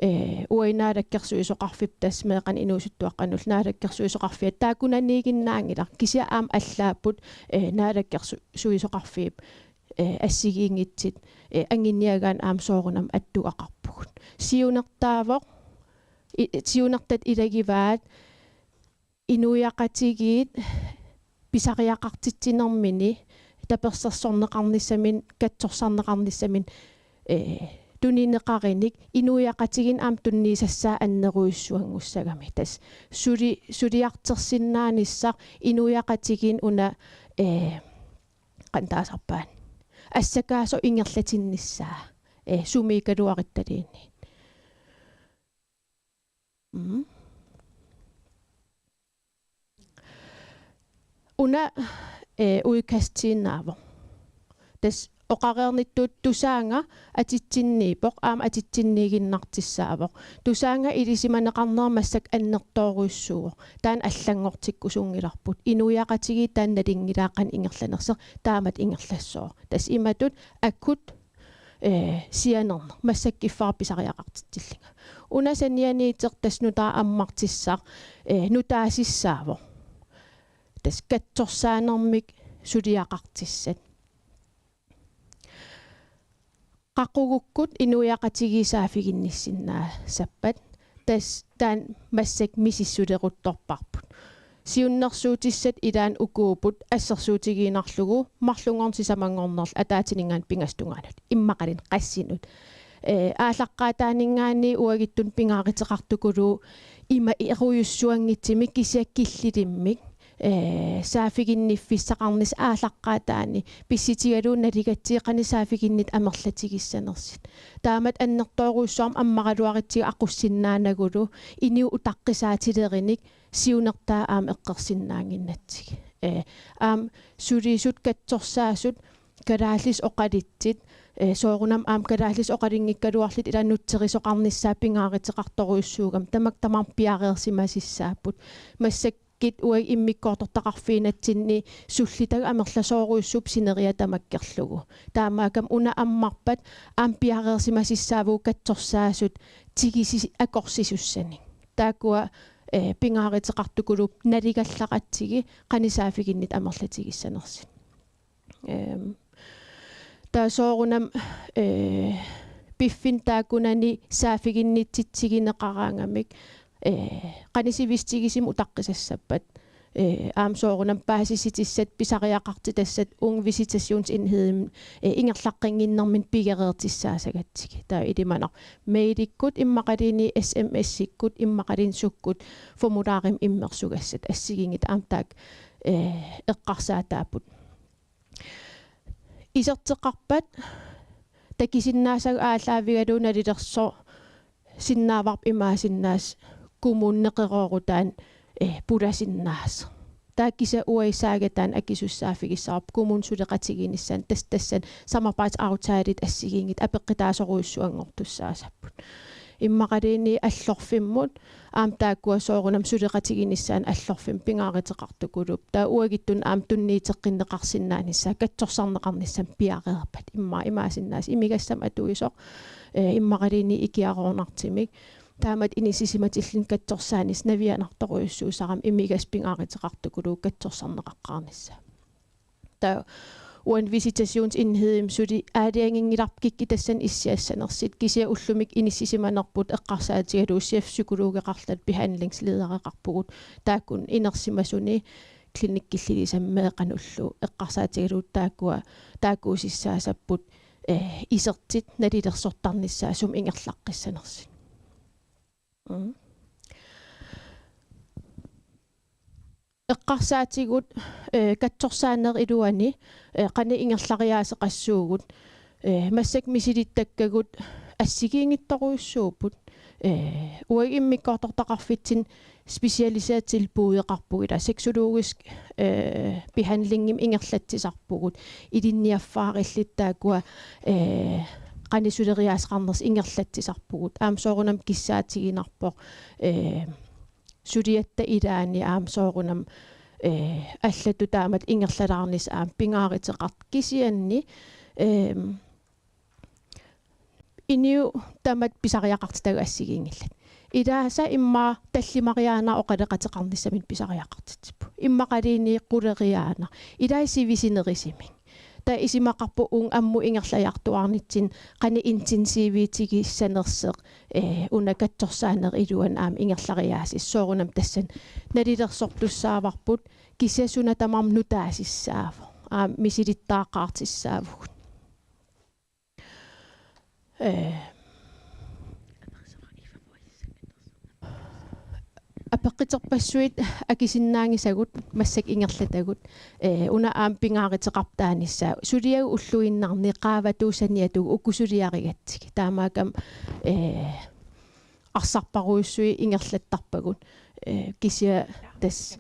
eh, uagut naalakkersuisoqarfiup, tassa meeqqanut inuusuttuaqqanullu naalakkersuisoqarfiata taakkunaniiginnaanngilaq, kisianni aamma allaapput, eh, naalakkersu-, suisoqarfiup, eh, assigiinngitsut, eh, anguniagaanni aamma soorunami attuugaqarpugut. Siunertaavoq, i-, siunertatut ilagivaat inuiaqatigiit pisariaqartitsinermini tapersersorneqarnissaminut, katsorsarneqarnissaminut, eh, tunineqarunik inuiaqatigiinnut aamma tunniussassaa annerujussuanngussagami. Tassa suli-, suliartorsinnaanissaq inuiaqatigiinnut una, eh, qanoq taasarpaat, assakaasoq ingerlatinnissaa, eh, sumiikkaluaruttaluunniit. Mm. Una, eh, udkastiinnaavoq. Tassa oqareernittut Tusaannga atitsinniippoq, aamma atitsinniiginnartussaavoq. Tusaannga ilisimaneqarnera massakkut annertoorujussuuvoq. Taanna allanngortikkusunngilarput. Inuiaqatigiit taanna nalunngilaat qanoq ingerlanersoq, taamatut ingerlassooq. Tassa imatut akut, eh, sianerneq, massakkut kiffaraq pisariaqartitsillunga. Una sanianiittoq tassa nutaaq ammartussaq, eh, nutaasussaavoq. Tassa katsorsaanermik suliaqartussat. Qaqugukkut inuiaqatigiit saaffiginnissinnaassappat, tassa taanna massakkut misissuleruttorparput. siunnersuutissat ilaanni ukuupput assersuutigiinnarlugu marlunngorneq sisamanngornerlu ataatsiminngaanniit pingasut tungaanut. Immaqaluunniit qassinut. Ee, aallaqqaataaninngaanniit uagutsinnut pingaaruteqartukuluuvoq ima erujussuanngitsumik kisianni killilimmik. Ee, saaffiginniffissaqarnissaq aallaqqaataani pissutigalugu naligatsigit qanoq saaffiginnittut amerlatigissanersut. Taamatut annertoorujussuarmik ammaraluarutsigu aqussinnaanagulu inuit utaqqisaatilerinik siunertaa aamma eqqersinnaannginnatsigit. Ee, aamma sulisut katsorsaasut kalaallisut oqalutsit, ee, soorunami aamma kalaallisut oqalunngikkaluarlutik ila nutserisoqarnissaat pingaaruteqartorujussuugami tamakku tamarmik piareersimasussaapput. Massakkut uagut immikkoortortaqarfiinatsinni sullitagut amerlasoorujussuupput sineriak tamakkerlugu. Taamaakkami una ammarpat aamma piareersimasussaavugut katsorsaasut tigusi-, akorsisussanik. Taakkua, ee, pingaaruteqartukuluupput nalugallaqatigiit qanoq saaffiginnittut amerlatigissanersut. Ehm, taava soorunami, ee, piffinni taakkunani saaffiginnitsitsigineqaraangamik, ee, qanoq sivisutigisumik utaqqisassapput. Ee, aamma soorunami paasissutissat pisariaqartitassat uunga visitationsenhedimi, ee, ingerlaqqinnginnerminni pigereertussaassagatsigit. Taava ilimanarpoq mailikkut immaqaluunniit S M S-ikkut immaqaluunniit sukkut formularimik immersugassat assigiinngitsut aamma taakku, ee, eqqarsaataapput. Iserteqqaarpat takusinnaasagut aallaavigalugu nalilersorsinnaavarput imaassinnaavoq kommuni neqeroorutaanni, eh, pulassinnaasoq. Taava kisianni uagut saagataanni akisussaaffigissavara kommunip suleqatigiinnissaanut tassa tassani samarbejdsaftaletit assigiinngitsut apeqqutaasorujussuanngortussaasapput. Immaqaluunniit Allorfimmut aamma taakkua soorunami suleqatigiinnissaanut Allorfimmut pingaaruteqartukuluupput. Taava uagutsinnut aamma tunniuteqqinneqarsinnaanissaat katsorsarneqarnissamut piareerpat. Immaqa imaassinnaavoq imigassamik atuisoq, eh, immaqaluunniit ikiaroornartumik. Taamatut inissisimatilluni katsorsaanissaq navianartorujussuusarami imigassaq pingaaruteqartukuluuvoq katsorsarneqaqqaarnissaa. Taava uani visitationsenhedimi suli aalajanginngilarput kikkut tassani issiassanersut, kisianni ullumikkut inissisimanerput eqqarsaatigalugu chefpsykologeqarluta behandlingsledereqarpugut, taakkua inersimasuni klinikkilli lisami meeqqanullu eqqarsaatigalugu taakkua taakkuusussaasapput, eh, isertut nalilersortarnissaat sumut ingerlaqqissanersut. Mm. Eqqarsaatigut, eh, katsorsaanerup iluani, eh, qanoq ingerlariaaseqassuugut, eh, massakkut misilittakkagut assigiinngitsorujussuupput, eh, uagut immikkoortortaqarfitsinni specialiserede tilbudeqarpugut, ila sexologisk, eh, behandlingimik ingerlatsisarpugut, ilinniarfaarilluta taakkua, eh, qanoq suleriaaseqarnersut ingerlatsisarpugut, aamma soorunami kissaatiginarpoq, eh, suliatta ilaanni aamma soorunami, eh, allatut taamatut ingerlalaarnissaq aamma pingaaruteqartoq kisianni, ehm, inuit tamatta pisariaqartitagut assigiinngillat. Ilaasa immaqa tallimariaannaat oqaloqateqarnissaminut pisariaqartitsipput. Immaqaluunniit quleriaannaat. Ilaasa sivisunerusumik. Taava isumaqarpunga uunga ammut ingerlajartuaarnitsinni qanoq intensiviutigissanersoq, eh, una katsorsaanerup iluani aamma ingerlariaaseq. Soorunami tassani nalilersortussaavarput kisianni suna tamarmi nutaasussaavoq. Aamma misilittagaqartussaavugut. Eh, apeqquterpassuit akisinnaanngisagut massakkut ingerlatagut, eh, una aamma pingaaruteqartaanissaa. Suliagut ulluinnarni qaavatuut saniatigut uku suliarigatsigit. Taamaakkami, eh, arsarparujussuit ingerlattarpagut. Eh, kisianni tassa,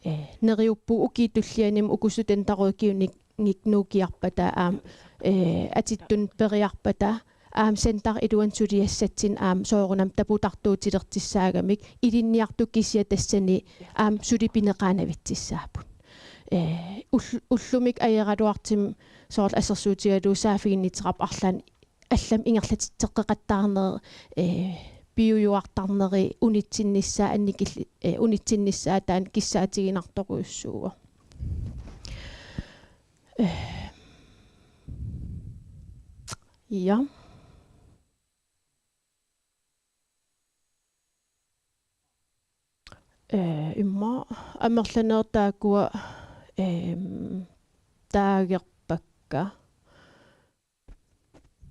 eh, neriuppugut ukiup tullianimi uku studenterrådgivningi nuukkiarpata aamma, eh, atittut periarpata aamma centerip iluani suliassatsinnik aamma soorunami taputartuutilertussaagamik ilinniartut kisiat tassani aamma suli pineqaanavittussaapput. Eh, ull-, ullumikkut ajoraluartumik soorlu assersuutigalugu saaffiginnittoqarpoq arlaannik allamik ingerlatitseqqeqattaarneq, eh, piujuartarneri unitsinnissaa annikilli-, eh, unitsinnissaa taanna kissaatiginartorujussuuvoq. Eh, ja. Eh, immaqa amerlanerit taakkua, ehm, taagerpakka.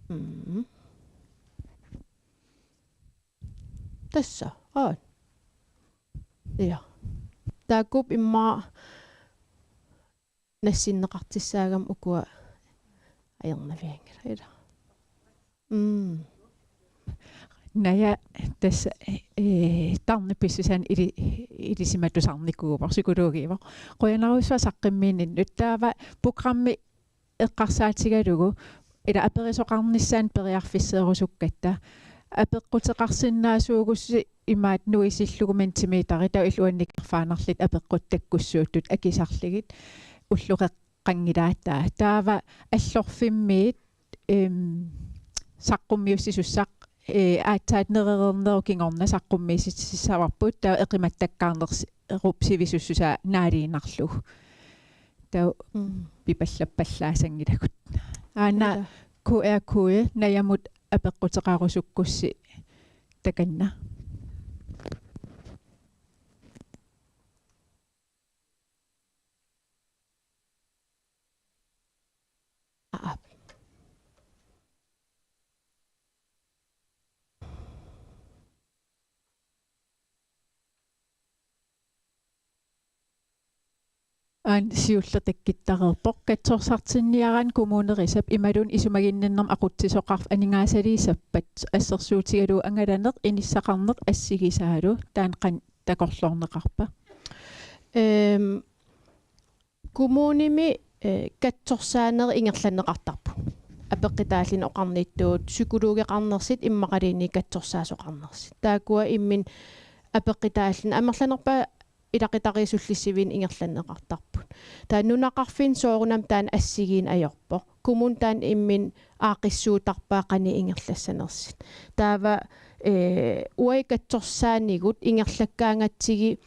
Mm. Tassa, aat. Ja. Taakkuupput immaqa nassinneqartussaagami ukua ajornavianngilaq, ilaa. Mm. Naja, tassa, eh, tarnip pissusaanut ili-, ilisimatusarnikuuvoq, psykologiuvoq. Qujanarsuaq saqqummiininnut. Taava programmi eqqarsaatigalugu, ilaa, aperisoqarnissaannut periarfisseerusukkatta. Apeqquteqarsinnaasuugussi imaattoq nuisillugu Mentimeterit, taava illit uannit nikerfaannarlutit apeqqutit takkussuuttut akisarlugit, ulloqeqqanngilaataa. Taava Allorfimmiit, em, saqqummiussisussaq, eh, aatsaat nerereernerup kingorna saqqummiussissavarput, taava eqimattakkaarnerup sivisussusaa naaliinnarlugu. Taava Mm. pipallappallaasanngilagut. Aana Ila. Q R-kode Najamut apeqquteqarusukkussi takanna. Aap. Aana siulleq takkuttareerpoq. Katsorsartinniaraanni kommunerisap imaluunniit isumaginninnermut aqutsisoqarfik aningaasaliissappat, assersuutigalugu angalaneq, inissaqarneq assigisaalu, taanna qanoq takorloorneqarpa? Ehm, kommunimi, eh, katsorsaanerit ingerlanneqartarput. Apeqqutaalluni oqarnittut psykologeqarnersut immaqaluunniit katsorsaasoqarnersut. Taakkua imminnut apeqqutaalluni amerlanerpaat ilaqutariit sullissiviinnut ingerlanneqartarput. Taava nunaqarfinni soorunami taanna assigiinneq ajorpoq. Kommuni taanna imminut aaqqissuuttarpaa qanoq ingerlassanersut. Taava, eh, uagut katsorsaanigut ingerlakkaangatsigit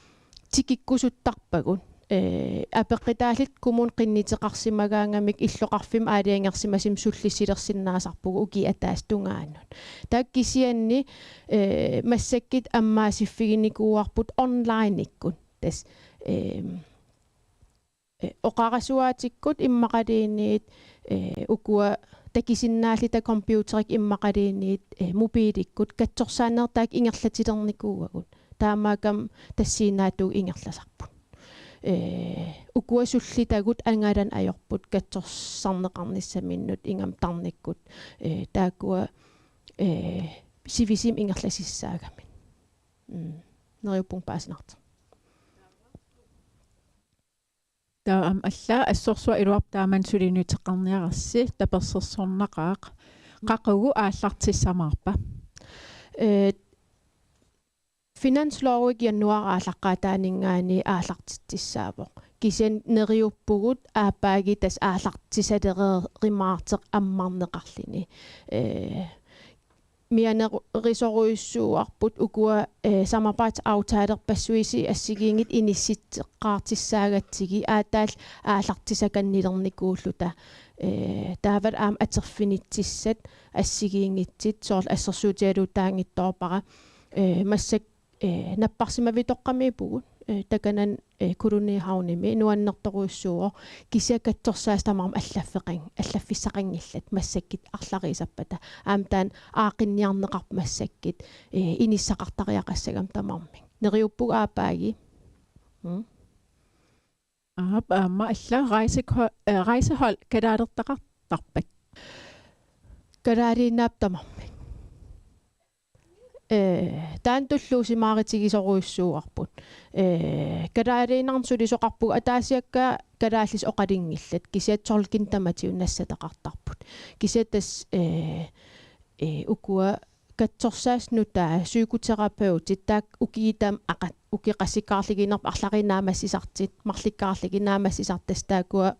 tikikkusuttarpagut. Eh, apeqqutaalluta kommuni qinnuteqarsimagaangamikku illoqarfimmut aalajangersimasumik sullissilersinnaasarpugut ukiup ataatsip tungaanut. Taava kisianni, eh, massakkut ammaasiffiginikuuarput onlineikkut. Tassa, ehm, eh, oqarasuaatikkut immaqaluunniit, eh, ukua takusinnaalluta computerikkut immaqaluunniit, eh, mobiilikkut katsorsaanerit taakku ingerlatilernikuuagut. Taamaakkami tassiinnaatut ingerlasarput. Eh, ukua sullitagut angalaneq ajorput katsorsarneqarnissaminnut ingammik tarnikkut, eh, taakkua, eh, sivisuumik ingerlasussaagaminnik. Mm. Neriuppunga paasinartoq. Taava aamma allaat assorsuaq iluarpoq taamani suliniuteqarniarassi, tapersersornaqaaq. Qaqugu aallartissamaarpa? Eh, finanslovikkut januaarip aallaqqaataaninngaanniit aallartitsissaavoq. Kisianni neriuppugut aappaagu tassa aallartisalereerumaartoq ammarneqarluni. Eh, mianerisorujussuuarput ukua, eh, samarbejdsaftaleqarpassuisi assigiinngitsut inissitseqqaartissaagatsigit aatsaat aallartisakannilernikuulluta. Eh, taavalu aamma atorfinitsissat assigiinngitsut, soorlu assersuutigalugu taanngitsoorpara, eh, massakkut, eh, napparsimavittoqqamiippugut, eh, takanani, eh, Kolonihavnimi, nuannertorujussuuvoq, kisianni katsorsaasut tamarmik allaffeqan-, allaffissaqanngillat massakkut arlariusappata. Aamma taanna aaqqinniarneqarpoq massakkut, eh, inissaqartariaqassagami tamarmik. Neriuppugut aappaagu. Mm. Aap, aamma allaat rejseho-, eh, rejsehold kalaalertaqartarpat? Kalaaliinnaat tamarmik. Eh, taanna tulluusimaarutigisorujussuuarput. Eh, kalaaliinnarnik sulisoqarpugut, ataasiakkaat kalaallisut oqalunngillat, kisianni tolkit tamatigut nassataqartarput. Kisianni tassa, eh, eh, ukua katsorsaasut nutaat, psykoterapeutit, taakku ukiut taama aqat-, ukiut qassikkaarlugit inerput arlallit naammassisartut, marlukkaarlugit naammassisartut, tassa taakkua,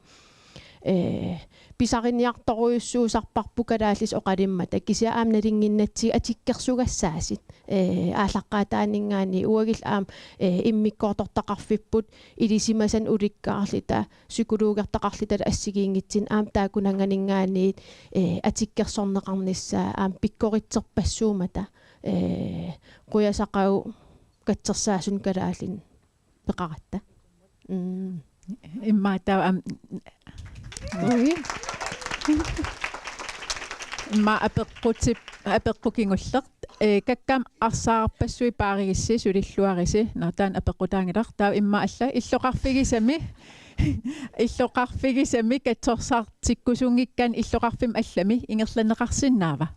eh, pisariniartorujussuusarparput kalaallisut oqalummata, kisianni aamma nalunnginnatsigu atukkersugassaasut, eh, aallaqqaataaninngaanniit uagullu aamma, eh, immikkoortortaqarfipput ilisimasanik ulikkaarluta, psykologertaqarlutalu assigiinngitsunik aamma taakkunannganinngaanniit, eh, atukkersorneqarnissaa aamma pikkoritserpassuummata, eh, qujasaqagu katsorsaasunut kalaallinut peqaratta. Mm. Immaqa taava am-, ui. Immaqa apeqqutip-, apeqqut kingulleq. Ee, kakkaak arsaarpassuit paarigissi sulilluarisi. Naa, taanna apeqqutaanngilaq. Taava immaqa alla illoqarfigisami. Illoqarfigisami katsorsartikkusunngikkaanni illoqarfimmi allami ingerlanneqarsinnaava?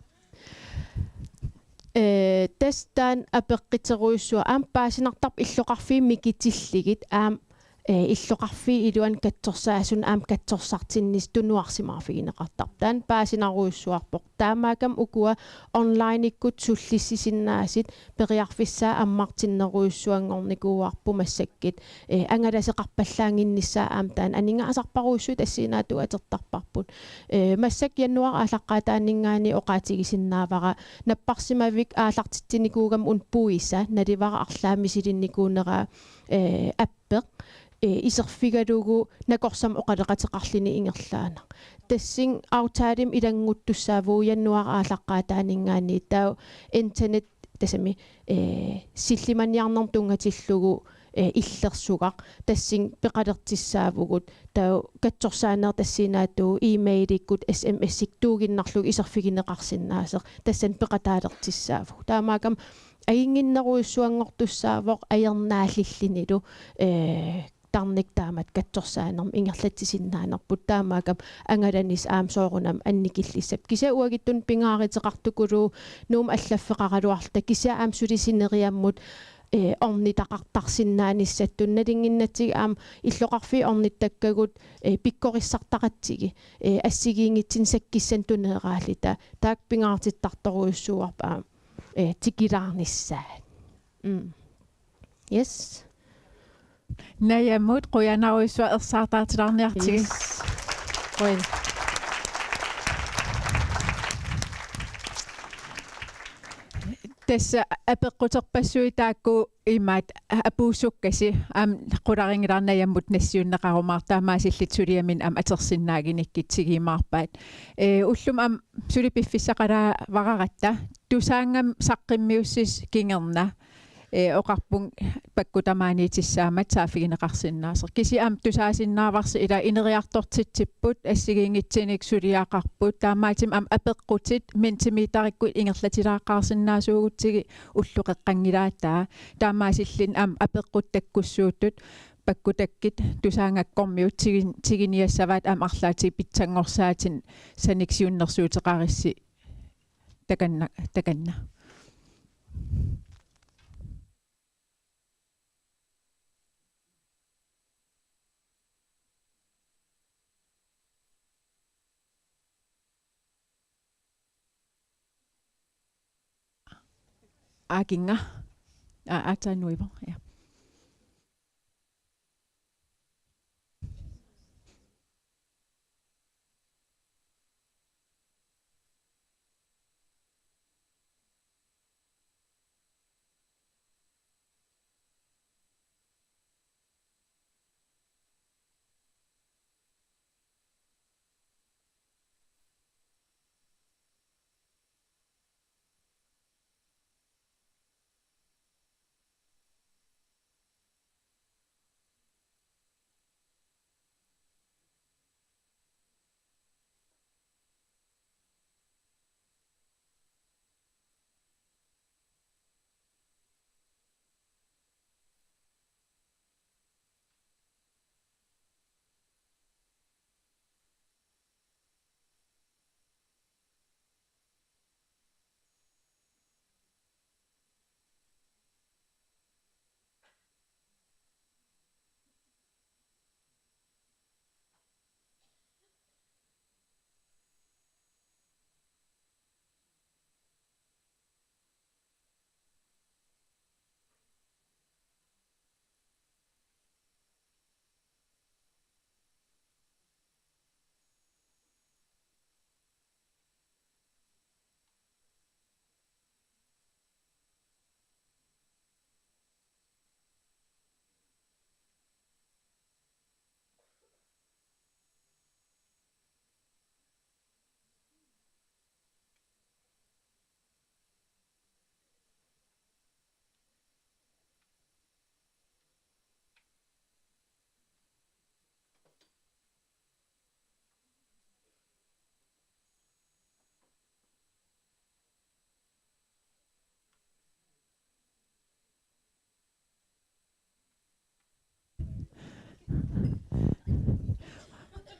Ee, tassa taanna apeqquterujussuaq aamma paasinartarpoq illoqarfiit mikitillugit aamma, ee, illoqarfiit iluanni katsorsaasunut aamma katsorsartinnissaq tunuarsimaarfigineqartarpoq. Taanna paasinarujussuarpoq. Taamaakkami ukua onlinekkut sullissisinnaasatit periarfissaat ammartinnerujussuanngornikuuarput massakkut, ee, angalaseqarpallaannginnissaat aamma taanna aningaasarparujussuit tassinaatut atortarparput. Ee, massakkut januaarip aallaqqaataaninngaanniit oqaatigisinnaavara napparsimavik aallartitsinikuugama una puisa, naluara arlaat misilinnikuunera, ee, appeq, ee, iserfigalugu nakorsamut oqaloqateqarluni ingerlaannaq. Tassani aftalenik ilannguttussaavugut januaarip aallaqqaataaninngaanniit taava internet tassami, ee, sillimaniarnermut tunngatillugu, ee, illersugaq, tassani peqalertussaavugut, taava katsorsaanerit tassinaatut e-mailikkut S M S-ikkut tuuginnarlugu iserfigineqarsinnaasoq, tassani peqataalertussaavugut. Taamaakkami ajunnginnerujussuanngortussaavoq ajornaallillunilu, ee, tarnikkut taamatut katsorsaanermut ingerlatsisinnaanerput, taamaakkami angalanissaq aamma soorunami annikillissapput. Kisianni uagutsinnut pingaaruteqartukuluuvoq Nuummut allaffeqaraluarluta, kisianni aamma suli sineriammut, ee, ornittaqartarsinnaanissattunut, nalunnginnatsigu aamma illoqarfiit ornittakkagut, ee, pikkorissartaqatigit, ee, assigiinngitsunik sakkissanik tuneeraalluta, taakku pingaartittartorujussuuarput aamma, ee, tikulaarnissaat. Mm. Yes. Najammut, qujanarujussuaq ersaartaartilaarniartigit. Yes. Qujan. Tassa apeqquterpassuit taakku imaat apuussukkasi, aamma qularinngilara najammut nassiunneqarumaartoq, taamaasillutit suliaminnik aamma atorsinnaagunikkit tigiumaarpaat. Ee, ullumi aamma suli piffissaqalaavararatta, Tusaannga saqqummiussisut kingorna, ee, oqarpunga pakkup tamaaniitissaammat saaffigineqarsinnaasoq. Kisianni aamma tusaasinnaavarsi ila ineriartortitsipput, assigiinngitsunik suliaqarput, taamaattumik aamma apeqqutit Mentimeterikkut ingerlatilaaqqaarsinnaasuugutsigit ullut qeqqanngilaataa. Taamaasilluni aamma apeqqut takkussuuttut pakkutakkit Tusaanngakkormiut tigin-, tiguniassavaat, aamma arlaatigut pitsanngorsaatinnik sanikkut siunnersuuteqarussi takanna, takanna. Aakinnga. Aa, aatsaat nuivoq, ja.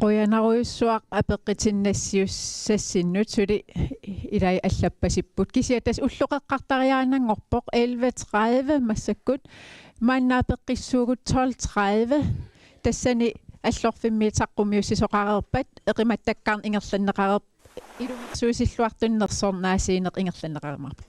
Qujanarujussuaq apeqqutinnassiussassinnut, suli ilai allappasipput. Kisianni tassa ulloqeqqartariaannanngorpoq elleve tredive massakkut. Maanna apeqqissuugut tolv tredive. Tassani Allorfimmiit saqqummiussisoqareerpat eqimattakkaarneq ingerlanneqareerpoq. Ilungersuisilluartuni nersornaasiineq ingerlanneqarumaarpoq.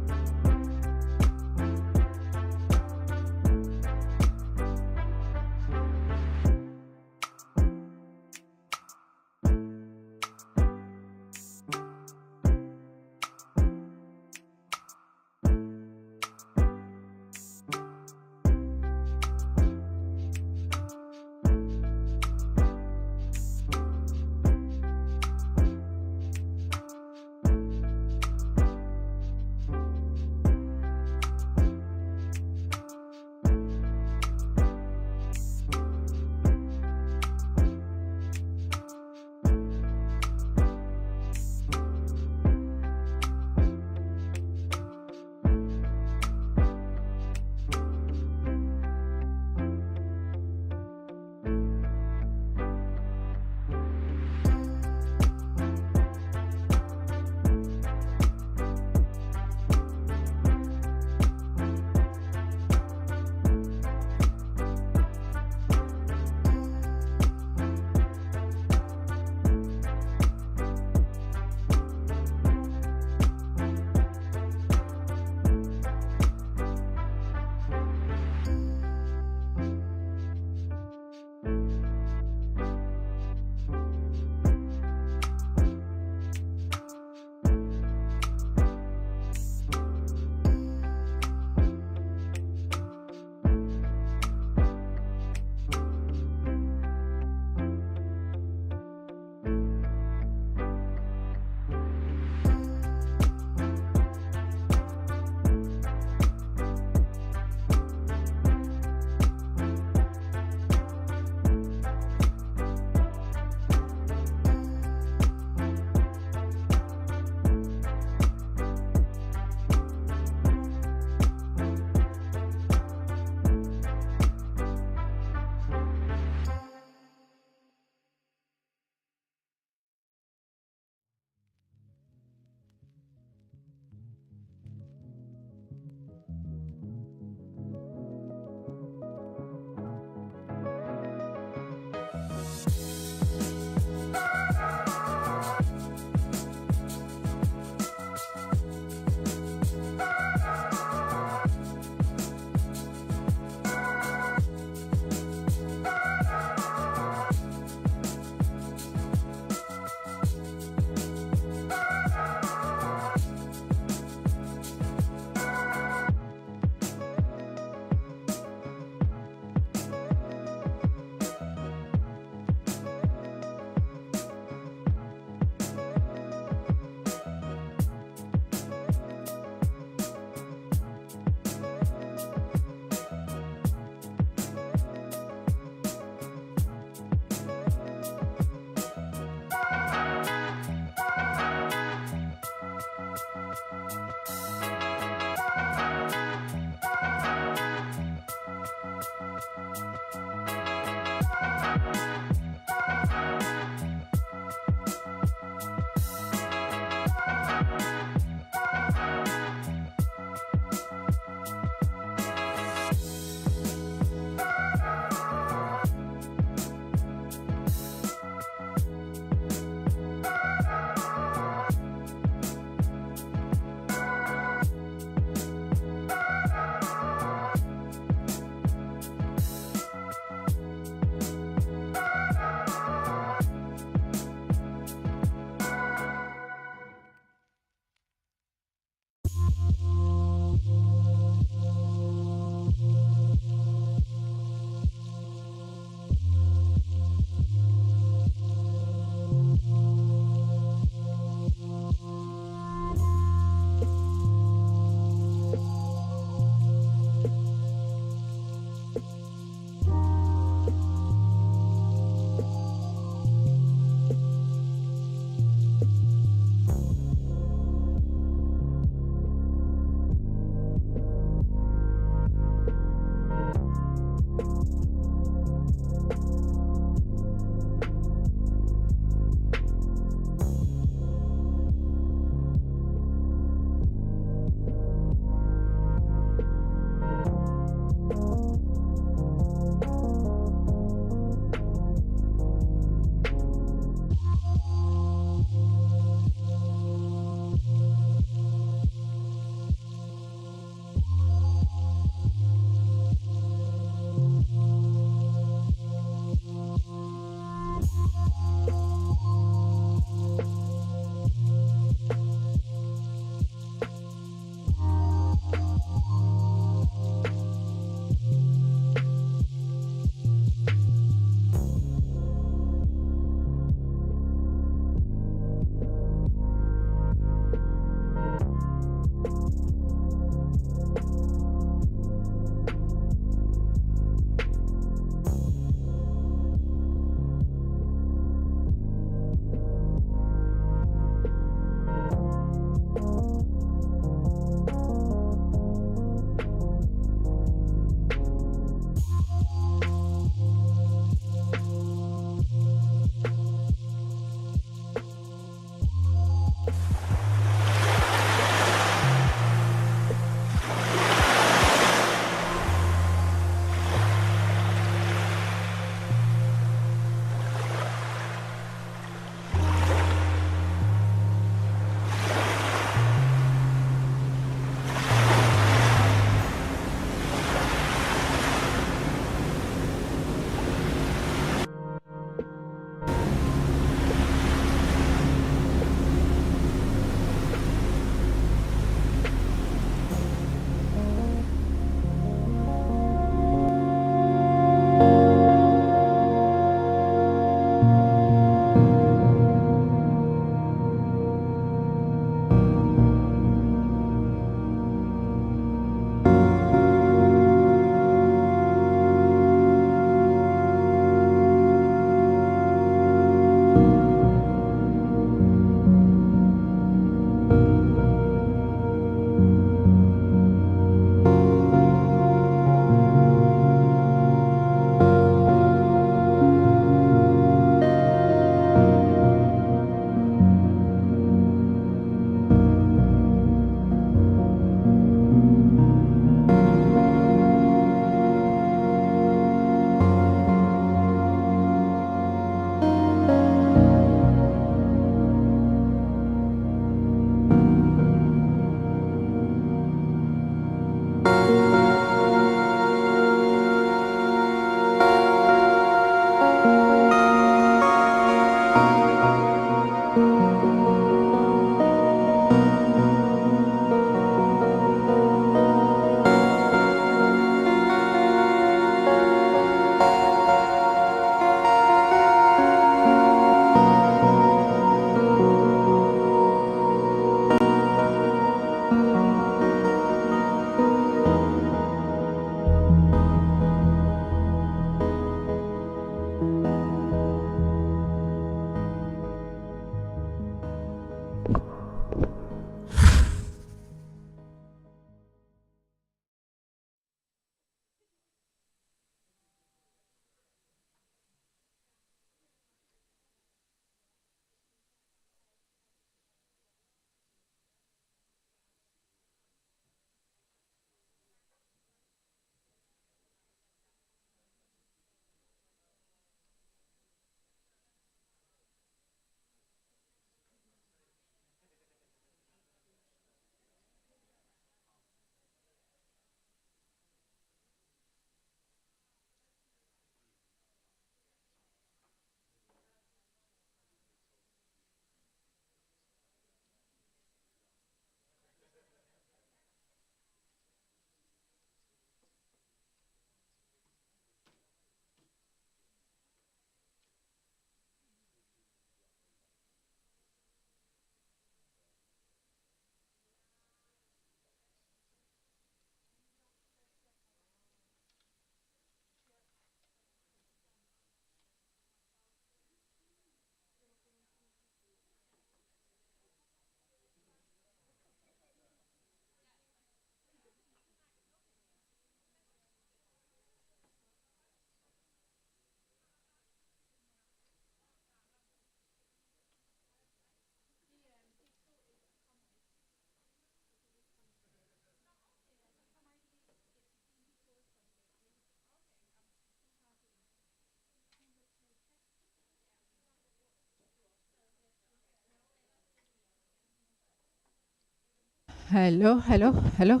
Hallo, hallo, hallo.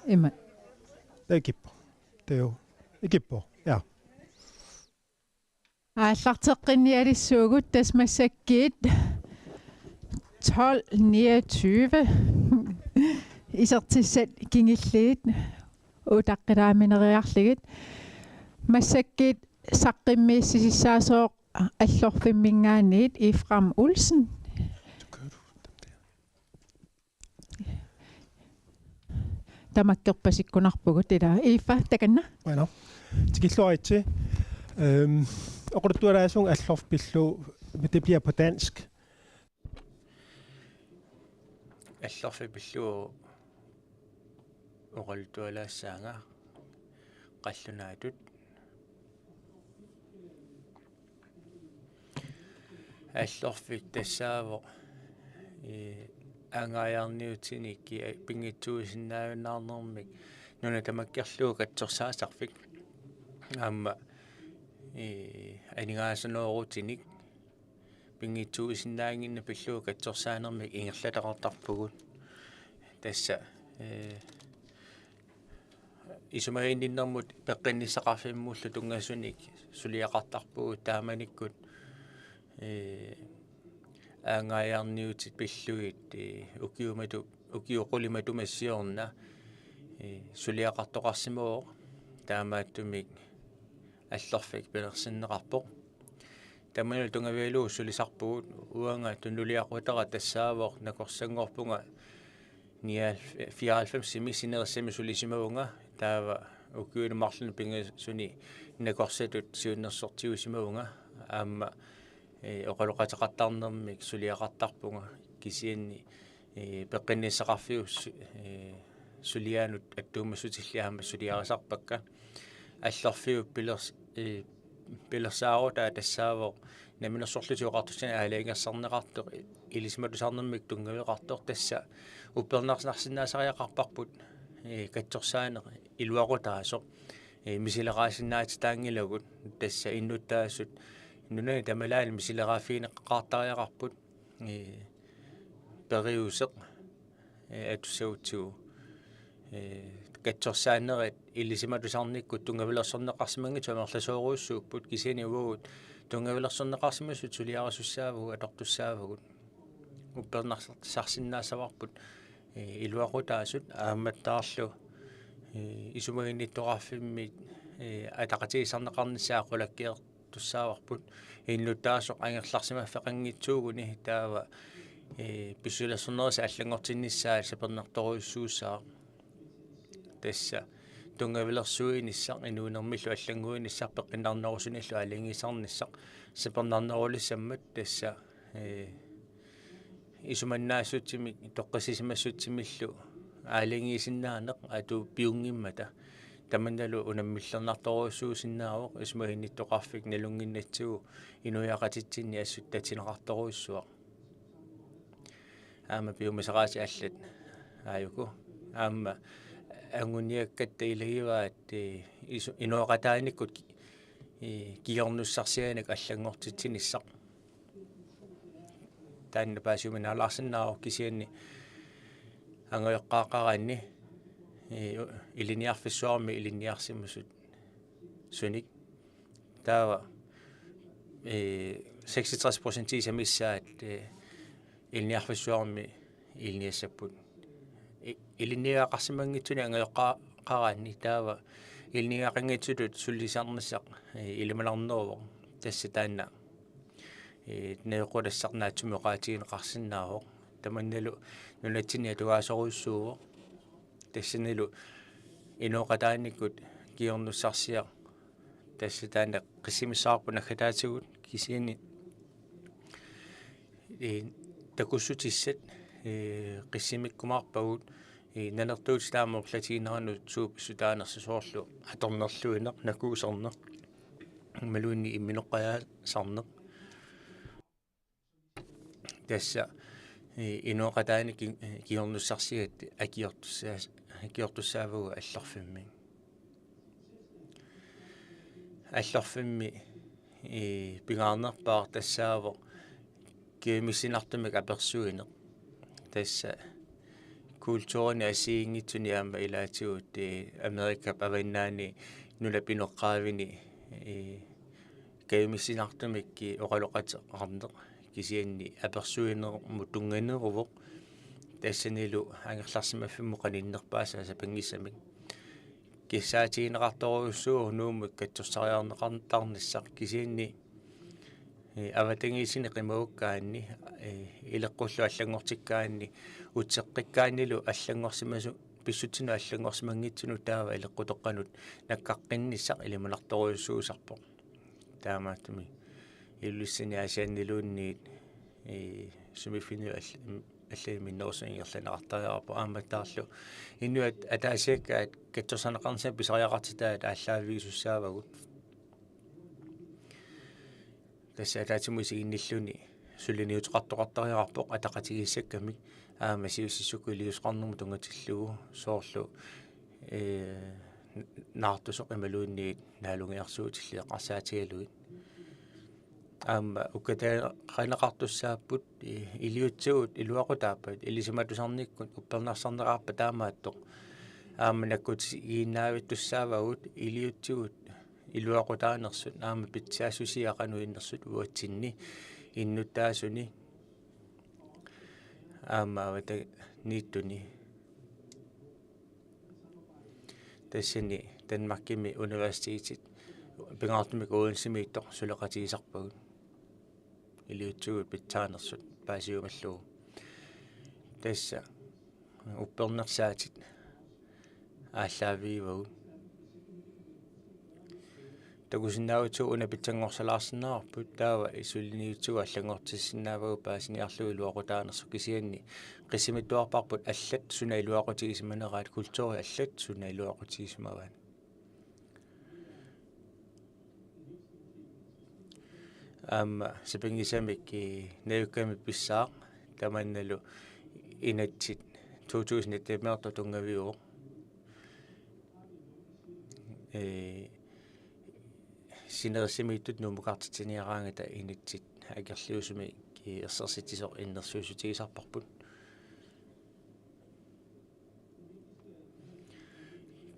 Ima. Tassa ikippoq. Tassa ikippoq. Ja. Aallarteqqinnialissuugut, tassa massakkut tolv niogtyve. Isertissat kingulliit utaqqilaammineriarlugit. Massakkut saqqummiussissaassaaq Allorfimminngaanniit Efraim Olsen. Tamakkerpasikkunarpugut ila. Iffa, takanna. Bueno. Tikilluaritsi. Øhm, oqaluttualaassuunga Allorfik pillugu, men det bliver på dansk. Allorfik pillugu oqaluttualaassaanga qallunaatut. Allorfik tassaavoq, ee, aangaajarniutinik, ee, pinngitsuusinnaajunnaarnermik nuna tamakkerlugu katsorsaasarfik. Aamma, ee, aningaasanooruutinik pinngitsuusinnaannginnami pillugu katsorsaanermik ingerlataqartarpugut. Tassa, ee, isumaginninnermut peqqinnissaqarfimmullu tunngasunik suliaqartarpugut taamanikkut, ee, aangaajarniutit pillugit, ee, ukiumatu-, ukioq qulit matuma siorna, ee, suliaqartoqarsimavoq, taamaattumik Allorfik pilersinneqarpoq. Tamanna tunngavigalugu sulisarpugut, uanga tunuliaqutara tassaavoq nakorsanngorpunga nioghalv-, fireoghalvfemsimi sinerissami sulisimavunga, taava ukiuni marlunni pingasuni nakorsatut siunnersortiusimavunga, aamma, ee, oqaloqateqartarnermik suliaqartarpunga, kisianni, ee, peqqinnissaqarfiup su-, ee, suliaanut attuumassutillit aamma suliarisarpakka. Allorfiup pilers-, ee, pilersaarutaa tassaavoq Namminersorlutik Oqartussani aalajangersarneqartoq, ilisimatusarnermik tunngaveqartoq, tassa uppernarsarsinnaasariaqarparput, ee, katsorsaaneq iluaqutaasoq, ee, misileraasinnaatitaanngilagut, tassa innuttaasut nunani tamalaanik misileraaffigineqaqaartariaqarput, ee, periuseq, ee, atussagutsigu, ee, katsorsaanerit ilisimatusarnikkut tunngavilersorneqarsimanngitsut amerlasoorujussuupput, kisianni uagut tunngavilersorneqarsimasut suliarisussaavugut, atortussaavagut. Uppernarsarsinnaasavarput, ee, iluaqutaasut aammattaarlu, ee, isumaginnittoqarfimmi, ee, ataqatigiissaarneqarnissaa qulakkeertussaavarput, innuttaasoq angerlarsimaffeqanngitsuuguni, taava, ee, pisulersornerisa allanngortinnissaa sapernartorujussuussaaq. Tassa tunngavilersuinissaq, inuunermillu allannguinissaq, peqqinnarnerusunillu aalajangiisarnissaq sapernarnerulissammat, tassa, ee, isumannaassutsimik toqqissisimassutsimillu aalajangiisinnaaneq atuuppiunngimmata. Tamannalu unammillernartorujussuusinnaavoq, isumaginnittoqarfik nalunnginnatsigu inuiaqatitsinni assut tatineqartorujussuaq. Aamma piumasaqaasi allat aajuku. Aamma anguniakkatta ilagivaat, ee, isu-, inooqataanikkut ki-, ee, kingornussarsianik allanngortitsinissaq. Taanna paasiuminaalaarsinnaavoq, kisianni angajoqqaaqaraanni, ee, ilinniarfissuarmi ilinniarsimasut sunik. Taava, ee, seksogtres procent missaat, ee, ilinniarfissuarmi ilinniassapput. I-, ilinniagaqarsimanngitsunik angajoqqaaqaraanni, taava ilinniagaqanngitsutut sulisarnissaq, ee, ilimanarneruvoq. Tassa taanna, ee, najoqqutassaq naatsumik oqaatigineqarsinnaavoq. Tamannalu nunatsinni atugaasorujussuuvoq. Tassanilu inooqataanikkut kingornussarsiaq, tassa taanna qissimissavarput naggataatigut, kisianni, ee, takussutissat, ee, qissimikkumaarpagut, ee, nanertuutit taama orlatigineranut suut pissutaanersoq, soorlu atornerluineq, nakuusarneq, imaluunniit imminoqqajaasarneq. Tassa, ee, inooqataani ki-, ee, kingornussarsiat akiortussaas-, akiortussaavagut Allorfimmi. Allorfimmi, ee, pingaarnerpaaq tassaavoq Kajumissinartumik apersuineq. Tassa kulturinik assigiinngitsunik aamma ilaatigut, eh, Amerikap avannaani nunap inoqqaavini, eh, kajumissinartumik oqaloqateqarneq kisianni apersuinermut tunnganeruvoq. Tassanilu angerlarsimaffimmut qaninnerpaasaq sapinngisamik. Kissaatigineqartorujussuuvoq Nuummut katsorsariarneqartarnissaq kisianni, eh, avatangiisini qimagukkaanni, eh, ileqqullu allanngortikkaanni, utseqqikkaannilu allanngorsimasu-, pissutsinut allanngorsimanngitsunut taava ileqqutoqqanut nakkaqqinnissaa ilimanartorujussuusarpoq. Taamaattumik Ilulissani Aasianniluunniit, eh, sumiiffinni all-, allamik minnerusumik ingerlanneqartariaqarpoq aammattaarlu inuit ataasiakkaat katsorsarneqarnissamut pisariaqartitaat aallaavigisussaavagut. Tassa ataatsimut isiginnilluni suliniuteqartoqartariaqarpoq ataqatigiissakkamik aamma siusissukkut iliuuseqarnermut tunngatillugu soorlu, eh, naartusoq imaluunniit naalungiarsuutillit eqqarsaatigalugit. Aamma ukkataaneqartussaapput, eh, iliuutsigut iluaqutaappat ilisimatusarnikkut uppernarsarneqarpat taamaattoq. Aamma nakkutigiinnaavittussaavagut iliuutsigut iluaqutaanersut aamma pitsaassusia qanoq innersut uatsinni innuttaasuni aamma avataniittuni. Tassani Danmarkimi universitetit pingaartumik Odensemiittoq suleqatigisarpagut. Iliuutsigut pitsaanersut paasiumallugu. Tassa uppernarsaatit aallaavigivagut. Takusinnaavutsigu una pitsanngorsalaarsinnaavarput taava suliniutsigut allanngortissinnaavagut paasiniarlugu iluaqutaanersut kisianni qissimittuarparput allat suna iluaqutigisimaneraat kulturi allat suna iluaqutigisimavaat. Aamma sapinngisamik, eh, najukkami pissaaq tamannalu inatsit to tusind et-imeertoq tunngaviuvoq. Eh, sinerissamiittut Nuummukartitsiniaraangata inatsit akerliusumik, eh, ersersitsisoq innersuussutigisarparput.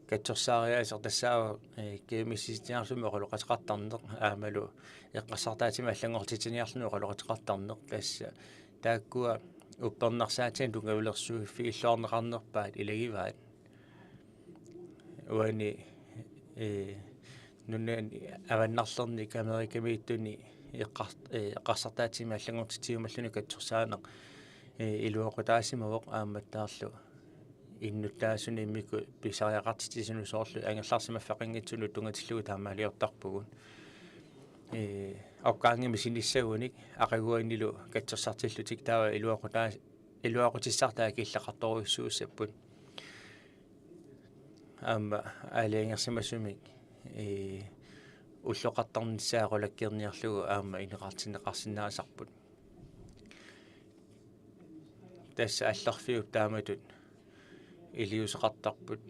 Katsorsaariaaseq tassaavoq, eh, kajumissinniarluni oqaloqateqartarneq aammalu eqqarsartaatima allanngortitsiniarluni oqaloqateqartarneq tassa taakkua uppernarsaatinik tunngavilersuiffigilluarneqarnerpaat ilagivaat. Uani, eh, nunani avannarlerni Amerikamiittuni eqqar-, eh, eqqarsartaatima allanngortitsivimalluni katsorsaaneq, eh, iluaqutaasimavoq aammattaarlu innuttaasunik immikkut pisariaqartitsisunut soorlu angerlarsimaffeqanngitsunut tunngatillugu taamaaliortarpugut. Eh, okkaanngimi sinissagunik aqaguanilu katsorsartillutik taava iluaqutaa-, iluaqutissartaa killeqartorujussuussapput. Aamma aalajangersimasumik, eh, ulloqartarnissaa qulakkeerniarlugu aamma ineqartinneqarsinnaasarput. Tassa allorfiup taamatut iliuuseqartarput.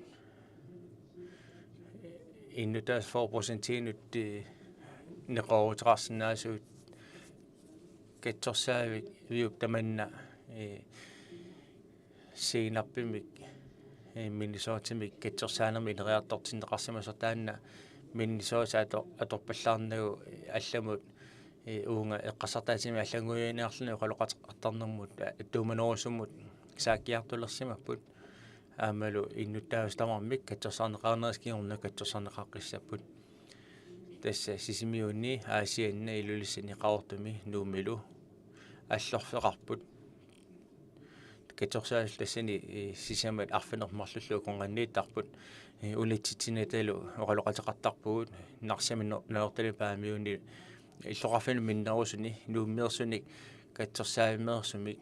Innuttaasut fyrre procentiinut, eh, neqerooruteqarsinnaasugut katsorsaaviup tamanna, eh, Senapimik, eh, Minnesotamik katsorsaanermik ineriartortinneqarsimasoq taanna Minnesota ator-, atorpallaarnagu allamut, eh, uunga eqqarsartaatima allannguiniarluni oqaloqateqartarnermut, eh, tuumanerusumut saakkiartulersimapput. Aammalu innuttaasut tamarmik katsorsarneqarnerat kingorna katsorsarneqaqqissapput. Tassa Sisimiuni, Aasianni, Ilulissani, Qaqortumi, Nuummilu allorfeqarput. Katsorsaasullu tassani, eh, sisamat arfineq-marlullu akornanniittarput. Eh, unitsitsinnatalu oqaloqateqartarpugut Narsami, Nanortaliup Paamiuni illoqarfinni minnerusuni Nuummeersunik katsorsaavimeersumik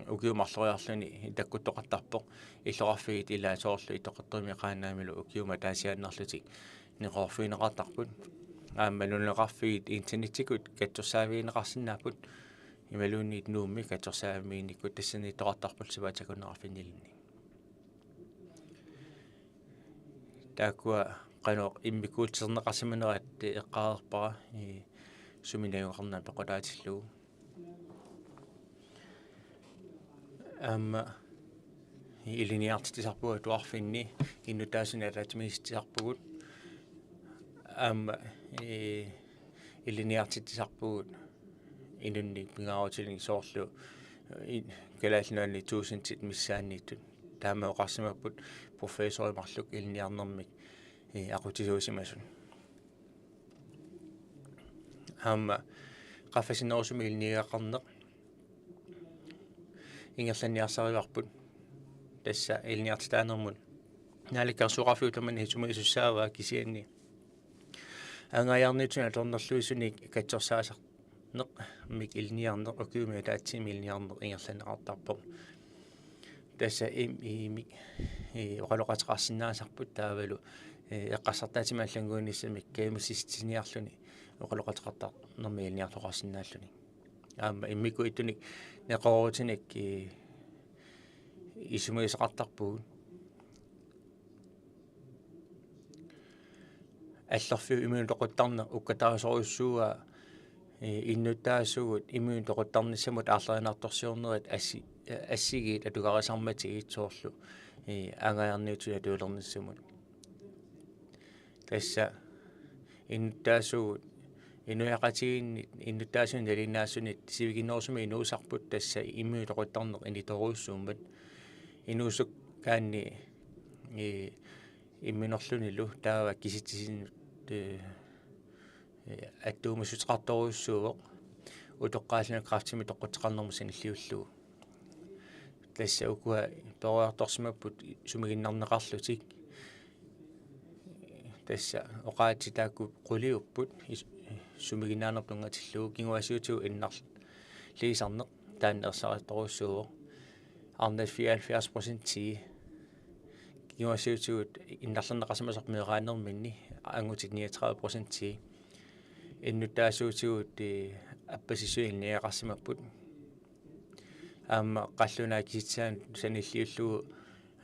ukiut marloriarluni takkuttoqartarpoq. Illoqarfiit ilaat soorlu Ittoqqortoormiit Qaanaamilu ukiumut ataasiaannarlutik neqeroorfigineqartarput. Aamma nunaqarfiit internettikkut katsorsaavigineqarsinnaapput imaluunniit Nuummi katsorsaavimmiinnikkut tassaniittoqartarput sapaatip akunneqarfinnilinnik. Taakkua qanoq immikkuutsiterneqarsimanerat eqqaareerpara, eh, sumi najugaqarnera pequtaatillugu. Aamma ilinniartitsisarpugut atuarfinni, innuttaasunik ataatsimiititsisarpugut. Aamma, ee, ilinniartitsisarpugut inunnik pingaarutinik soorlu, ee, Kalaallit Nunaanni tuusintit missaanniittut. Taama oqarsimapput professorit marluk ilinniarnermik, ee, aqutsisuusimasut. Aamma qaffasinnerusumik ilinniagaqarneq ingerlanniarsarivarput. Tassa ilinniartitaanermut naalakkersuisoqarfiup tamanna isumagisussaavaa, kisianni angajornarniutinik atornerluisunik katsorsaasarneq, mik ilinniarneq, ukiumi ataatsimi ilinniarneq ingerlanneqartarpoq. Tassa im-, imik, ee, oqaloqateqarsinnaasarput taavalu, ee, eqqarsartaatima allannguinissamik kajumisitsiniarluni oqaloqateqartarnermi ilinniartoqarsinnaalluni. Aamma immikkut ittunik neqeroorutinik, ee, isumagisoqartarpugut. Allorfiup imminut toquttarneq ukkataasorujussuuaa, ee, innuttaasugut imminut toquttarnissamut aarlerinartorsiornerit assi-, assigiit atugarisarmatigit soorlu, ee, angajornarniutinik atuilernissamut. Tassa innuttaasugut inuiaqatigiinni innuttaasunik nalinginnaasunik sivikinnerusumik inuusarput, tassa imminut toquttarneq initorujussuummat. Inuusukkaanni, ee, imminorlunilu taava kisitsisinut, ee, ee, attuumassuteqartorujussuuvoq utoqqaalluni kræftimik toqqutseqarnermut sanilliullugu. Tassa ukua peroriartorsimapput sumiginnarneqarlutik. Tassa oqaatsit taakku quliupput is-, sumiginnaanerput tunngatillugu, kinguaassiuutigut innarliisarneq taanna ersarissorujussuuvoq. Arnat fireoghalvfjerds procentii, kinguaassiuutigut innarlerneqarsimasoq meeraanerminni angutit niogtredive procentii. Innuttaasuutigut, ee, appasissuit ilinniagaqarsimapput. Aamma qallunaat kisitsisaanut sanilliullugu,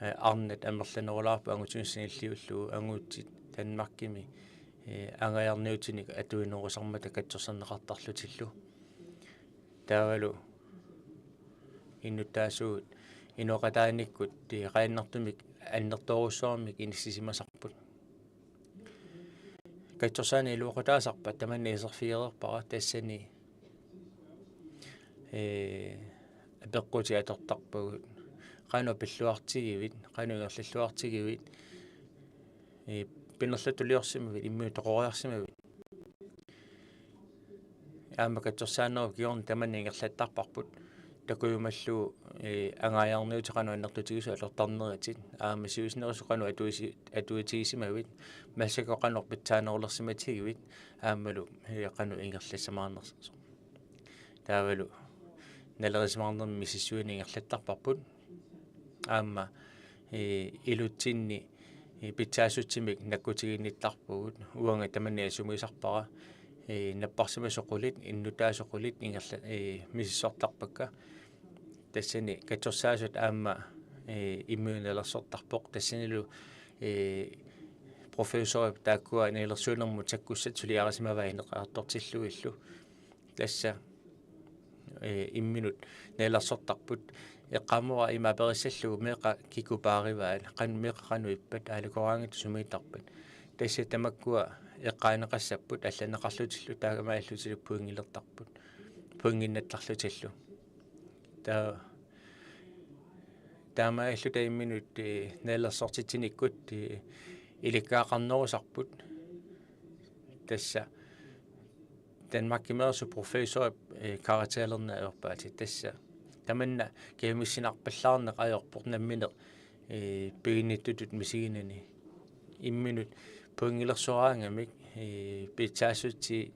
ee, arnat amerlanerulaarput angutinut sanilliullugu, angutit Danmarkimi, ee, angajornarniutinik atuinerusarmata katsorsarneqartarlutillu. Taavalu innuttaasugut inooqataanikkut, ee, qaannartumik annertoorujussuarmik inissisimasarput. Katsorsaaneq iluaqutaasarpat tamanna iserfigereerpara, tassani, ee, apeqqutit atortarpagut: qanoq pilluartigivit, qanoq ingerlalluartigivit, ee, pinerlutuliorsimavit, imminut toqoriarsimavit. Aamma katsorsaanerup kingorna tamanna ingerlattarparput. Takujumallugu, ee, angajornarniutit qanoq annertutigisut atortarneritit, aamma siusnerusut qanoq atuisi-, atuitigisimavit, massakkut qanoq pitsaanerulersimatigivit, aammalu, ee, qanoq ingerlassamaarnersoq. Taavalu nalerisimaarnermi misissuineq ingerlattarparput. Aamma, ee, ilutsinni, ee, pitsaassutsiminik nakkutiginnittarpugut. Uanga tamanna isumagisarpara, ee, napparsimasut qulit, innuttaasut qulit ingerla-, ee, misissortarpakka. Tassani katsorsaasut aamma, ee, imminut nalersortarpoq. Tassanilu, ee, professorip taakkua nalilersuinermut sakkussat suliarisimavaat ineqartortillugillu. Tassa, ee, imminut nalersortarput. Eqqaamavara ima aperissallugu: meeqqat kikkut paarivaat, qan-, meeqqat qanoq ippat, aalakoraangatta sumiittarpat. Tassa tamakkua eqqaaneqassapput allanneqarlutillu taamaalillutilu pointilertarput, pointinnattarlutillu. Taa-, taamaalilluta imminut, ee, nalersortitsinikkut, ee, ilikkagaqarnerusarput. Tassa Danmarkimeersup professorip, ee, karakterlerni ajorpaatit. Tassa tamanna kajumissinarpallaarneq ajorpoq nammineq, ee, piginnittutut misiginani. Imminut pointilersoraangamik, ee, pitsaassutsit,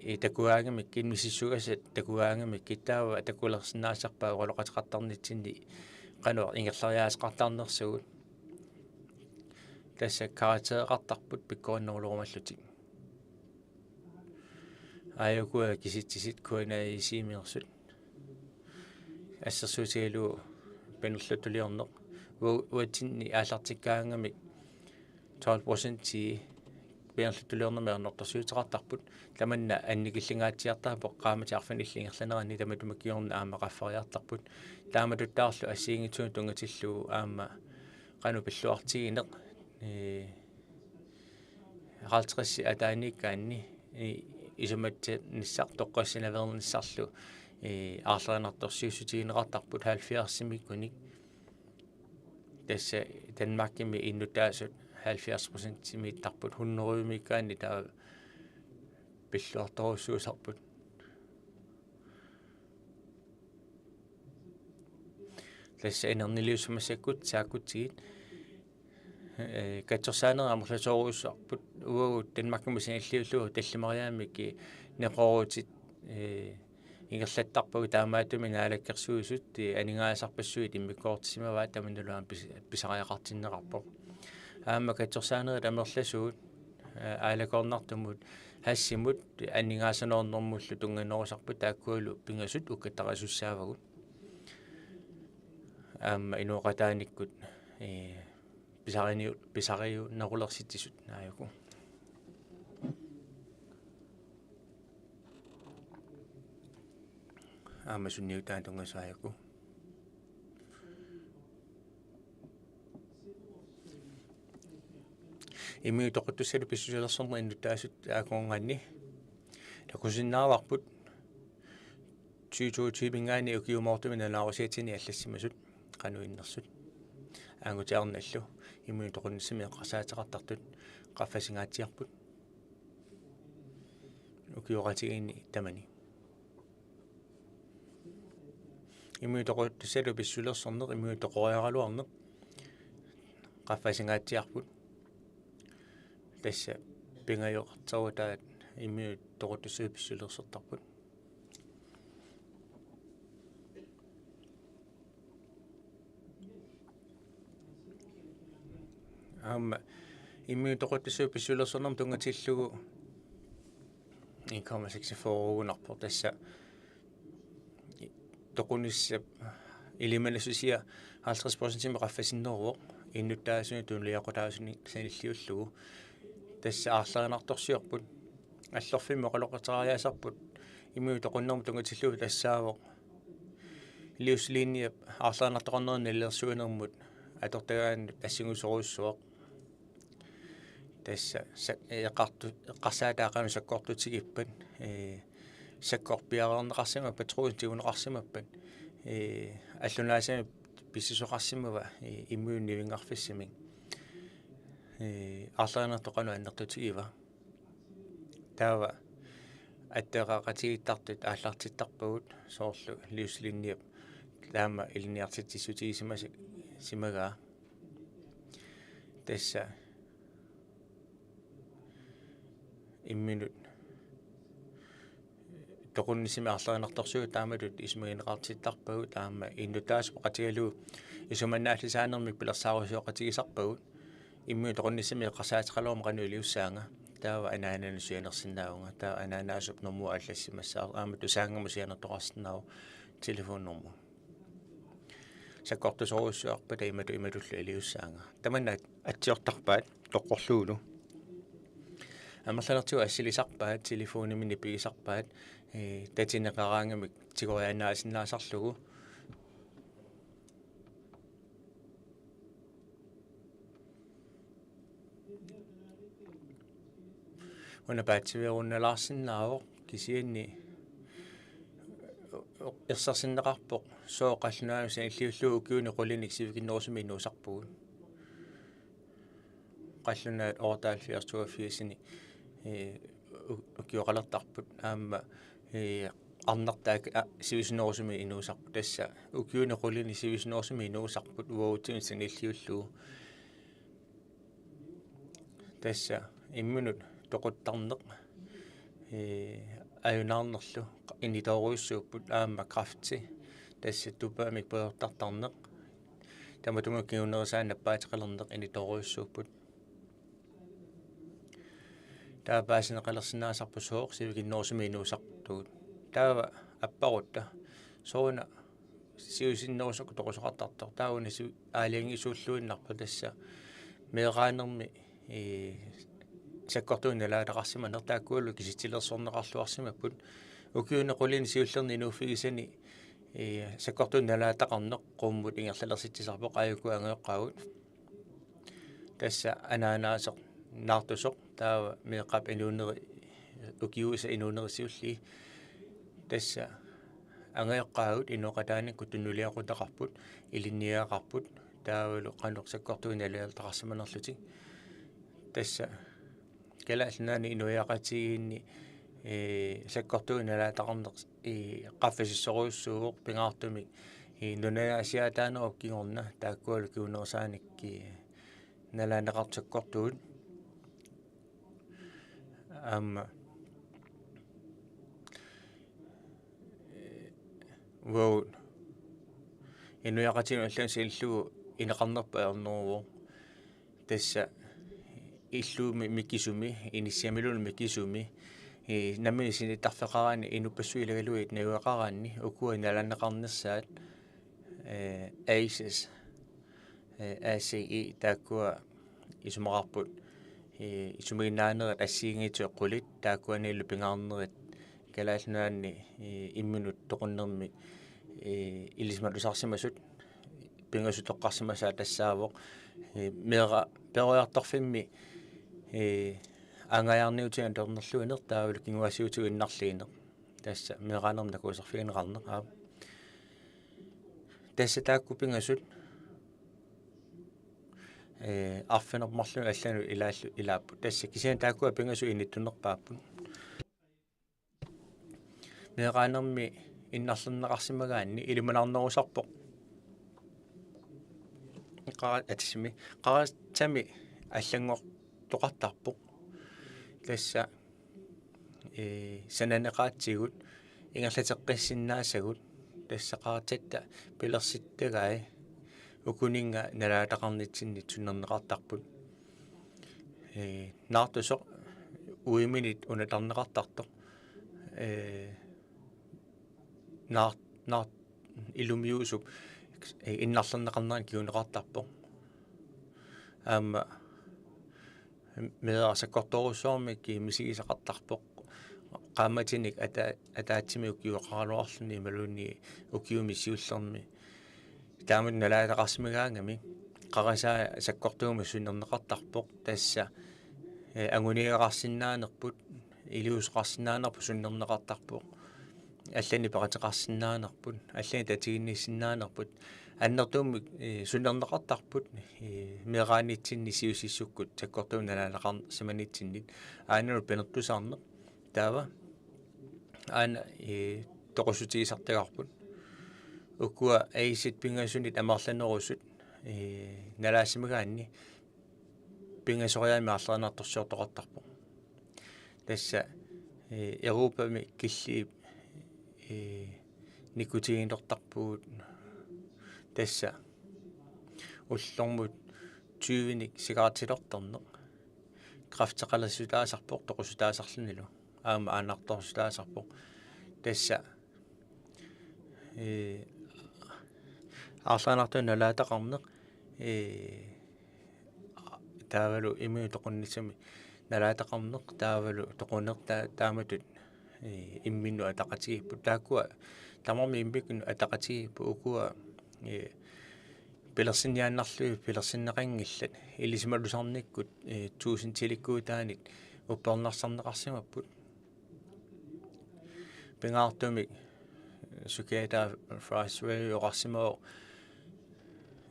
ee, takugaangamikkit, misissugassat takugaangamikkit, taava takulersinnaasarpaat oqaloqateqartarnitsinni qanoq ingerlariaaseqartarnersugut. Tassa karaktereqartarput pikkorinnerulerumallutik. Aajukua kisitsisit K N A I C-meersut. Assersuutigalugu pinerlutuliorneq. Ua-, uatsinni aallartikkaangamik tolv procentii piaarluttuliornermi annertusiuteqartarput. Tamanna annikillingaatsiartarpoq qaammatit arfinillit ingerlaneranni, tamatuma kingorna aamma qaffariartarput. Taamatuttaarlu assigiinngitsunut tunngatillugu aamma qanoq pilluartigineq, ee, halvtreds ataaniikkaanni, ee, isumatsinnissaq toqqassinaveernissarlu, ee, aarlerinartorsiussutigineqartarput halvfjerdsimiikkunik. Tassa Danmarkimi innuttaasut halvfjerds procentimiittarput, hundredemiikkaanni taava pilluartorujussuusarput. Tassa inerniliussimassakkut saakkutsigit, ee, katsorsaanerit amerlasoorujussuarput. Uagut Danmarkimut sanilliullugu tallimariaammik neqeroorutit, ee, ingerlattarpagut, taamaattumik naalakkersuisut, ee, aningaasarpassuit immikkoortissimavaat, tamannalu aamma pis-, pisariaqartinneqarpoq. Aamma katsorsaanerit amerlasuut, ee, aalakoornartumut, hashimut, aningaasanoornermullu tunnganerusarput, taakkualu pingasut ukkattarisussaavarput. Aamma inooqataanikkut, ee, pisariu-, pisariunerulersitsisut aajuku. Aamma sunniutaanut tunngasut aajuku. Immiutoquttussalu pissusilersorneq innuttaasut akornanni takusinnaavarput tyve toogtyve-miingaanniit ukiumoortumik nalunaarusiatini allassimasut qanoq innersut. Angutiarnallu immiutoqunnissamik eqqarsaateqartartut qaffasingaatsiarput ukioqatigiinni tamani. Immiutoquttussalu pissusilersorneq, immiutoqoriaraluarneq qaffasingaatsiarput. Tassa pingajoqartarutaat immiutoquttussalu pissusilersortarput. Aamma immiutoquttussalu pissusilersornermut tunngatillugu en komma seksogfyrre-ugunarpoq, tassa toqunissap ilimanassusia halvtreds procentimik qaffasinneruvoq innuttaasunut tunuliaqutaasunik sanilliullugu. Tassa aarlerinartorsiorput. Allorfimmi oqaloqateqariaasarput immiutoqunnermut tunngatillugu tassaavoq Livslinjep aarlerinartoqarnermi nalilersuinermut atortagaannut assingusorujussuaq. Tassa sa-, eqqartu-, eqqarsaataat qanoq sakkortutigippat, ee, sakkorpiareerneqarsimappat, truusineqarsimappat, ee, allunaasamik pissisoqarsimava, ee, immiunik nivinngarfissamik. Ee, aarlerinartoq qanoq annertutigiva. Taava atteeqaqatigiittartut aallartittarpagut, soorlu Livslinjep taama ilinniartitsissutigisimas-, simagaa. Tassa imminut toqunnissamik aarlerinartorsiut taamatut isumagineqartittarpagut, aamma innuttaasut peqatigalugu isumannaallisaanermik pilersaarusioqatigisarpagut. Imminut toqunnissamik eqqarsaateqalermat qanoq iliussaanga. Taava anaananut sianersinnaavunga. Taava anaanaasup normu allassimassaaq. Aamma Tusaanngamut sianertoqarsinnaavoq, telefonnormu. Sakkortusorujussuarpata imatut imatullu iliussaanga. Tamanna atsiortarpaat toqqorlugulu. Amerlanertigut assilisarpaat, telefonimi nipigisarpaat, ee, tatineqaraangamik tigoriaannaasinnaasarlugu. Una paatsiveerunnalaarsinnaavoq, kisianni ersersinneqarpoq sooq qallunaanut sanilliullugu ukiuni qulinik sivikinnerusumik inuusarpugut. Qallunaat otteoghalvfjerds toogfirsini, ee, u-, ukioqalertarput, aamma, ee, arnartaat, a, sivisunnerusumik inuusarput. Tassa ukiuni qulinik sivisunnerusumik inuusarput uagutsinnut sanilliullugu. Tassa imminut toquttarneq, ee, ajunaarnerlu initoorujussuupput, aamma kræfti, tassa tupaamik pujortartarneq, tamatuma kingunerisaanut nappaateqalerneq initoorujussuupput. Taava paasineqalersinnaasarpoq sooq sivikinnerusumik inuusartugut. Taava apparutta: Sooruna sivisunnerusukkut toqusoqartartoq? Taava una siu-, aalajangisuulluinnarpoq, tassa meeraanermi, ee, sakkortuunik nalaataqarsimaneq, taakkualu kisitsilersorneqarluarsimapput. Ukiuni qulinik siullerni inuuffigisani, ee, sakkortuunik nalaataqarneq qummut ingerlalersitsisarpoq, aajuku angajoqqaagut. Tassa anaanaasoq naartusoq, taava meeqqap inuuneri, ukiuusa inuuneri siulliit. Tassa angajoqqaagut inooqataanikkut tunuliaqutaqarput, ilinniagaqarput, taavalu qanoq sakkortuunik nalaataqarsimanerlutik. Tassa Kalaallit Nunaanni inuiaqatigiinni, ee, sakkortuunik nalaataqarneq, ee, qaffasissorujussuuvoq, pingaartumik, ee, nunanaasiaataanerup kingorna taakkualu kingunerisaanik, ee, nalaaneqartut sakkortuut. Aamma, ee, uagut inuiaqatigiinnut allanut sanillugu ineqarnerput ajorneruvoq. Tassa illuumi mikisumi, inissiamiluunniit mikisumi, ee, nammineq sinittarfeqaraanni inuppassuit ilagalugit najugaqaraanni ukua nalaaneqarnissaat, ee, ACEs, ee, ACE, taakkua isumaqarput, ee, isumaginnaanerit assigiinngitsut qulit, taakkuanilu pingaarnerit Kalaallit Nunaanni, ee, imminut toqunnermik, ee, ilisimatusarsimasut, pingasut toqqarsimasaat tassaavoq, ee, meeraq peroriartorfimmi, ee, aanngajaarniutinik atornerluineq taavalu kinguaassiuutigut innarliineq. Tassa meeraanermik nakuuserfigineqarneq, aap. Tassa taakku pingasut, ee, arfineq-marlunut allanut ilaallu-, ilaapput. Tassa kisianni taakkua pingasut inittunerpaapput. Meeraanermi innarlerneqarsimagaanni ilimanarnerusarpoq. Qara-, atsimi, qaratsami allanngortoqartarpoq. Tassa, ee, sananeqaatsigut, ingerlateqqissinnaasagut, tassa qaratsatta pilersittagai, ukuninnga nalaataqarnitsinnit sunnerneqartarput. Ee, naartusoq uiminit unatarneqartartoq. Ee, naar-, naar-, ilumiuusup, ee, innarlerneqarnerani kinguneqartarpoq. Aamma meeraq sakkortoorujussuarmik misigisaqartarpoq. Qaammatinik ata-, ataatsimi ukioqaraluarluni imaluunniit ukiumi siullermi. Taamatut nalaataqarsimagaangami qarasaa sakkortuumik sunnerneqartarpoq, tassa, ee, anguniagaqarsinnaanerput, iliuuseqarsinnaanerput sunnerneqartarpoq, allanik peqateqarsinnaanerput, allanik tatiginnissinnaanerput, annertuumik, ee, sunnerneqartarput, ee, meeraanitsinni siusissukkut sakkortuumik nalaataqarsimanitsinni, aanalu pinertussaarneq. Taava aana, ee, toqussutigisartagarput. Ukua ACE-it pingasunit amerlanerusut, ee, nalaassimagaanni pingasoriaammik aarlerinartorsiortoqartarpoq. Tassa, ee, Europami killiit, ee, nikutiginertarpugut, tassa ullormut tyvenik cigarettilortarneq kræfteqalersutaasarpoq toqussutaasarlunilu, aamma aanartorsutaasarpoq. Tassa, ee, aarlerinartunik nalaataqarneq, ee, taavalu imminut toqunnissamik nalaataqarneq, taavalu toquneq ta-, taamatut, ee, imminnut ataqatigiipput. Taakkua tamarmik imminnut ataqatigiipput, ukua, ee, pilersinniaannarlugit pilersinneqanngillat, ilisimatusarnikkut, ee, tuusintilikkuutaanit uppernarsarneqarsimapput. Pingaartumik, ee, Sukiata Frisway oqarsimavoq,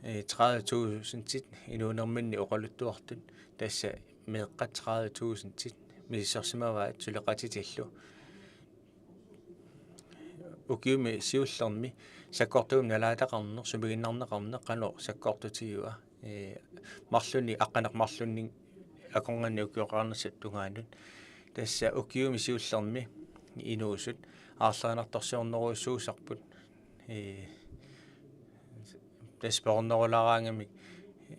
ee, tredive tusindit inuunerminni oqaluttuartut, tassa meeqqat tredive tusindit misissorsimavaat suleqatitillu. Ukiumi siullermi sakkortuumik nalaataqarneq, sumiginnarneqarneq, qanoq sakkortutigiva, ee, marlunnik, aqqaneq-marlunnik akornanni ukioqarnissaata tungaanut. Tassa ukiumi siullermi inuusut aarlerinartorsiornerujussuusarput, ee, tassa perornerulaaraangamik,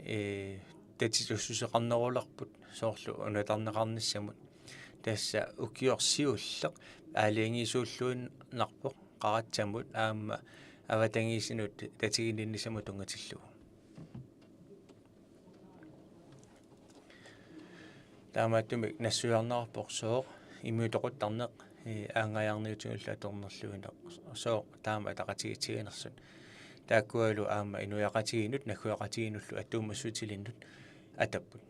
ee, tatitussuseqarnerulerput soorlu unatarneqarnissamut. Tassa ukioq siulleq aalajangiisuulluinnarpoq qaratsamut aamma avatangiisinut tatiginninnissamut tunngatillugu. Taamaattumik nassuiarneqarpoq sooq immiutoquttarneq, ee, aanngajaarniutigullu atornerluineq. Sooq taama ataqatigiissiinersoq. Taakkualu aamma inuiaqatigiinnut, naggueqatigiinnullu attuumassutilinnut atapput.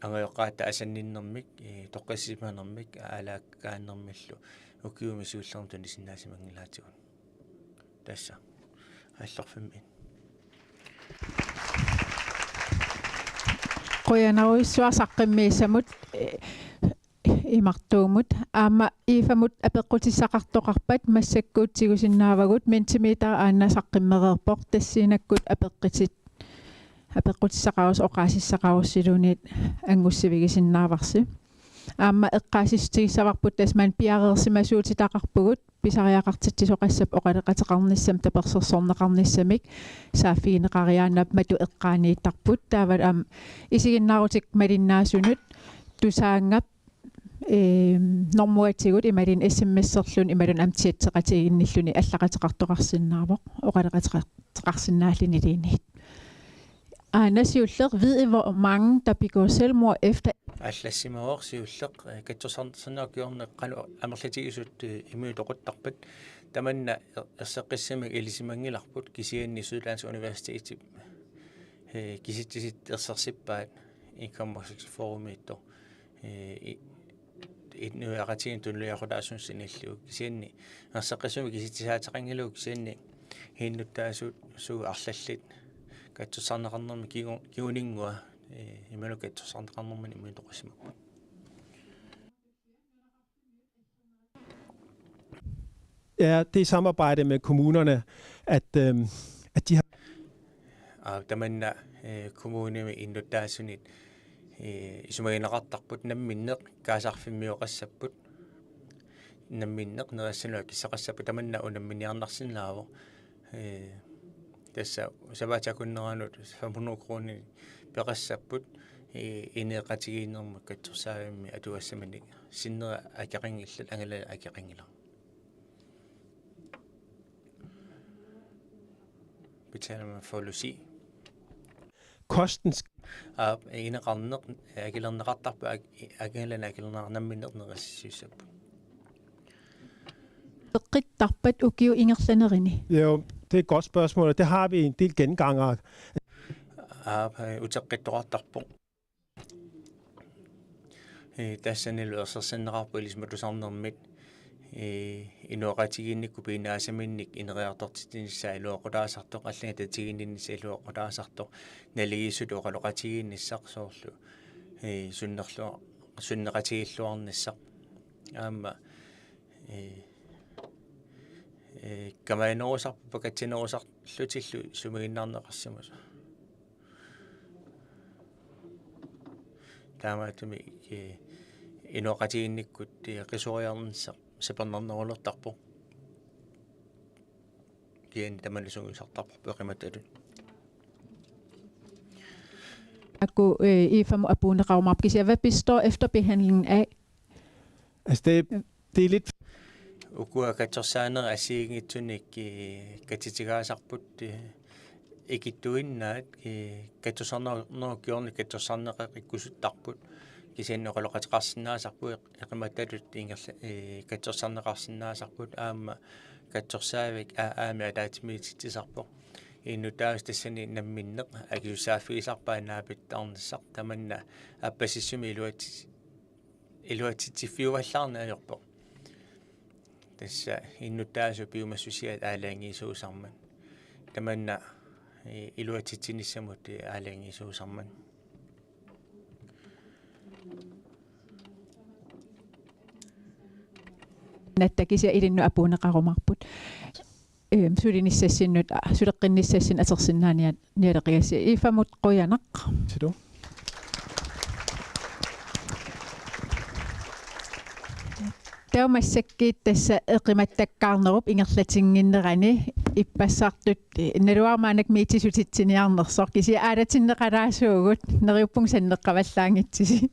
Angajoqqaata asanninnermik, ee, toqqissisimanermik, aalaakkaannermillu ukiumi siullermi tunisinnaasimanngilaatsigut. Tassa. Aallarfimmi. Qujanarujussuaq saqqummiussamut, eh, imartuumut. Aamma Evamut apeqqutissaqartoqarpat massakkut tigusinnaavagut Mentimeter aana saqqummereerpoq, tassuunakkut apeqqutit-, apeqqutissaqarussi oqaasissaqarussiluunniit angussivigisinnaavarsi. Aamma eqqaasitsissutigissavarput tassa maani piareersimasuutitaqarpugut pisariaqartitsisoqassap oqaloqateqarnissamik tapersersorneqarnissamik saaffigineqariaannarmat eqqaaniittarput. Taava aamma isiginnaarutit malinnaasunut Tusaanngap, eem, normuatigut imaluunniit S M S-erluni imaluunniit aamma chatteqatigiinnilluni allaqateqartoqarsinnaavoq oqaloqateqartoqarsinnaalluni liiniit. Aana siulleq, ved I, hvor mange der begår selvmord efter? Allassimavoq siulleq, eh, katsorsarnerup kingorna qanoq amerlatigisut, eh, immiutoquttarpat. Tamanna er-, erseqqissumik ilisimanngilarput, kisianni Syddansk Universitetip, eh, kisitsisit ersersippaat en komma seks forumiittoq, eh, i-, inuiaqatigiinnut tunuliaqutaasunut sanilliuk, kisianni erseqqissumik kisitsisaataqanngilagut, kisianni innuttaasut suut arlallit katsorsarneqarnermi kingu-, kinguninngua, eh, imaluunniit katsorsarneqarnermini immiutoqassimapput. Ja, det samarbejde med kommunerne, at, øhm, at de har... Aa, tamanna, eh, kommunimi innuttaasunit, eh, isumagineqartarput, namminneq kaasarfimmioqassapput, namminneq nerissanut akissaqassapput, tamanna unamminiarnarsinnaavoq. Eh, tassa sapaatip akunneranut fem hundrede kroner peqassapput, eh, ineeqatigiinnermut katsorsaavimmi atugassaminik sinnera akeqanngillat, angalaneq akeqanngilaq. Betaler man for logi. Kosten sk- Aap, ineqarneq, eh, akilerneqartarpoq, ak-, angalaneq akilerneqarpoq, namminneq nerisassuussapput. Peqqittarpat ukiup ingerlanerini? Jo, det er et godt spørgsmål, og det har vi en del gengangere. Aap, eh, uteqqittoqartarpoq. Eh, tassanilu ersersinneqarpoq ilisimatusarnermit, eh, inuiaqatigiinnikkut piinaasaminnik ineriartortitsinissaa iluaqutaasartoq, allanik tatiginninnissaa iluaqutaasartoq, naligiissutip oqaloqatigiinnissaq soorlu, eh, sunnerlua-, sunneqatigiilluarnissaq. Aamma, eh, eh, kamanerusarput pakatsinerusarlutillu sumiginnarneqarsimasoq. Taamaattumik, eh, inuiaqatigiinnikkut, eh, qisuariarnissaq sapernarnerulertarpoq. Kisianni tamanna sungiusartarparput eqimattatut. Taakku, eh, Evamut apuunneqarumaarput kisianni, hvad består efterbehandlingen af? Altså, det, det er lidt... Ukua katsorsaanerit assigiinngitsunik, eh, katitigaasarput, eh, ikittuinnaat, eh, katsorsarner-, nerup kingorna katsorsarneqaqqikkusuttarput. Kisianni oqaloqateqarsinnaasarput eq-, eqimattatut ingerla-, eh, katsorsarneqarsinnaasarput, aamma katsorsaavik A A-mi ataatsimiititsisarpoq. Innuttaasut tassani namminneq akisussaaffigisarpaat naapittarnissaq, tamanna appasissumik iluatsi-, iluatsitsiffiuvallaarneq ajorpoq. Tassa innuttaasut piumassusiat aalajangiisuusarmat. Tamanna, eh, iluatsitsinissamut, eh, aalajangiisuusarmat. Natta kisianni ilinnut apuunneqarumaarput. Ehm, sulinissassinnut, ah, suleqqinnissassinnut atorsinnaaniat nialeqigassi. Evamut qujanaq. Silu. Taava massakkut tassa eqimattakkaarnerup ingerlatinnginnerani ippassartut, eh, naluara maannakkut miitsisutitsiniarnersoq, kisianni aalatinneqalaassuugut, neriuppunga sanneqqavallaanngitsisi.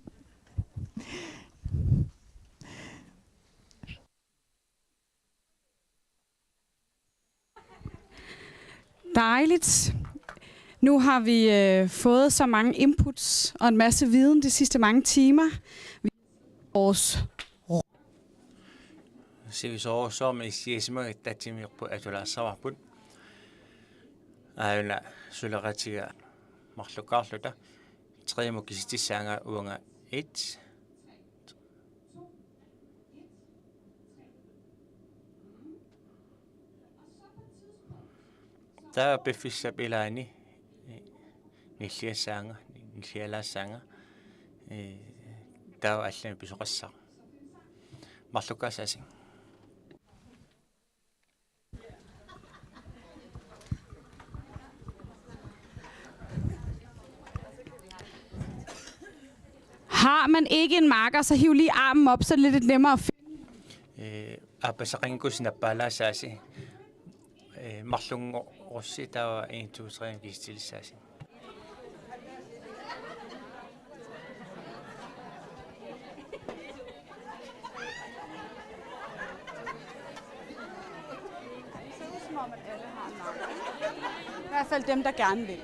Dejligt. Nu har vi øh, fået så mange inputs og en masse viden de sidste mange timer. Vi vores Sivisoorsuarmi issiasimagatta tatsimiorpu atulaassavarput. Aajuna suleqatiga marlukkaarluta. Tremut kisitissaanga uanga et. Taava piffissap ilaani nilliassaanga, nillialaassaanga. Ee, taava allamik pisoqassaaq. Marlukkaassaasi. Har man ikke en marker, så hiv lige armen op, så er det lidt nemmere at finde. Ee, aappasaqanngikkussi nappaalaassaasi. Ee, marlunngorussi taava en, to, tre kisitilissaasi. Det ser ud, som om, at alle har en marker. I hvert fald dem, der gerne vil.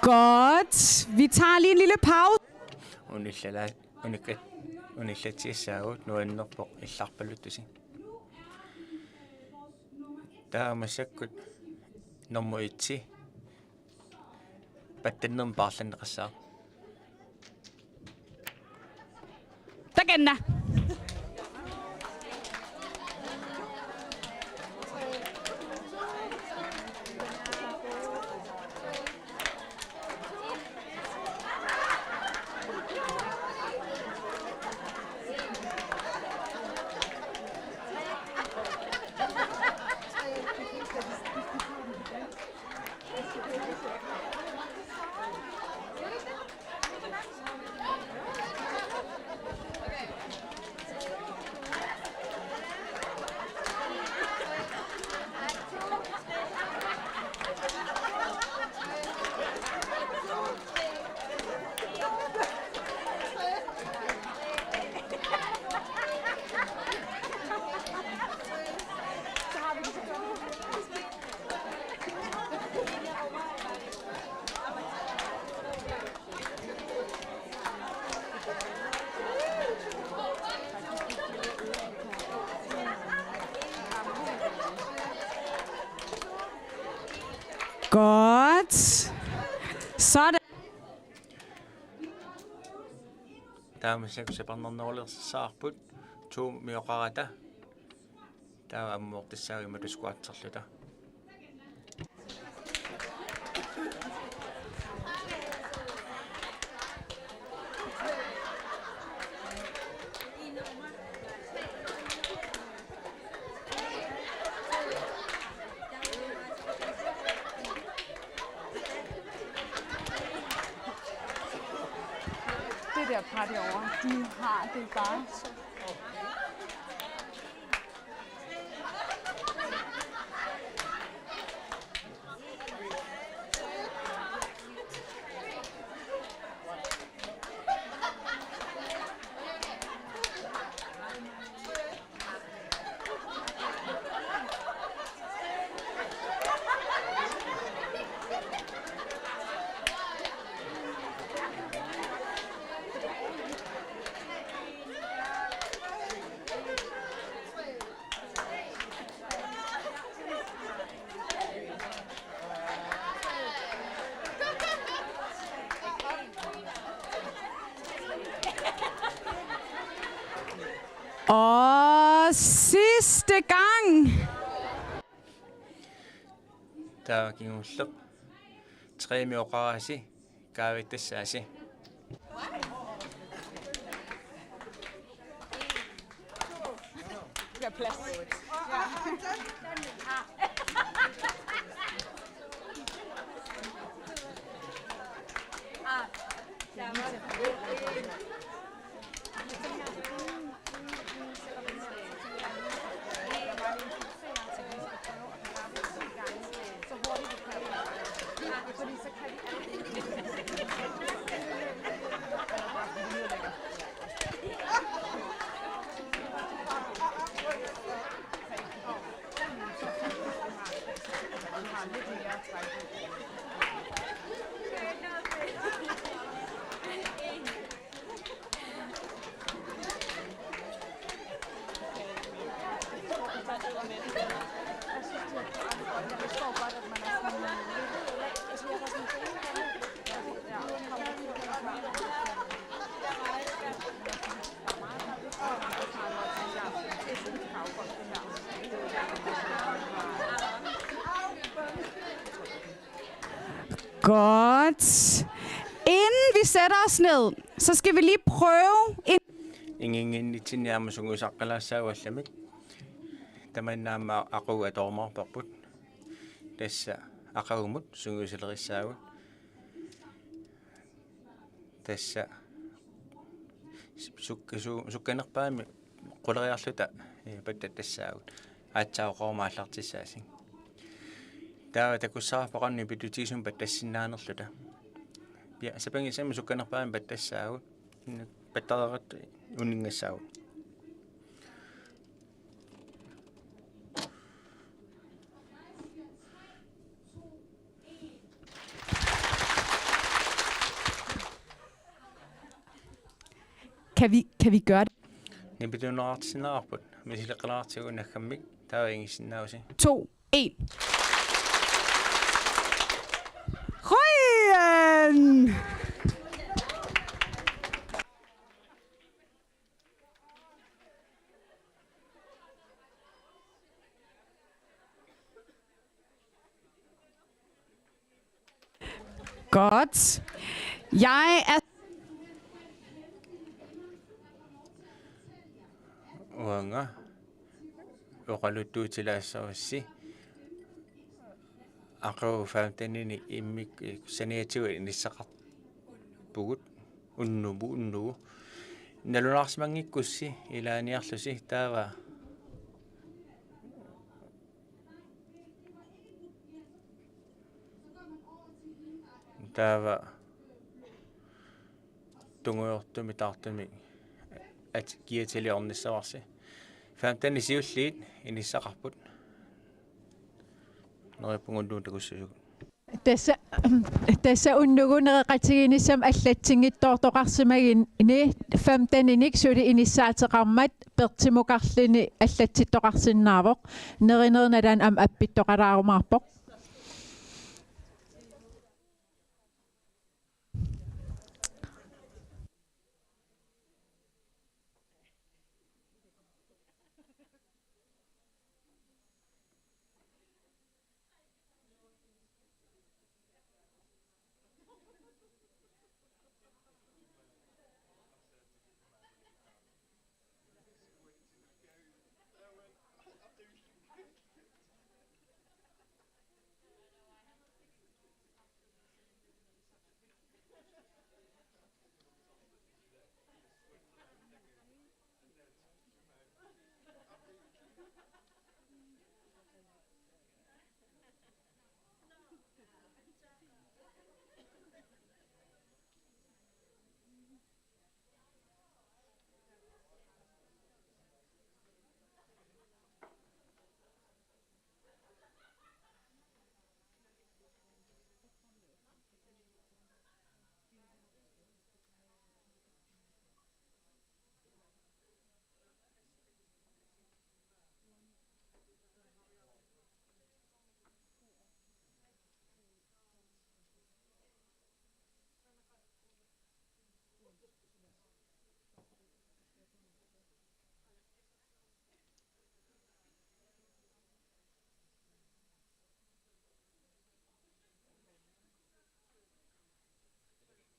Godt. Vi tager lige en lille pause. Unillala-, unikkat-, unillatsiassaagut, nuannerpoq illarpaluttusi. Taava massakkut nummer et-i pattannermik paarlanneqassaaq. Takanna. Godt. Sådan. Taava massakkut sapernernerulersaarput, to-mioqarata. Taava ammuortassaaq imatut squatserluta. Det der par derovre, de har det bare så. Og sidste gang. Taava kingulleq. Tre-mi oqarasi kaavitassaasi. Godt. Inden vi sætter os ned, så skal vi lige prøve en... Inginnginnitsinni aamma sungiusaqqilaassagut allamik. Tamanna aamma aqagu atorumaarparput. Tassa aqagumut sungiusalerissaagut. Tassa suk-, su-, sukkanerpaamik quleriarluta, eh, pattattassaagut. Aatsaat oqaruma aallartissaasik. Taava takussavarput qanoq nipitutigisumik pattassinnaanerluta. Pia-, sapinngisamik sukkanerpaamik pattassaagut. Pattareeqattut uninngassaagut. Kan vi, kan vi gøre det? Nipituuneqartissinnaavarput, misileqqilaaratsigit naggammik, taava ingissinnaavusi. To, en. Ryan! Godt. Jeg er... Uanga oqaluttuutilaassavassi. Aqagu femteninik immikkut saniatigut inissaqarpugut. Unnugu, unnugu. Nalunaarsimanngikkussi ilaaniarlusi taava. Taava tungujortumik taartumik at-, kiatiliornissavarsi. Femtenit siulliit inissaqarput. Neriuppunga unnugu takussuugut. Tassa, tassa unnugu nereqatigiinnissamut allatsinngitsoortoqarsimaginni femteninik suli inissaateqarmat Pertimo Karlini allatsittoqarsinnaavoq. Nerinerit nalaanni aamma appittoqalaarumaarpoq.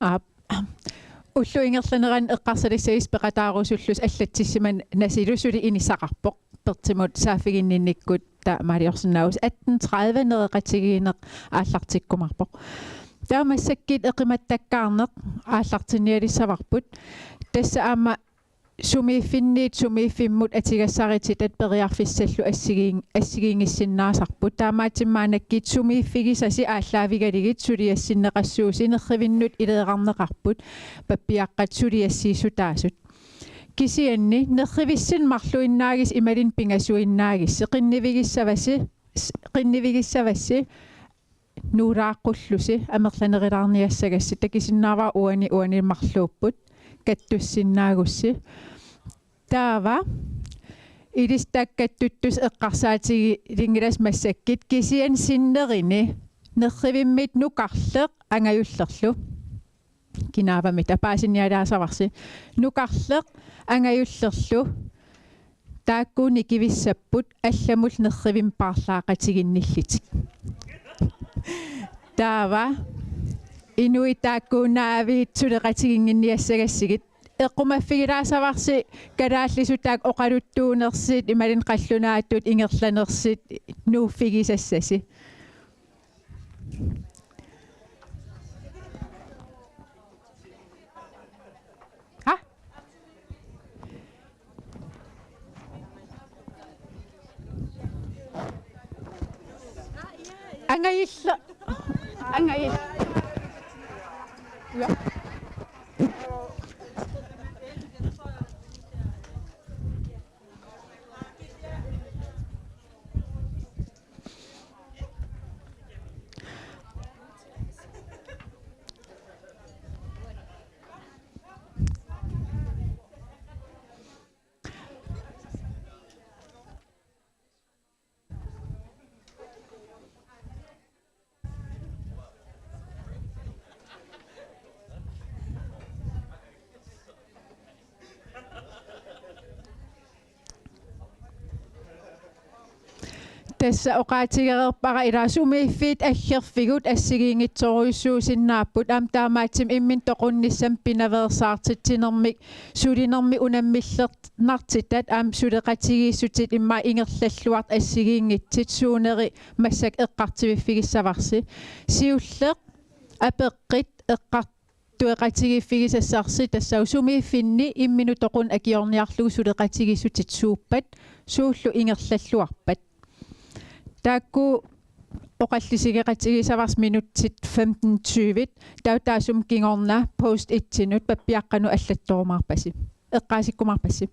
Aap. Ullup ingerlanerani eqqarsalissagissi peqataarusullusi allatsissimanasilu suli inissaqarpoq. Pertimut saaffiginninnikkut taamaaliorsinnaavusi atten tredive nereqatigiinneq aallartikkumaarpoq. Taava massakkut eqimattakkaarneq aallartinnialissavarput. Tassa aamma sumiiffinniit sumiiffimmut atugassarititatit periarfissallu assigiin-, assigiinngissinnaasarput. Taamaattumik maannakkut sumiiffigisasi aallaavigalugit suliassinneqassuusi nerrivinnut ileerarneqarput pappiaqqat suliassiissutaasut. Kisianni nerrivissinni marluinnaagissi imaluunniit pingasuinnaagussi qinnuigissavassi, s-, qinnuigissavassi nuulaaqqullusi amerlanerulaarniassagassi, takusinnaavara uani uani marluupput kattussinnaagussi. Taava ilissi taakku kattuttusi eqqarsaatigilinngilasi massakkut, kisianni sinneri nerrivimmiit nukarleq angajullerlu. Kinaavamita paasinnialaassavarsi. Nukarleq angajullerlu. Taakku nikivissapput allamut nerrivimmut paarlaaqatiginnillutik. Taava inuit taakkuunnaaviit suleqatiginnginniassagassigit. Eqqumaffigilaassavarsi kalaallisut taakku oqaluttuunersut imaluunniit qallunaatut ingerlanersut nuuffigisassasi. Ha? Angajulleq. Angajulleq. Tassa oqaatigereerpara ilaa sumiiffiit aggerfigut assigiinngitsorujussuusinnaapput, aamma taamaattumik imminut toqunnissamut pinaveersaartitsinermik sulinermik unammillernaartitat aamma suleqatigiissutit immaqa ingerlalluartut assigiinngitsut suuneri massakkut eqqartuiffigissavarsi. Siulleq apeqqut eqqar- tueqatigiiffigisassarsi tassaavoq sumiiffinni imminut toqunni akiorniarlugu suleqatigiissutit suuppat, suullu ingerlalluarpat. Taakku oqallisigeqatigiissavarsi minutsit femten tyve, taava taassuma kingorna post-itinut pappiaqqanut allattorumaarpasi. Eqqaasikkumaarpassi.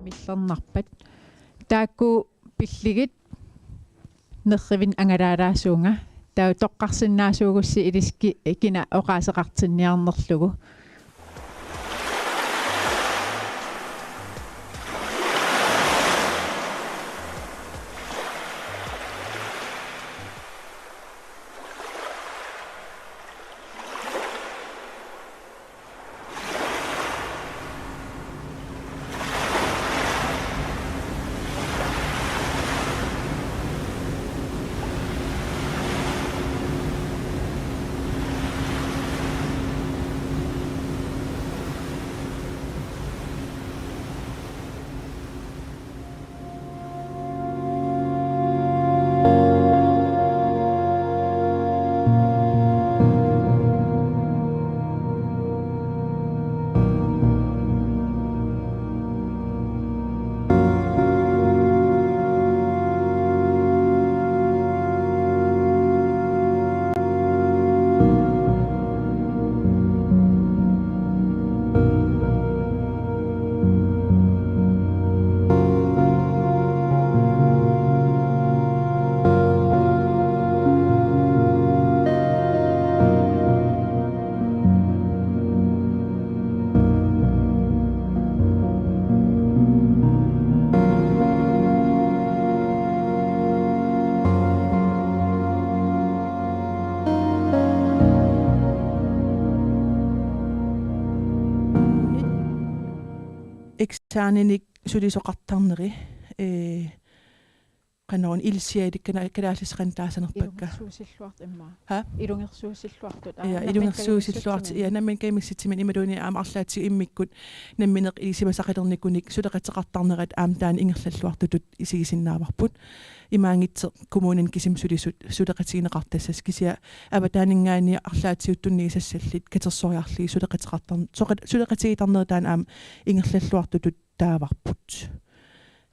millernarpat. Taakku pillugit nerrivin angalaalaasuunga. Taava toqqarsinnaasuugussi ilissi kina oqaaseqartinniarnerlugu. Eksamenik sulisoqartarneri, ee, qanoruna ilisialikka kalaallisut qanoq taassanerpakka. Ilungersuusilluartut immaqa. Ha? Ilungersuusilluartut. Aa, ja, nammineq ilungersuusilluartut. Kajumissatsiminnik. Ja, nammineq kajumissatsiminnik imaluunniit aamma arlaatigut immikkut nammineq ilisimasaqalernikunik suleqateqartarnerat aamma taanna ingerlalluartutut isigisinnaavarput. Imaanngitsoq kommunini kisimik sulisut suleqatigineqartassasut kisianni avataaninngaanniit arlaatigut tunniusassallit katersoriarlugit suleqateqartar-, suleqa-, suleqatigiittarnerat taanna aamma ingerlalluartutut taavarput.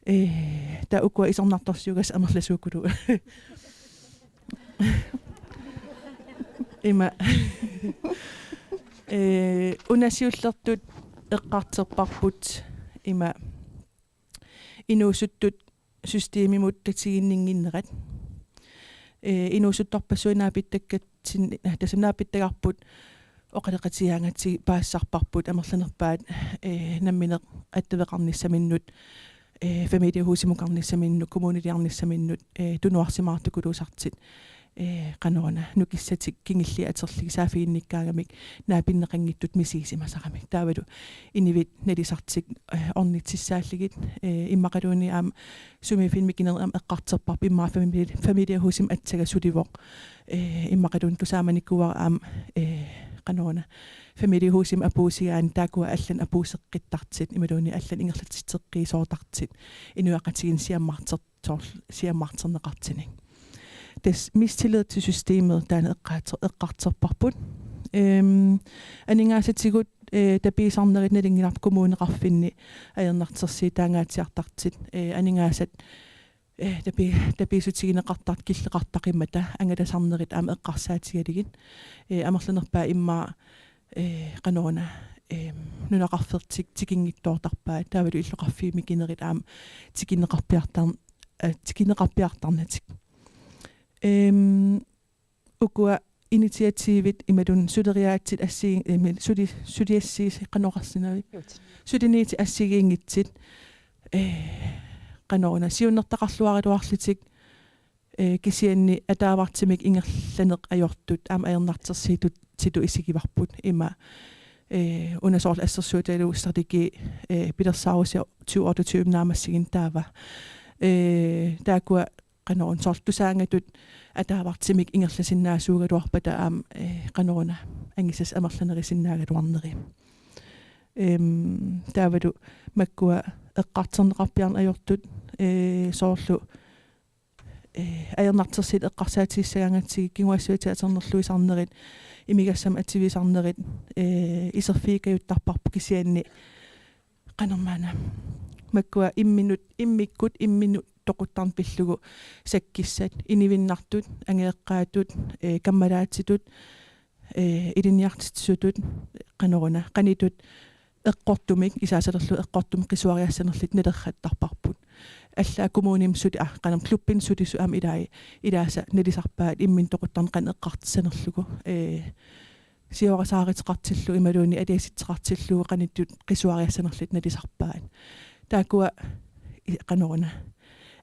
Ee, taava ukua isornartorsiugassat amerlasuukulu. Ima. Ee, una siullertut eqqartorparput ima inuusuttut systemimut tatiginninnginnerat. Ee, inuusuttorpassuit naapittakkatsinnit, tassa naapittagarput oqaloqatigigaangatsigit paasisarparput amerlanerpaat, ee, nammineq attaveqarnissaminnut, ee, familiehusimukarnissaminnut, kommuniliarnissaminnut, ee, tunuarsimaartukuluusartut, ee, qanoruna nukissatik kingulliit atorlugit saaffiginnikkaangamik naapinneqanngitsutut misigisimasaramik. Taavalu inuit nalisartik, ee, ornitsissaallugit, ee, immaqaluunniit aamma sumiiffinni mikinerni aamma eqqartorparput immaqa famili-, familiehusimi aatsaat sulivoq. Ee, immaqaluunniit tusaamanikuuara aamma, ee, qanoruna familiehusimi apuussigaanni taakkua allanik apuusseqqittartut, imaluunniit allanik ingerlatitseqqiisoortartut, inuiaqatigiinni siammarter-, soorlu siammarterneqartunik. Tassa mistillid til systemet taanna eqqaatser-, eqqartorparput. Ehm, aningaasatigut, ee, tapiisarnerit nalunngilarput kommuneqarfinni ajornartorsiutaangaatsiartartut, ee, aningaasat, ee, tapi-, tapiissutigineqartartut killeqartaqimmata angalasarnerit aamma eqqarsaatigalugit. Ee, amerlanerpaat immaqa, ee, qanoruna, ee, nunaqarfertik tikinngitsoortarpaat, taavalu illoqarfiit mikinerit aamma tikinneqarpiartar-, ee, tikinneqarpiartarnatik. Ehm, ukua initiativit imaluunniit suleriaatsit assigi-, imi-, suli-, suliassiis-, qanoq oqarsinnaavit? Suliniutit assigiinngitsut, ee, qanoruna siunnertaqarluaraluarlutik, ee, kisianni ataavartumik ingerlaneq ajortut aamma ajornartorsiutitut isigivarput ima, ee, una soorlu assersuutigalugu strategi, ee, pilersaarusiaq tyve otteogtyve naammassineq taava. Ee, taakkua qanoruna soorlu tusaangatut ataavartumik ingerlasinnaasuugaluarpata aamma, ee, qanoruna angusassat amerlanerusinnaagaluarneri. Ehm, taavalu makkua eqqartorneqarpiarneq ajortut, ee, soorlu, ee, ajornartorsiut eqqarsaatigissagaangatsigit kinguaassiviit atornerluisarnerit, imigassamik atuisarnerit, ee, iserfiukajuttarparput kisianni qanormaana. Makkua imminut, immikkut, imminut toquttarneq pillugu sakkissat, inuinnartut, angajoqqaatut, ee, kammalaatsitut, ee, ilinniartitsisutut, qanoruna, qanitut, eqqortumik, isaasalerlu eqqortumik qisuariassanerlutik nalerrattarparput. Allaat kommunimi suli, ah, qanoq klubbini sulisut aamma ilai, ilaasa nalisarpaat imminut toquttarneq qanoq eqqartussanerlugu. Ee, siorasaariteqartillugu imaluunniit aliasitseqartillugu qanittut qisuariassanerlutik nalisarpaat. Taakkua i-, qanoruna.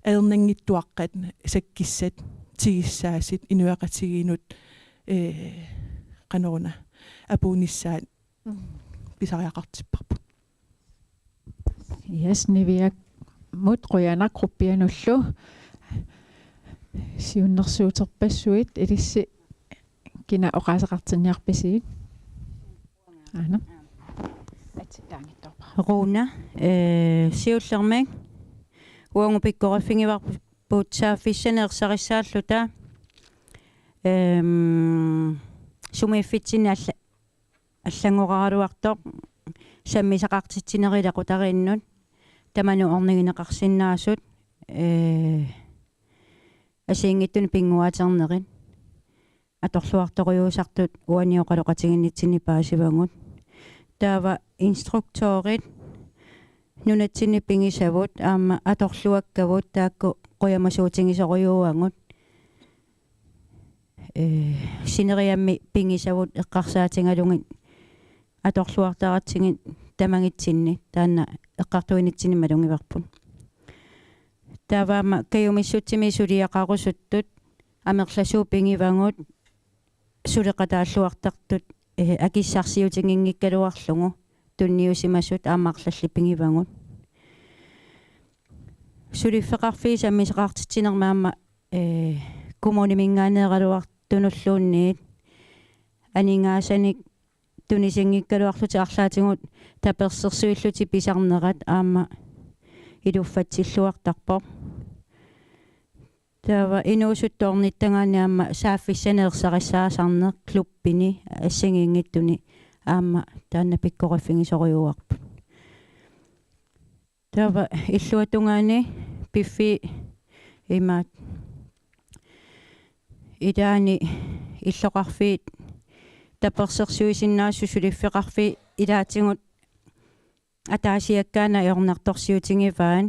Ajornanngitsuaqqat, sakkissat, tigussaasut, inuiaqatigiinnut, ee, qanoruna, apuunnissaat pisariaqartipparput. Yes, Niviamut qujanaq, gruppianullu siunnersuuterpassuit. Ilissi kina oqaaseqartinniarpisigit? Aana. Atsittaanngitsoorpara. Runa, eh, siullermik uagut pikkoriffigivarput saaffissanik ersarissaalluta, ehm, sumiiffitsinni alla-, allanngoraluartoq sammisaqartitsinerit ilaqutariinnut tamanut ornigineqarsinnaasut, ee, assigiinngitsunik pinnguaaternerit atorluartorujussuusartut uani oqaloqatigiinnitsinni paasivagut. Taava instruktørit nunatsinni pigisavut aamma atorluakkavut taakku qujamasuutigisorujussuuagut. Ee, sineriammi pigisavut eqqarsaatigalugit atorluartaratsigit tamagitsinni taanna eqqartuinitsinni malugivarput. Taava aamma kajumissutsimik suliaqarusuttut amerlasuut pigivagut suleqataalluartartut, ee, akissarsiutiginngikkaluarlugu tunniusimasut aamma arlallit pigivagut. Suliffeqarfiit sammisaqartitsinermi aamma, ee, kommuniminngaanneeraluartunulluunniit aningaasanik tunisinngikkaluarlutik arlaatigut tapersersuillutik pisarnerat aamma iluffatsilluartarpoq. Taava inuusuttoornittagaanni aamma saaffissanik ersarissaasarneq klubbini assigiinngitsuni aamma taanna pikkoriffigisorujussuuarput. Taava illuatungaani piffissaq imaattoq. Ilaanni illoqarfiit tapersersuisinnaasut suliffeqarfiit ilaatigut ataasiakkaanni ajornartorsiutigivaat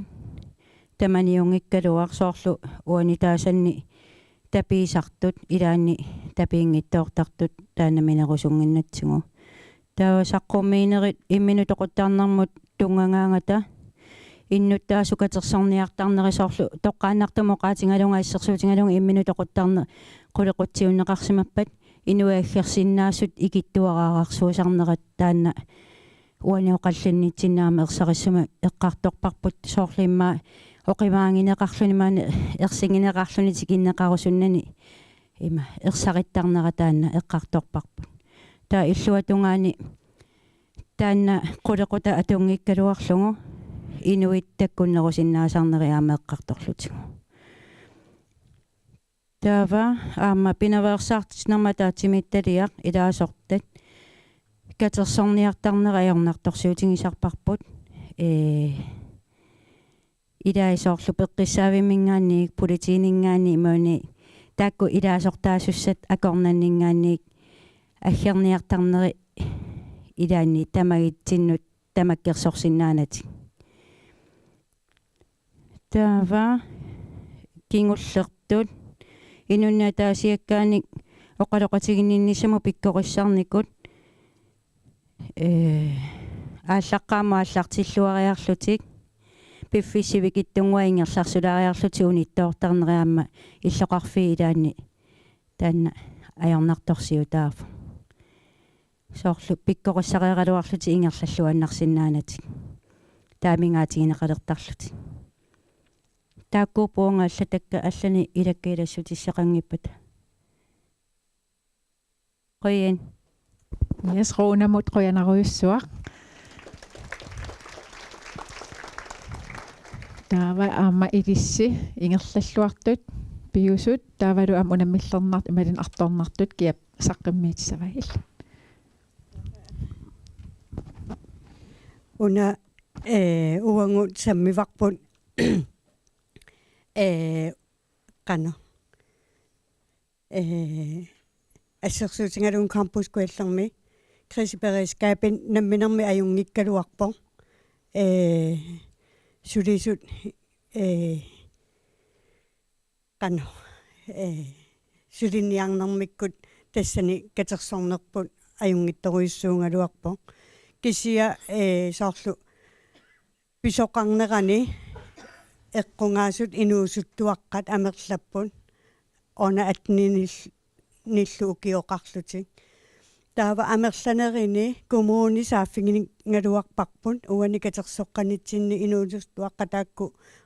tamaniunngikkaluaq soorlu uani taasanni tapiisartut ilaanni tapiinngitsoortartut taanna minerusunnginnatsigu. Taava saqqummiinerit imminut toquttarnermut tunngagaangata innuttaasut katersorniartarnerat soorlu toqqaannartumik oqaatigalugu assersuutigalugu imminut toquttarneq qulequtsiunneqarsimappat inuit aggersinnaasut ikittuaraarsuusarnerat taanna uani oqallinnitsinni aamma ersarissumik eqqartorparput soorlu immaqa oqimaagineqarluni maani ersigineqarluni tikinneqarusunnani ima ersarittarnera taanna eqqartorparput. Taava illuatungaani taanna qulequtaq atunngikkaluarlugu inuit takkunnerusinnaasarnerat aamma eqqartorlutigu. Taava aamma pinaveersaartitsinermi ataatsimiititaliaq ilaasortat katersorniartarnerat ajornartorsiutigisarparput. Ee, ilai soorlu peqqissaavimminngaanniit, politiininngaanniit imaluunniit taakku ilaasortaasussat akornanninngaanniit aggerniartarnerat ilaanni tamagitsinnut tamakkersorsinnaanatik. Taava kingullertut inunnut ataasiakkaanik oqaloqatiginninnissamut pikkorissarnikut, ee, aallaqqaammut aallartilluariarlutik piffissap sivikitsunnguaq ingerlarsulaariarlutik unittoortarnerat aamma illoqarfiit ilaanni taanna ajornartorsiutaavoq. Soorlu pikkorissareeraluarlutik ingerlalluinnarsinnaanatik. Taamigaatigineqalertarlutik. Taakkuupput uunga allatakka allani ilakka ilassutissaqanngippata. Qujan. Yes, Runamut qujanarujussuaq. Taava aamma ilissi ingerlalluartut piusut taavalu aamma unammillernartut imaluunniit artornartut kiap saqqummiutissavaat illit. Una, eh, uagut sammivarput, eh, qanoq. Eh, assersuutigalugu Campus Kujallermi kriseberedskabit namminermi ajunngikkaluarpoq. Ee, sulisut, ee, qanoq, ee, suliniarnermikkut tassani katersornerput ajunngitsorujussuugaluarpoq. Kisianni, ee, soorlu pisoqarnerani eqqugaasut inuusuttuaqqat amerlapput under atten-inil-, -nillu ukioqarlutik. Taava amerlanerini kommuni saaffigigaluarparput uani katersoqqanitsinni inuusuttuaqqat taakku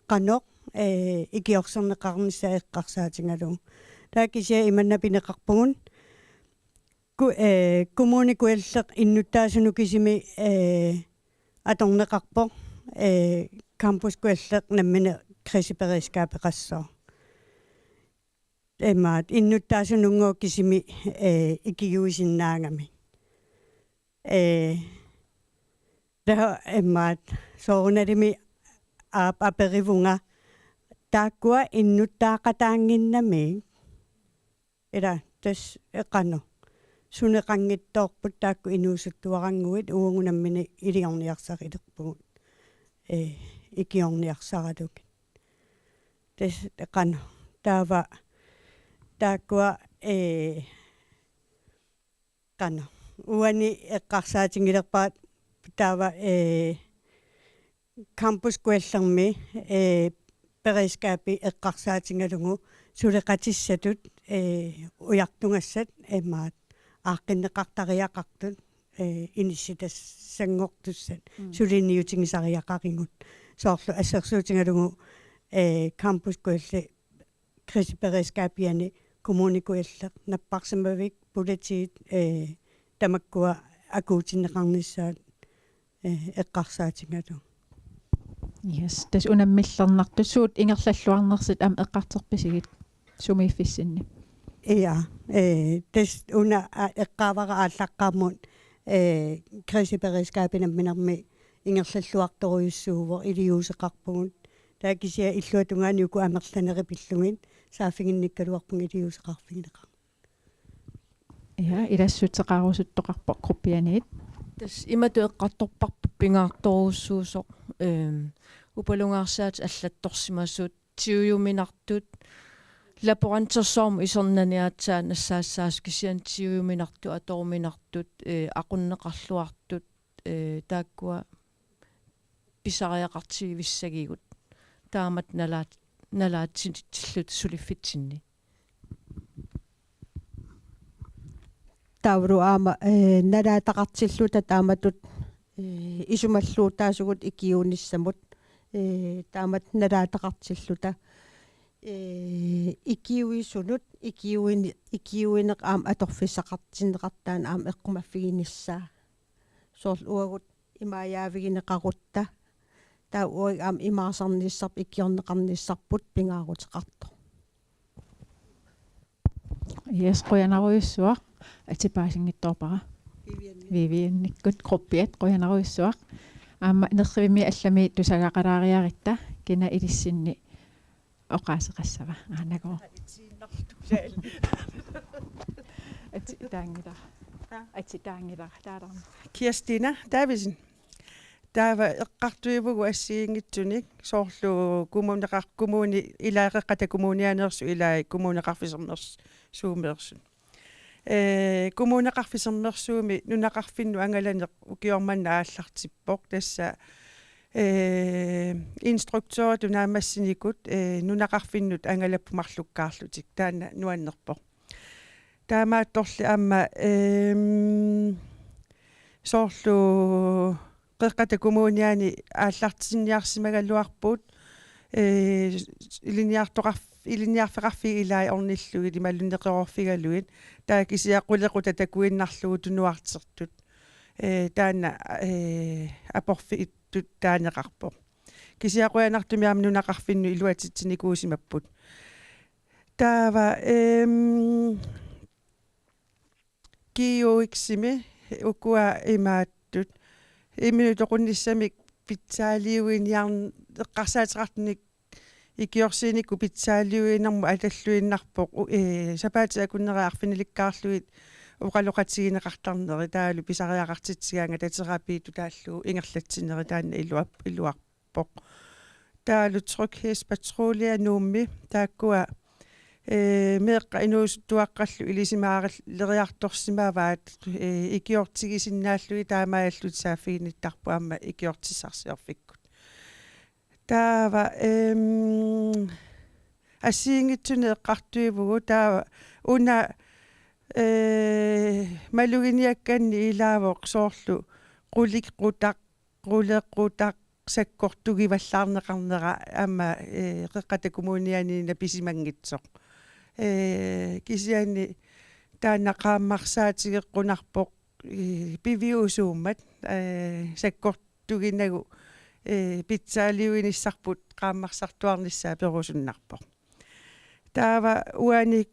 qanoq, ee, ikiorserneqarnissaat eqqarsaatigalugu. Taava kisianni imanna pineqarpugut. Ku-, ee, Kommune Kujalleq innuttaasunut kisimi, ee, atorneqarpoq, ee, Campus Kujalleq nammineq kriseberedskabeqassooq. Imaat, innuttaasununnguaq kisimi, ee, ikiuisinnaagami. Ee, taava imaat, soorunalimi aap aperivunga, taakkua innuttaaqataannginnamik. Ila, tassa qanoq. Suneqanngitsoorput taakku inuusuttuarannguit, uagut nammineq iliorniarsarilerpugut. Ee, ikiorniarsaralugit. Tassa qanoq. Taava taakkua, ee, qanoq. Uani eqqarsaatigilerpara taava, ee, Campus Kujallermi, ee, beredskabi eqqarsaatigalugu suleqatissatut, ee, ujartugassat imaat aaqqinneqartariaqartut, ee, inissitassanngortussat. Mm. Suliniutigisariaqarigut. Soorlu assersuutigalugu, ee, Campus Kujalli kriseberedskabiani Kommune Kujalleq napparsimavik politiit, ee, tamakkua akuutinneqarnissaat, ee, eqqarsaatigalugu. Yes, tassa unammillernartut suut ingerlalluarnersut aamma eqqartorpisigit sumiiffissinni? Ja, ee, tassa una, aa, eqqaavara aallaqqaammut, ee, kriseberedskabi namminermi ingerlalluartorujussuuvoq iliuuseqarpugut. Taava kisianni illuatungaani uku amerlanerit pillugit saaffiginnikkaluarpugut iliuuseqarfigineqarneq. Ja, ilassuteqarusuttoqarpoq gruppianiit. Tassa imatut eqqartorparput pingaartorujussuusoq, ehm, upalungaarsiaat allattorsimasut, tiujuminartut, laborantersuarmut isornani aatsaat nassaassasoq kisianni tiujuminartut, atoruminartut, ee, aqunneqarluartut, ee, taakkua pisariaqartigivissagigut. Taamatut nalaat-, nalaatitsilluta suliffitsinni. Taavalu aamma, ee, nalaataqartilluta taamatut, ee, isumalluutaasugut ikiuinissamut, ee, taamatut nalaataqartilluta, ee, ikiuisunut, ikiuini-, ikiuineq aamma atorfissaqartinneqartaanut aamma eqqumaffiginissaa. Soorlu uagut imaajaavigineqarutta, taava uagut aamma imaarsarnissarput ikiorneqarnissarput pingaaruteqartoq. Yes, qujanarujussuaq. Atipaasinngitsoorpara. Vivian. Vivianikkut gruppiat qujanarujussuaq. Aamma nerrivimmi allami tusagaqalaariaratta kina ilissinni oqaaseqassava. Aanago. Ati taanngilaq. Aa. Ati taanngilaq. Taalarma. Kirstina Davidsen. Taava eqqartuivugut assigiinngitsunik soorlu kommuneqar-, kommuni ilai Qeqqata Kommunianeersut ilai Kommuneqarfik Sermersuumeersut. Ee, Kommuneqarfik Sermersuumi nunaqarfinnut angalaneq ukioq manna aallartippoq. Tassa, ee, instruktøritut naammassinikut, ee, nunaqarfinnut angalapput marlukkaarlutik. Taanna nuannerpoq. Taamaattorli aamma, ehm, soorlu Qeqqata Kommuniani aallartinniarsimagaluarput, ee, ilinniartoqarf-, ilinniarfeqarfiit ilai ornillugit imaluunniit neqeroorfigalugit. Taava kisianni qulequtaq takuinnarlugu tunuartertut. Ee, taanna, ee, aporfittut taaneqarpoq. Kisianni qujanartumik aamma nunaqarfinnut iluatsitsinikuusimapput. Taava, ehm, G U X-imi ukua imaattut. Imminut toqunnissamik pitsaaliuiniarn-, eqqarsaateqartunik ikiorsiinikkut pitsaaliuinermut atalluinnarpoq, u-, ee, sapaatip akunneri arfinilikkaarlugit oqaloqatigineqartarneri taavalu pisariaqartitsigaangat terapiitut taallugu ingerlatsinerit taanna iluap-, iluarpoq. Taavalu Tryghedspatrulje Nuummi taakkua, ee, meeqqat inuusuttuaqqallu ilisimaaril-, leriartorsimavaat, ee, ikiortigisinnaallugit taamaalillutik saaffiginnittarput aamma ikiortissarsiorfikkut. Taava, em, assigiinngitsunik eqqartuivugut, taava una, ee, maluginiakkanni ilaavoq soorlu qulequtaq, qulequtaq sakkortugivallaarneqarnera aamma, ee, Qeqqata Kommuniani napisimanngitsoq. Ee, kisianni taanna qaammarsaatigeqqunarpoq, ee, piviusuummat, ee, sakkortuginagu, ee, pitsaaliuinissarput qaammarsartuarnissaa perusunnarpoq. Taava uani,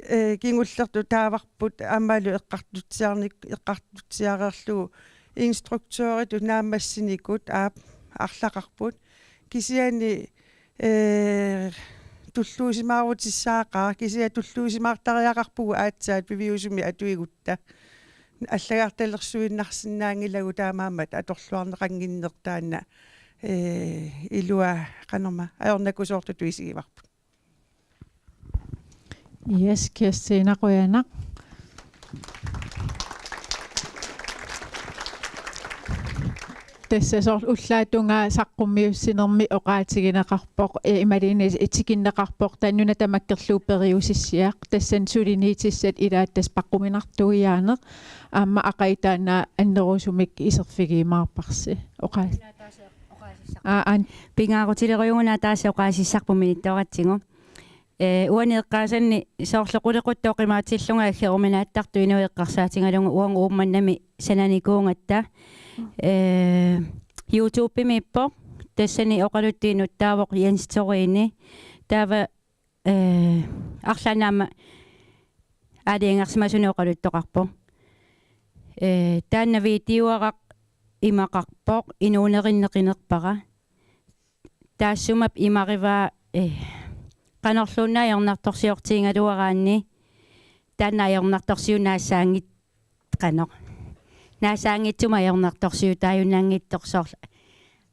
ee, kingullertut taavarput aammalu eqqartutsiarnik-, eqqartutsiareerlugu instruktøritut naammassinikut aap arlaqarput. Kisianni, ee, tulluusimaarutissaqaaq, kisianni tulluusimaartariaqarpugut aatsaat piviusumi atuigutta. Allagartalersuinnarsinnaanngilagut taamaammat atorluarneqannginneq taanna, ee, ilua qanorma ajornakusoortutut isigivarput. Yes, Kirstine, qujanaq. Tassa soorlu ullaap tungaa saqqummiussinermi oqaatigineqarpoq, ee, imaluunniit tikinneqarpoq, taanna una tamakkerlugu periusissiaq, tassani suliniutissat ilaat tassa paqquminartuiaaneq, aamma aqagu taanna annerusumik iserfigiumaarparsi. Oqa-, aa, an- Pingaarutilerujuuna ataaseq oqaasissarput minittoratsigu. Ee, uani eqqaasanni soorlu qulequttoq qimaatillunga aggeruminaattartoq inuit eqqarsaatigalugit uagut Uummannami sananikuugatta. Ee, YouTube-imiippoq, tassani oqaluttuinnaq taavalu Jens Torini. Taava, ee, arlaannaamma aalajangersimasunik oqaluttoqarpoq. Ee, taanna videoaraq imaqarpoq, inuunerinneq qinerpara. Taassuma imarivaa, eh, qanorluunniit ajornartorsiortigigaluaraanni, taanna ajornartorsiunnaassaanngit-, qanoq. Naassaanngitsumik ajornartorsiutaajunnaanngitsoq soorlu.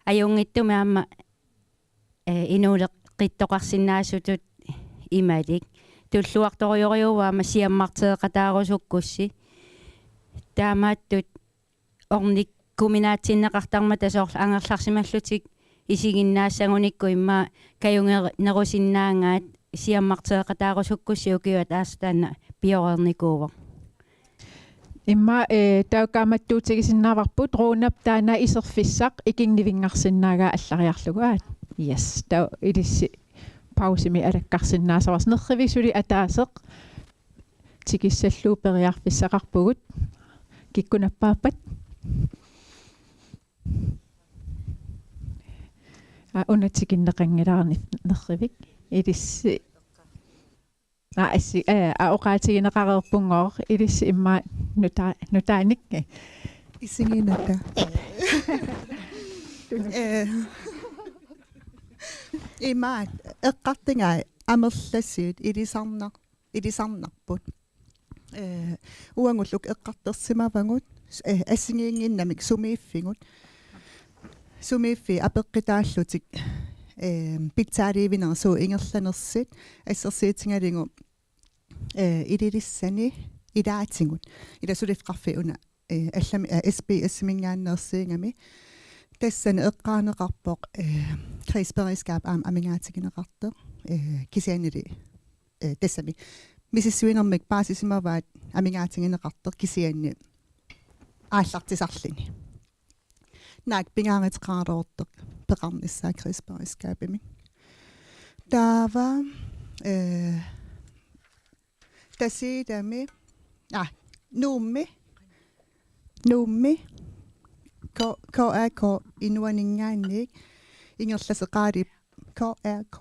Ajunngitsumik aamma, eh, inuuleqqittoqarsinnaasutut imalik. Tulluartorujorujuuvoq aamma siammartereqataarusukkussi. Taamaattut ornikkuminaatsinneqartarmata soorlu angerlarsimallutik isiginnaassagunikku immaqa kajunger-, nerusinnaagaat siammartereqataarusukkussi ukiup ataaseq taanna pioreernikuuvoq. Immaqa, eh, taava kaammattuutigisinnaavarput Runap taanna iserfissaq ikinngivinngarsinnaagaa allariarlugu, aat. Yes, taava ilissi pausimi alakkarsinnaasavarsi. Nerrivik suli ataaseq tikissallugu periarfissaqarpugut. Kikkut nappaappat? Aa, una tikinneqanngilara nerrivik. Ilissi. Aa, assi, ee, aa, oqaatigineqareerpunngooq. Ilissi immaqa nuta-, nutaanik. Isigiinnata. Ee. Imaat, eqqartugai amerlasuut ilisarnar-, ilisarnarput. Ee, uagullu eqqartorsimavagut, ee, assigiinnginnamik sumiiffigut. Sumiiffii apeqqutaallutik, ee, pitsaaliivinersut ingerlanersut, assersuutigalugu, ee, Ilulissani ilaatigut. Ila suliffeqarfiup una, ee, allami, ee, S B S-iminngaanneersuugami. Tassani eqqaaneqarpoq, ee, kriseberedskab aamma amigaatigineqartoq. Ee, kisiannili, ee, tassami misissuinermik paasisimavaat amigaatigineqartoq kisianni aallartisarluni. Naak pingaaruteqaraluartoq peqarnissaa kriseberedskabimik. Taava, ee, Tasiilami, aa, Nuummi, Nuummi, K-, K A K inuaninngaanniit ingerlaseqaalip-, K A K.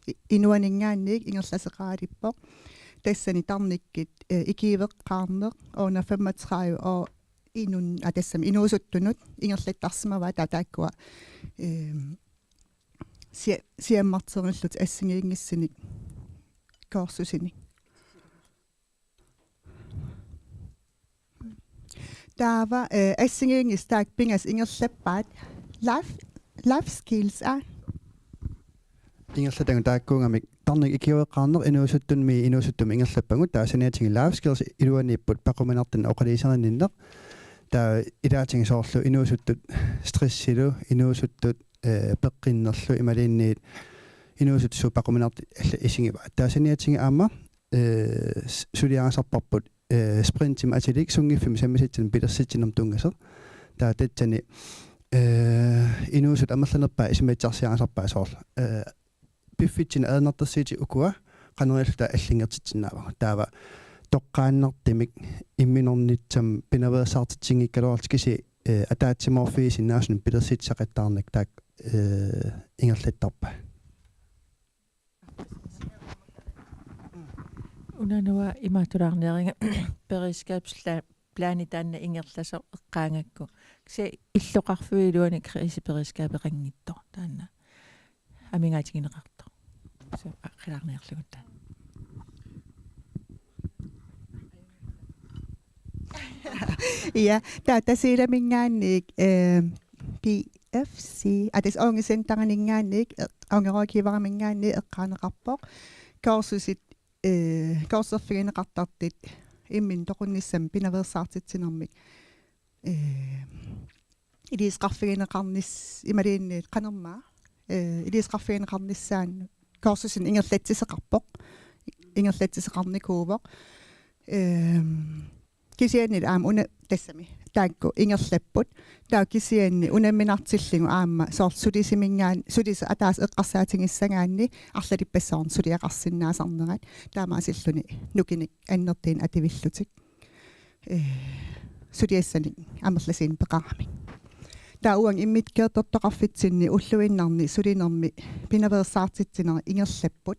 I-, inuaninngaanniit ingerlaseqaalippoq. Tassani tarnikkut, eh, ikiueqqaarneq, under femogtredive og inun-, aa, tassami inuusuttunut ingerlattarsimavaat, taava taakkua, ehm, sia-, siammarterillutik assigiinngissunik kursusinik. Taava, eh, assigiinngitsut taakku pingasut ingerlappaat. Life, life skills, aa. Ingerlatagut taakkuugamik tarnikkut ikiueqqaarneq, inuusuttunut, inuusuttumut ingerlappagut, taava saniatigut life skills iluaniipput paquminartunik oqaluuserinninneq. Taava ilaatigut soorlu inuusuttut stressilu, inuusuttut, eh, peqqinnerlu imaluunniit inuusuttut suut paquminartut allat isigivaat. Taava saniatigut aamma, eh, s-, suliarisarparput, eh, sprintimik atilik sunngiffimmi sammisatsinut pilersitsinermut tunngasoq. Taava tassani, eh, inuusuttut amerlanerpaat isumaqatigiissarisarpaat soorlu, eh, piffissami ajornartorsiutit ukua qanoq ililluta allanngortitsinnaavagut. Taava toqqaannartumik imminornitsamik pinaveersaartitsinngikkaluarluta kisianni, eh, ataatsimoorfigisinnaasunik pilersitsisaqattaarnak taakku, eh, ingerlattarpaat. Una Noah, imaattulaarniariga beredskabspla-, plani taanna ingerlasoq eqqaagakku. Kisianni illoqarfiup iluani kriseberedskabeqanngitsoq taanna amigaatigineqartoq. Suu, aqqalaarniarlugu taanna. Ja, taava Tasiilaminngaanniit, eh, P F C, aa, tassa ungecenteriminngaanniit, eh, ungerådgiveriminngaanniit eqqaaneqarpoq. Kursusit, eh, kursuserfigineqartartut imminut toqunnissamut pinaveersaartitsinermik, eh, iliuuseqarfigineqarnis-, imaluunniit qanormaa, eh, iliuuseqarfigineqarnissaanut kursusinik ingerlatsisoqarpoq, ingerlatsisoqarnikuuvoq. Ehm, kisianni aamma una tassami taakku ingerlapput. Taava kisianni unamminartillugu aamma soorlu sulisiminngaanniit, sulisut ataaseq eqqarsaatigissagaanni arlalippassuarnik suliaqarsinnaasarnerat, taamaasilluni nukinnik annertuumik atuillutik, eh, suliassanik amerlasuunik peqaramik. Taava uani immikkoortortaqarfitsinni ulluinnarni sulinermi pinaveersaartitsineq ingerlapput.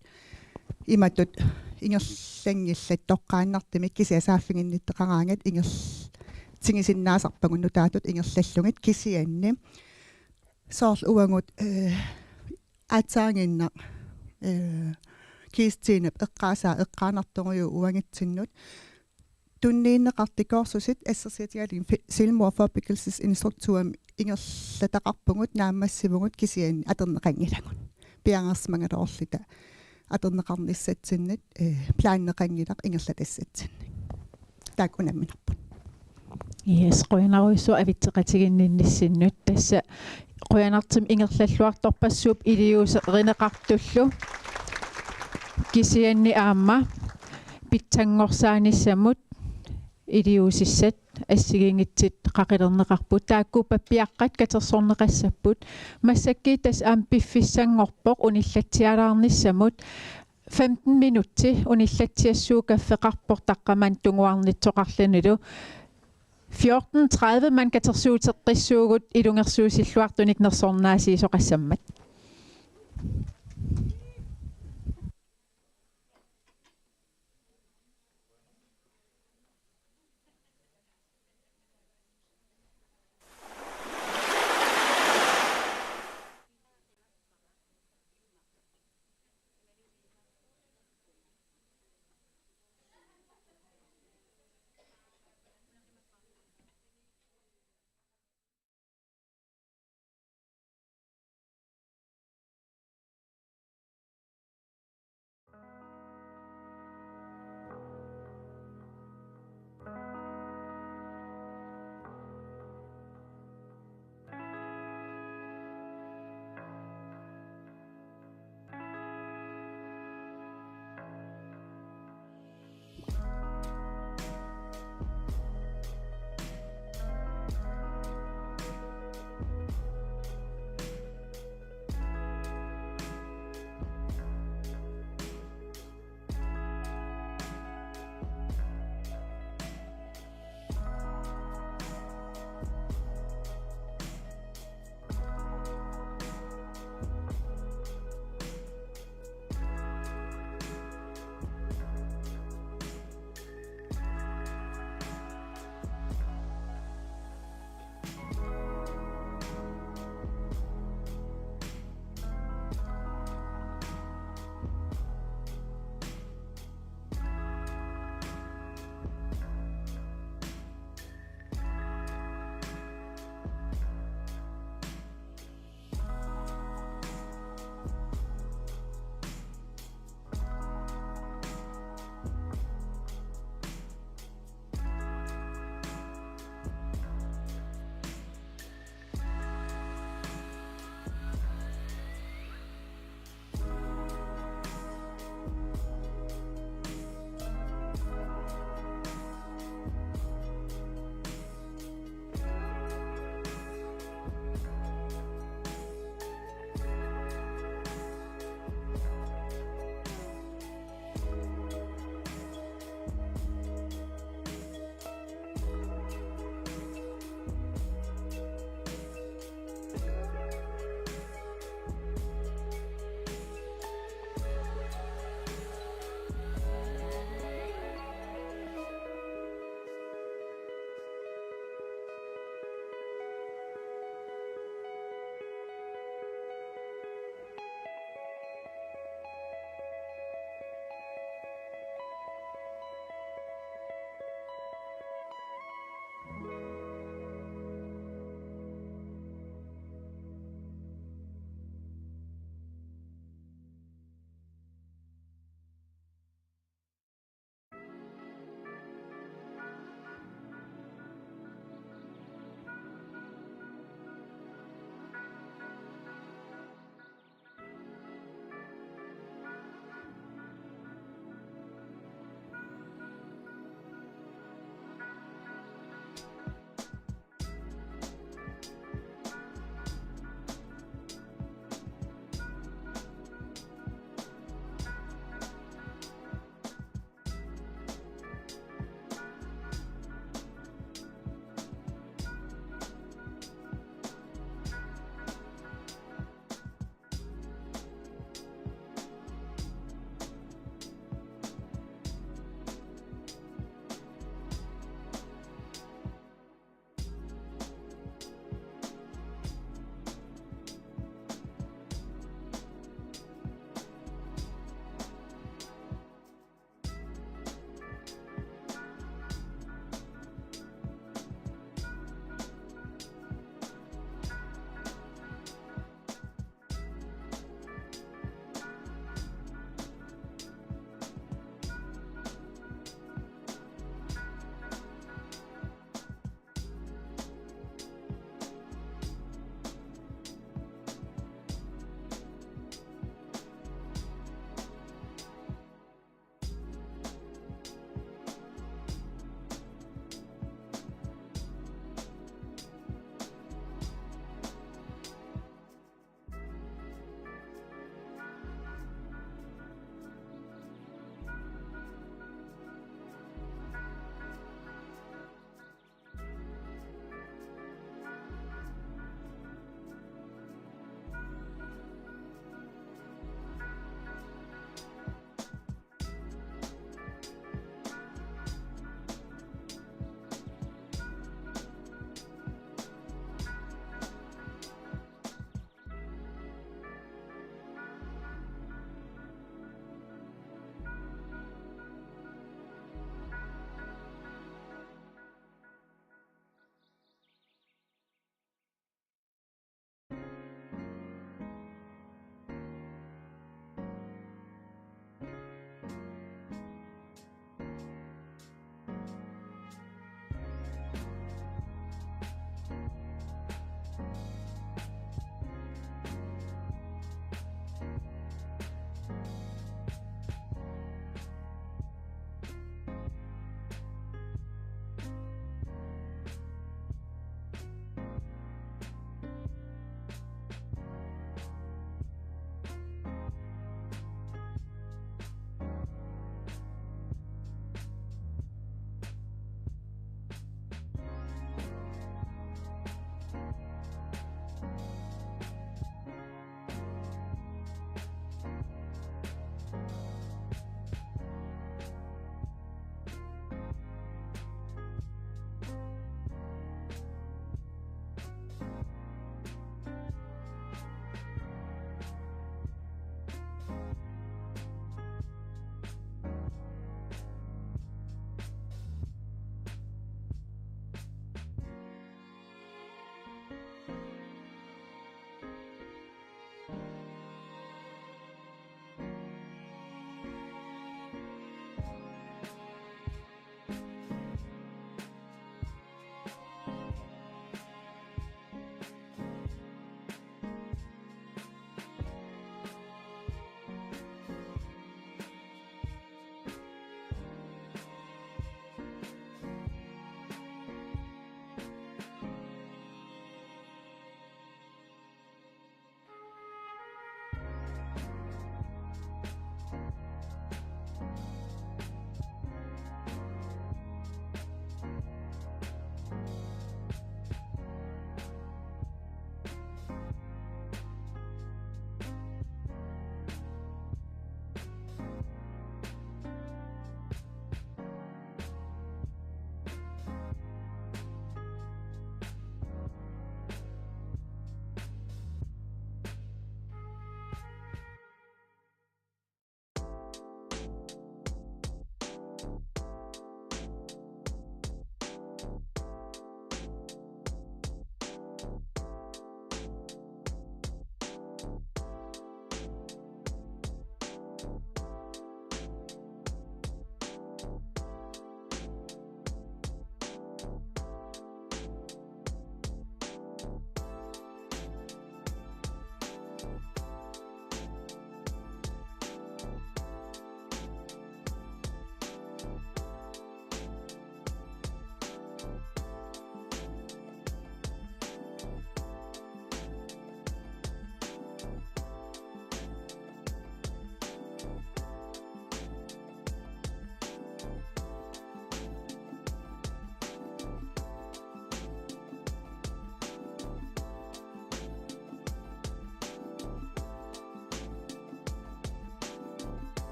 Imatut ingerlanngillat toqqaannartumik, kisianni saaffiginnittoqaraangat ingerl-, tigusinnaasarpagut nutaatut ingerlallugit, kisianni soorlu uagut, eh, aatsaaginnaq, eh, Kiistinap eqqaasaa eqqaanartorujuuvoq uagutsinnut. Tunniunneqartut kursusit assersuutigalugu fi-, selvmord forebyggelsesinstrukturimi ingerlataqarpugut, naammassivugut, kisianni atorneqanngilagut. Piareersimagaluarluta atorneqarnissatsinnut, eh, planeqanngilaq ingerlatassatsinnut. Taakku unamminarput. Yes, qujanarujussuaq avitseqatiginninnissinnut. Tassa qujanartumik ingerlalluartorpassuupput iliuuserineqartullu. Kisianni aamma pitsanngorsaanissamut iliuusissat assigiinngitsut qaqilerneqarput. Taakku pappiaqqat katersorneqassapput. Massakkut tassa aamma piffissanngorpoq unillatsialaarnissamut. Femten minutsi unillatsiassuup kaffeqarpoq taqqamani tunguarnitsoqarlunilu. Fjorten tredive man katersuuteqqissuugut ilungersuusilluartunik nersornaasiisoqassammat.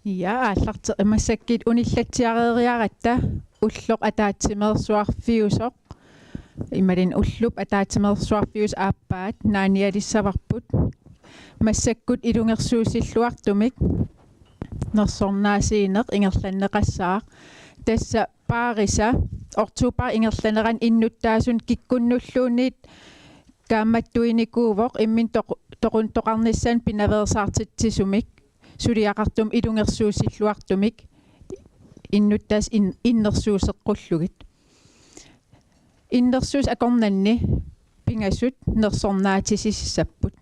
Ja, aallarti-, massakkut unillatsiareeriaratta ulloq ataatsimeersuarfiusoq. Imaluunniit ullup ataatsimeersuarfiusoq aappaat naanialissavarput. Massakkut ilungersuusilluartumik nersornaasiineq ingerlanneqassaaq. Tassa paarisa oktober ingerlanerani innuttaasunut kikkunnulluunniit kaammattuinikuuvoq imminut toq-, toquntoqarnissaanut pinaveersaartitsisumik suliaqartumik ilungersuusilluartumik innuttaasut in-, innersuusseqqullugit. Innersuussat akornanni pingasut nersornaatisissapput.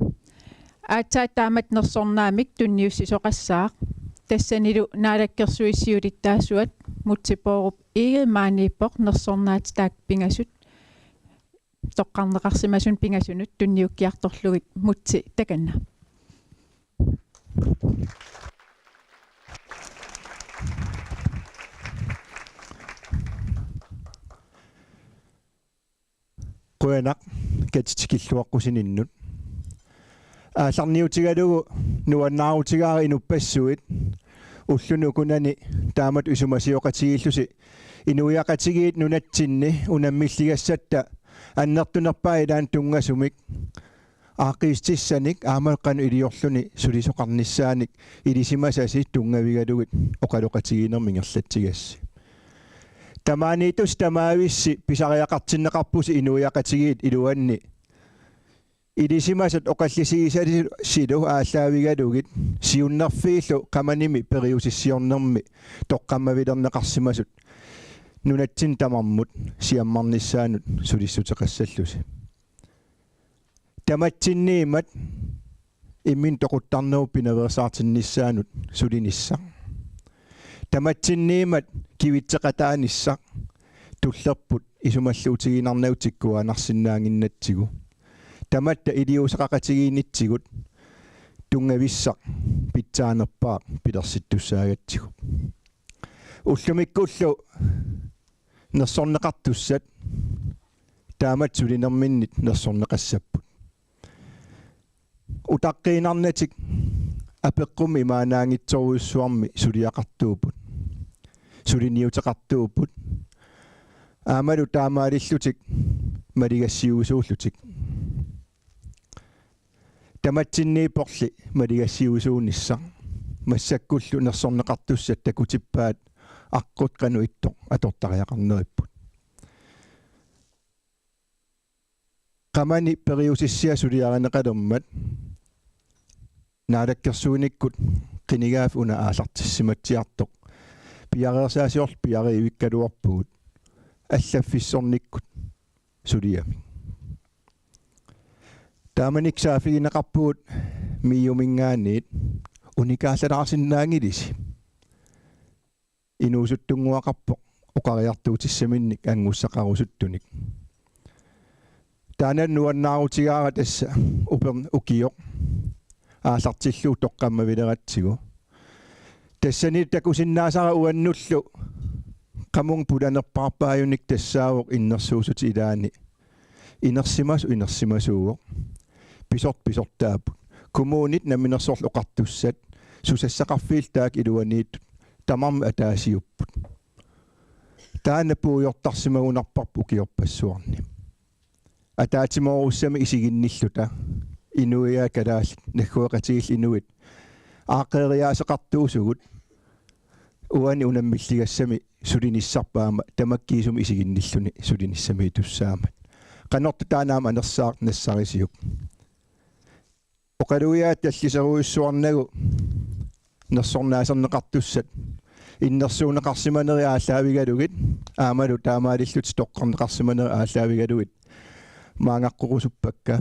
Aatsaat taamatut nersornaamik tunniussisoqassaaq. Tassanilu Naalakkersuisut siulittaasuat Múte Bourup Egede maaniippoq nersornaatit taakku pingasut toqqarneqarsimasunut pingasunut tunniukkiartorlugit. Múte, takanna. Qujanaq katitikilluaqqusininnut. Aallarniutigalugu nuannaarutigaara inuppassuit ulluni ukunani taamatut isumasioqatigiillusi inuiaqatigiit nunatsinni unammilligassatta annertunerpaat ilaanni tunngasumik aaqqiissutissanik aamma qanoq iliorluni sulisoqarnissaanik ilisimasasi tunngavigalugit oqaloqatigiinnermi ingerlatsigassi. Tamaaniittusi tamaavissi pisariaqartinneqarpusi inuiaqatigiit iluanni ilisimasat oqallisigisarsilu aallaavigalugit siunnerfiillu Qamanimi periusissiornermi toqqammavilerneqarsimasut nunatsinni tamarmut siammarnissaannut sulissuteqassallusi. Tamatsinniimmat imminut toquttarnerup pinaveersaartinnissaanut sulinissaq. Tamatsinniimmat kivitseqataanissaq tullerput isumalluutigiinnarnagu tikkuaannarsinnaannginnatsigu. Tamatta iliuuseqaqatigiinnitsigut tunngavissaq pitsaanerpaaq pilersittussaagatsigu. Ullumikkullu nersorneqartussat taamatut sulinerminnit nersorneqassapput. Utaqqiinnarnatik apeqqummik imaannaanngitsorujussuarmik suliaqartuupput. Suliniuteqartuupput. Aammalu taamaalillutik maligassiuisuullutik. Tamatsinniipporli maligassiuisuunissaq. Massakkullu nersorneqartussat takutippaat aqqut qanoq ittoq atortariaqarneripput. Qamani periusissiat suliarineqalermat naalakkersuinikkut qinigaaffik una aallartissimatsiartoq piareersaasiorluta piariivikkaluarpugut allaffissornikkut suliamik. Taamanikkut saaffigineqarpugut MIO-minngaanniit unikaallalaarsinnaanngilisi. Inuusuttunnguaqarpoq oqariartuutissaminnik angussaqarusuttunik. Taanna nuannaarutigaara tassa upernaaq ukioq aallartillugu toqqammavileratsigu. Tassani takusinnaasara uannullu qamunga pulanerpaarpaajunik tassaavoq innersuussutit ilaanni inersimasoq inersimasuuvoq. Pisortat pisortaapput. Kommunit Namminersorlutik Oqartussat susassaqarfiillu taakku iluaniittut tamarmik ataasiupput. Taanna puigortarsimagunarparput ukiorpassuarni. Ataatsimoorussamik isiginnilluta inuiaat kalaallit naggueqatigiillu inuit aaqqeriaaseqartuusugut uani unammilligassami sulinissarput aamma tamakkiisumik isiginnilluni sulinissamiitussaammat. Qanortoq taanna aamma anersaaq nassarisiuk. Oqalugiaat talliserujussuarnagu nersornaaserneqartussat innersuunneqarsimanerit aallaavigalugit aammalu taamaalillutik toqqarneqarsimanerit aallaavigalugit maangaqqorusuppakka.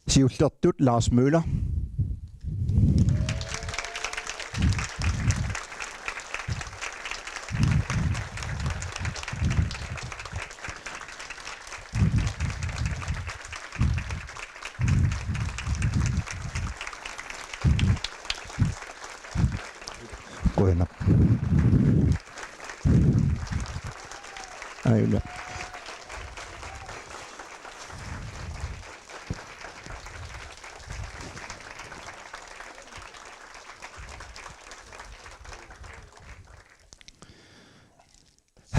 Siullertut Lars Møller. Qujanaq. Aajuna.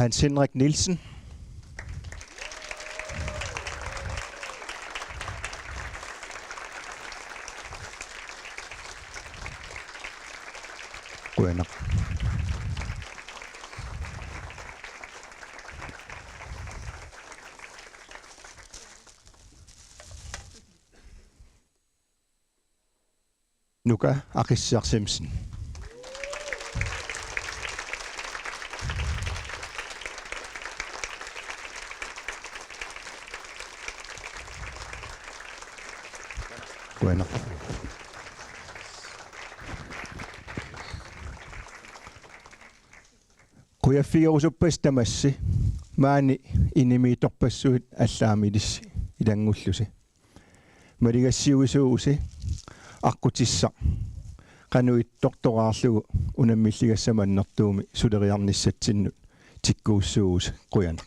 Hans Henrik Nielsen. Qujanaq. Nuka Akissiaq Simonsen. Qujanaq. Qujaffigerusuppassi tamassi maani inimiittorpassuit allaammilissi ilanngullusi. Maligassiuisuuvusi aqqutissaq qanoq ittoq toraarlugu unammilligassama annertuumik suleriarnissatsinnut tikkuussuuvusi. Qujanaq.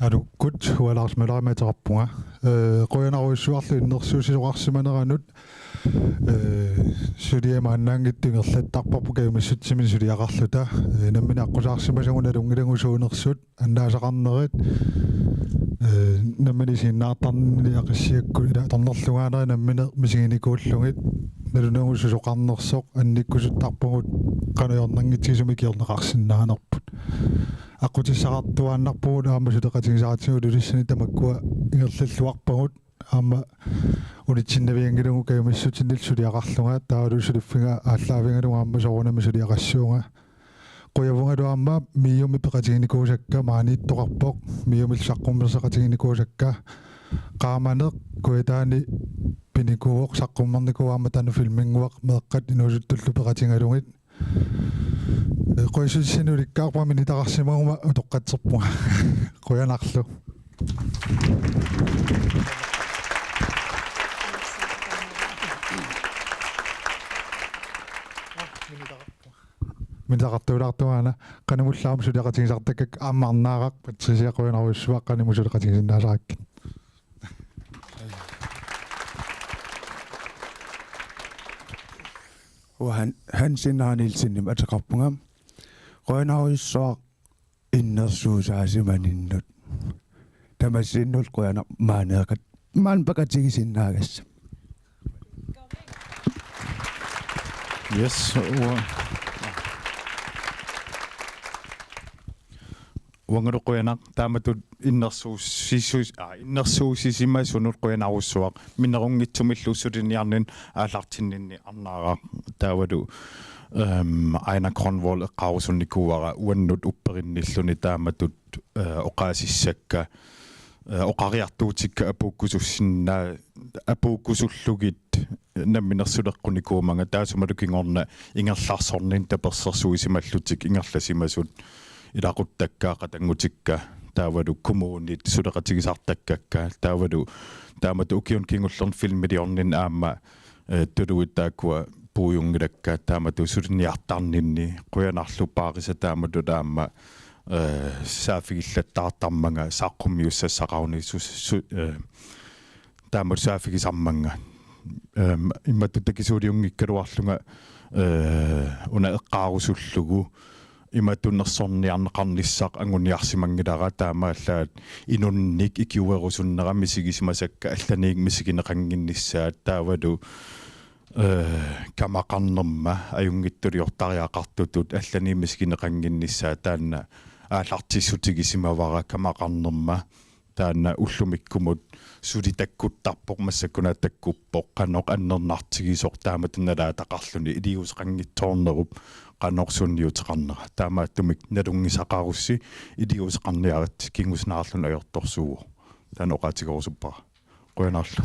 Aluukkut, ualaarsimalaarimaateqarpunga. Ee, qujanarujussuarlu innersuussisoqarsimaneranut. Ee, suliaq maannaanngitsoq ingerlattarparput kajumissutsiminnik suliaqarluta. Ee, nammineq aqqusaarsimasagut nalunngilagut suunersut, annaasaqarnerit. Ee, nammineq isiginnaartarninni Aqissiakkut ila tornerlugaanerit nammineq misiginikuullugit. Nalunagu susoqarnersoq annikkusuttarpugut qanoq ajornanngitsigisumik ikiorneqarsinnaanerput. Aqqutissaqartuaannarpugut aamma suleqatigisaratsigu Ilulissani tamakkua ingerlalluarpagut aamma unitsinnavianngilagut kajumissutinnillu suliaqarlunga taavalu suliffiga aallaavigalugu aamma soorunami suliaqassuunga. Qujavungalu aamma MIO-mi peqatiginikuusakka maaniittoqarpoq, MIO-millu saqqummerseqatiginikuusakka. Qaamaneq Kujataani pinikuuvoq, saqqummernikuuvoq aamma taanna filminnguaq meeqqat inuusuttullu peqatigalugit. Ee, qujassutissani ulikkaarpunga minitaqarsimaguma utoqqatserpunga. Qujanarlu. Minitaqartuulaartunga una qanimullu aamma suleqatigisartakkakka aamma Arnaaraq Patricia qujanarujussuaq qanimut suleqatigisinnaasarakkit. Uanga Hans Henrik Nielsenimik ateqarpunga. Qujanarujussuaq innersuussaasimaninnut. Tamassinnut qujanaq maaniikkat maani peqatigisinnaagassat. Yes, ua-, uangalu qujanaq taamatut innersuussisu-, aa, innersuussisimasunut qujanarujussuaq. Minnerunngitsumillu suliniarninni aallartinninni Arnaaraq taavalu, ehm, Aina Grønvold eqqaarusunnikuuara uannut upperinnilluni taamatut, eh, oqaasissakka, eh, oqariartuutikka apuukkusussinnaa-, apuukkusullugit namminersuleqqunikuumanga taassumalu kingorna ingerlarsorninni tapersersuisimallutik ingerlasimasut ilaquttakka, qatanngutikka, taavalu kommunit suleqatigisartakkakka, taavalu taamatut ukiuni kingullerni filmiliorninni aamma, eh, tuluit taakkua puigorngilakka, taamatut suliniartarninni, qujanarlu paarisa taamatut aamma, eh, saaffigillattaartarmanga saqqummiussassaqaruni su-, su-, eh, taamatut saaffigisarmanga. Ehm, imatut takisuuliunngikkaluarlunga, eh, una eqqaarusullugu imatut nersorniarneqarnissaq anguniarsimanngilara taamaallaat inunnik ikiuerusunnera misigisimasakka allaniit misigineqannginnissaat taavalu, eh, kamaqarnerma ajunngitsuliortariaqartutut allaniit misigineqannginnissaat taanna aallartissutigisimavara kamaqarnerma taanna ullumikkumut suli takkuttarpoq, massakkut una takkuppoq, qanoq annernartigisoq taamatut nalaataqarluni iliuuseqanngitsoornerup qanoq sunniuteqarnera. Taamaattumik nalunngisaqarussi iliuuseqarniaritsi, kingusinaarluni ajortorsuuvoq. Taanna oqaatigerusuppara. Qujanarlu.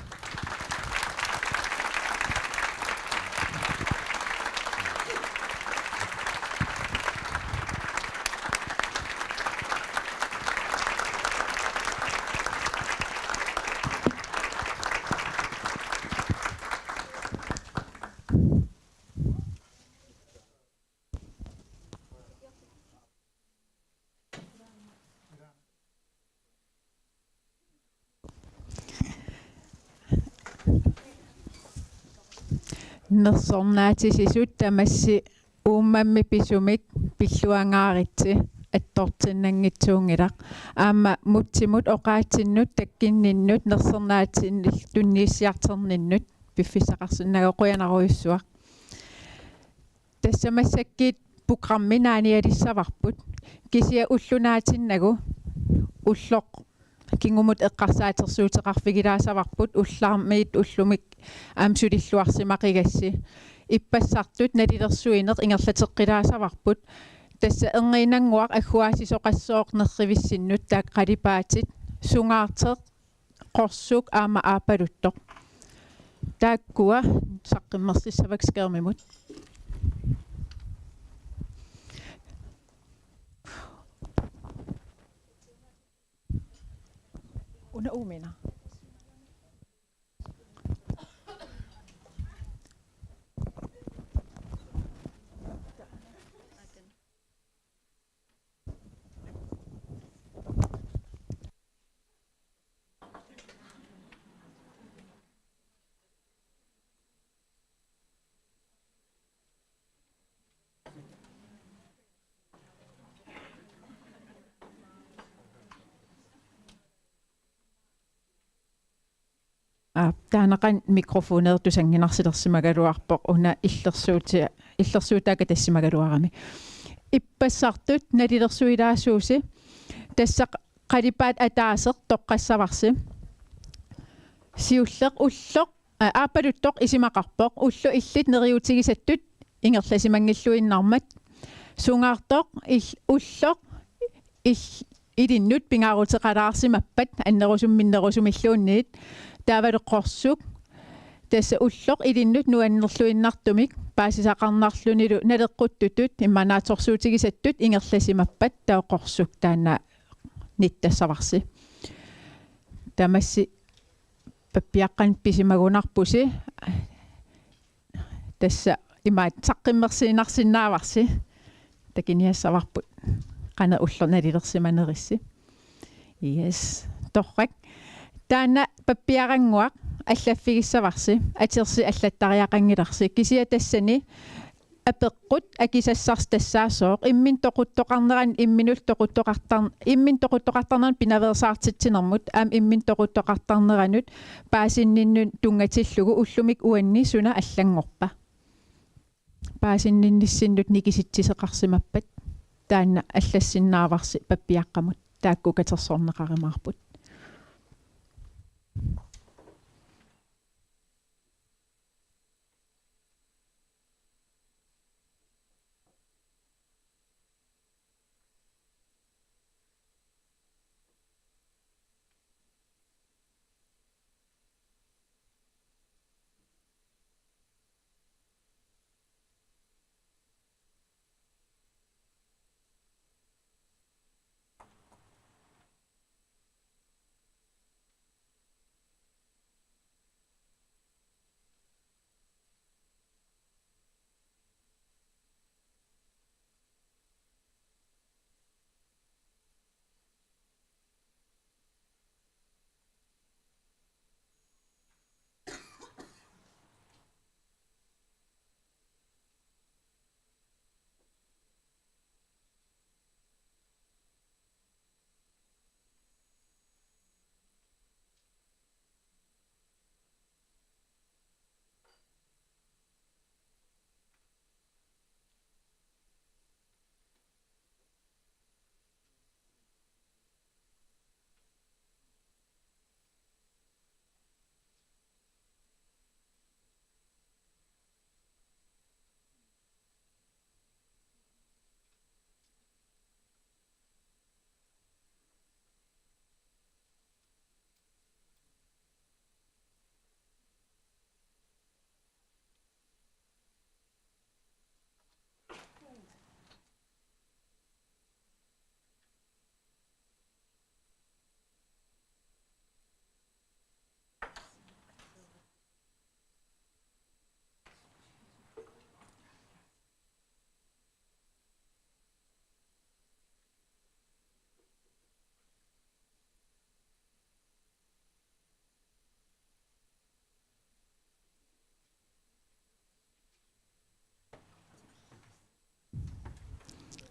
Nersornaatisisut tamassi uummammi pisumik pilluangaaritsi attortinnanngitsuunngilaq. Aamma Mutsimut oqaatsinnut takkinninnut nersornaatinnik tunniussiartorninnut piffissaqarsinnaagavit, qujanarujussuaq. Tassa massakkut programmi naanialissavarput. Kisianni ullunaatinnagu ulloq kingumut eqqarsaatersuuteqarfigilaassavavut, ullaarmiit ullumi aamma sulilluarsimaqigassi. Ippassartut nalilersuineq ingerlateqqilaassavarput. Tassa erniinnannguaq agguaassisoqassooq nerrivissinnut, taakku qalipaatit, sungaartoq, qorsuk aamma aappaluttoq. Taakkua saqqummersissavakka skærmimut. Una uumina. Aa, taanna qanoq mikrofoneertut sannginnarsilersimagaluarpoq, una illersuuti-, illersuutaakka tassimagaluarami. Ippassartut nalilersuilaassuusi, tassa qalipaatit ataaseq toqqassavarsi. Siulleq ulloq, aa, aappaluttoq isumaqarpoq, ulloq illit neriuutigisattut ingerlasimanngilluinnarmat. Sungaartoq il-, ulloq il-, ilinnut pingaaruteqalaarsimappat annerusumik minnerusumilluunniit. Taavalu qorsuk, tassa ulloq ilinnut nuannerluinnartumik paasisaqarnarlunilu naleqquttutut immaqa naatsorsuutigisattut ingerlasimappat, taava qorsuk taanna nittassavarsi. Tamassi pappiaqqanik pisimagunarpusi. Tassa imaattoq saqqummersiinnarsinnaavarsi. Takuniassavarput qanoq ulloq nalilersimanerissi. Yes. Torrak. Taanna pappiarannguaq allaffigissavarsi. Atersi allattariaqanngilarsi. Kisianni tassani apeqqut akisassarsi tassaasooq imminut toquttoqarneranut, imminut toquttoqartar-, imminut toquttoqartarneranut pinaveersaartitsinermut aamma imminut toquttoqartarneranut paasinninnut tunngatillugu ullumikkut uanni suna allanngorpa. Paasinninnissinnut nikisitsisoqarsimappat, taanna allassinnaavarsi pappiaqqamut, taakku katersorneqarumaarput.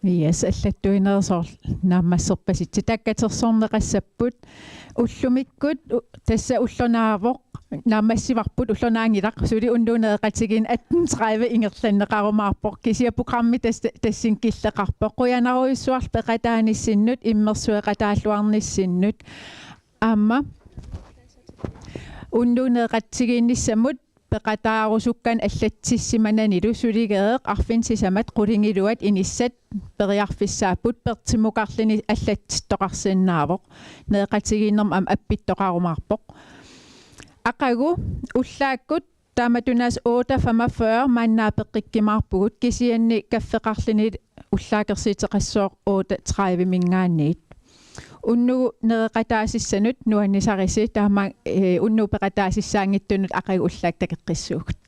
Yes, allattuinerit soorlu naammasserpasitsi. Takkatersorneqassapput ullumikkut u-, tassa ulloq naavoq, naammassivarput, ulloq naanngilaq, suli unnuup nereqatigiinni atten tredive ingerlanneqarumaarpoq. Kisianni programmi tas-, tassani killeqarpoq. Qujanarujussuarlu peqataanissinnut, immersueqataalluarnissinnut. Aamma unnuup nereqatigiinnissamut peqataarusukkanik allatsissimananilu suligereq arfineq-sisamat qulingiluat inissat periarfissaapput, pertimukarluni allatsittoqarsinnaavoq. Nereqatigiinnermi aamma appittoqarumaarpoq. Aqagu ullaakkut taamatut aasiit otte femogfyrre maanna peqqikkumaarpugut, kisianni kaffeqarluni ullaakersuuteqassooq otte tredive-minngaanniit. Unnugu nereqataasissanut nuannisarisi, taama, eh, unnugu peqataasissaanngitsunut aqagu ullaakkut takoqqissaagut.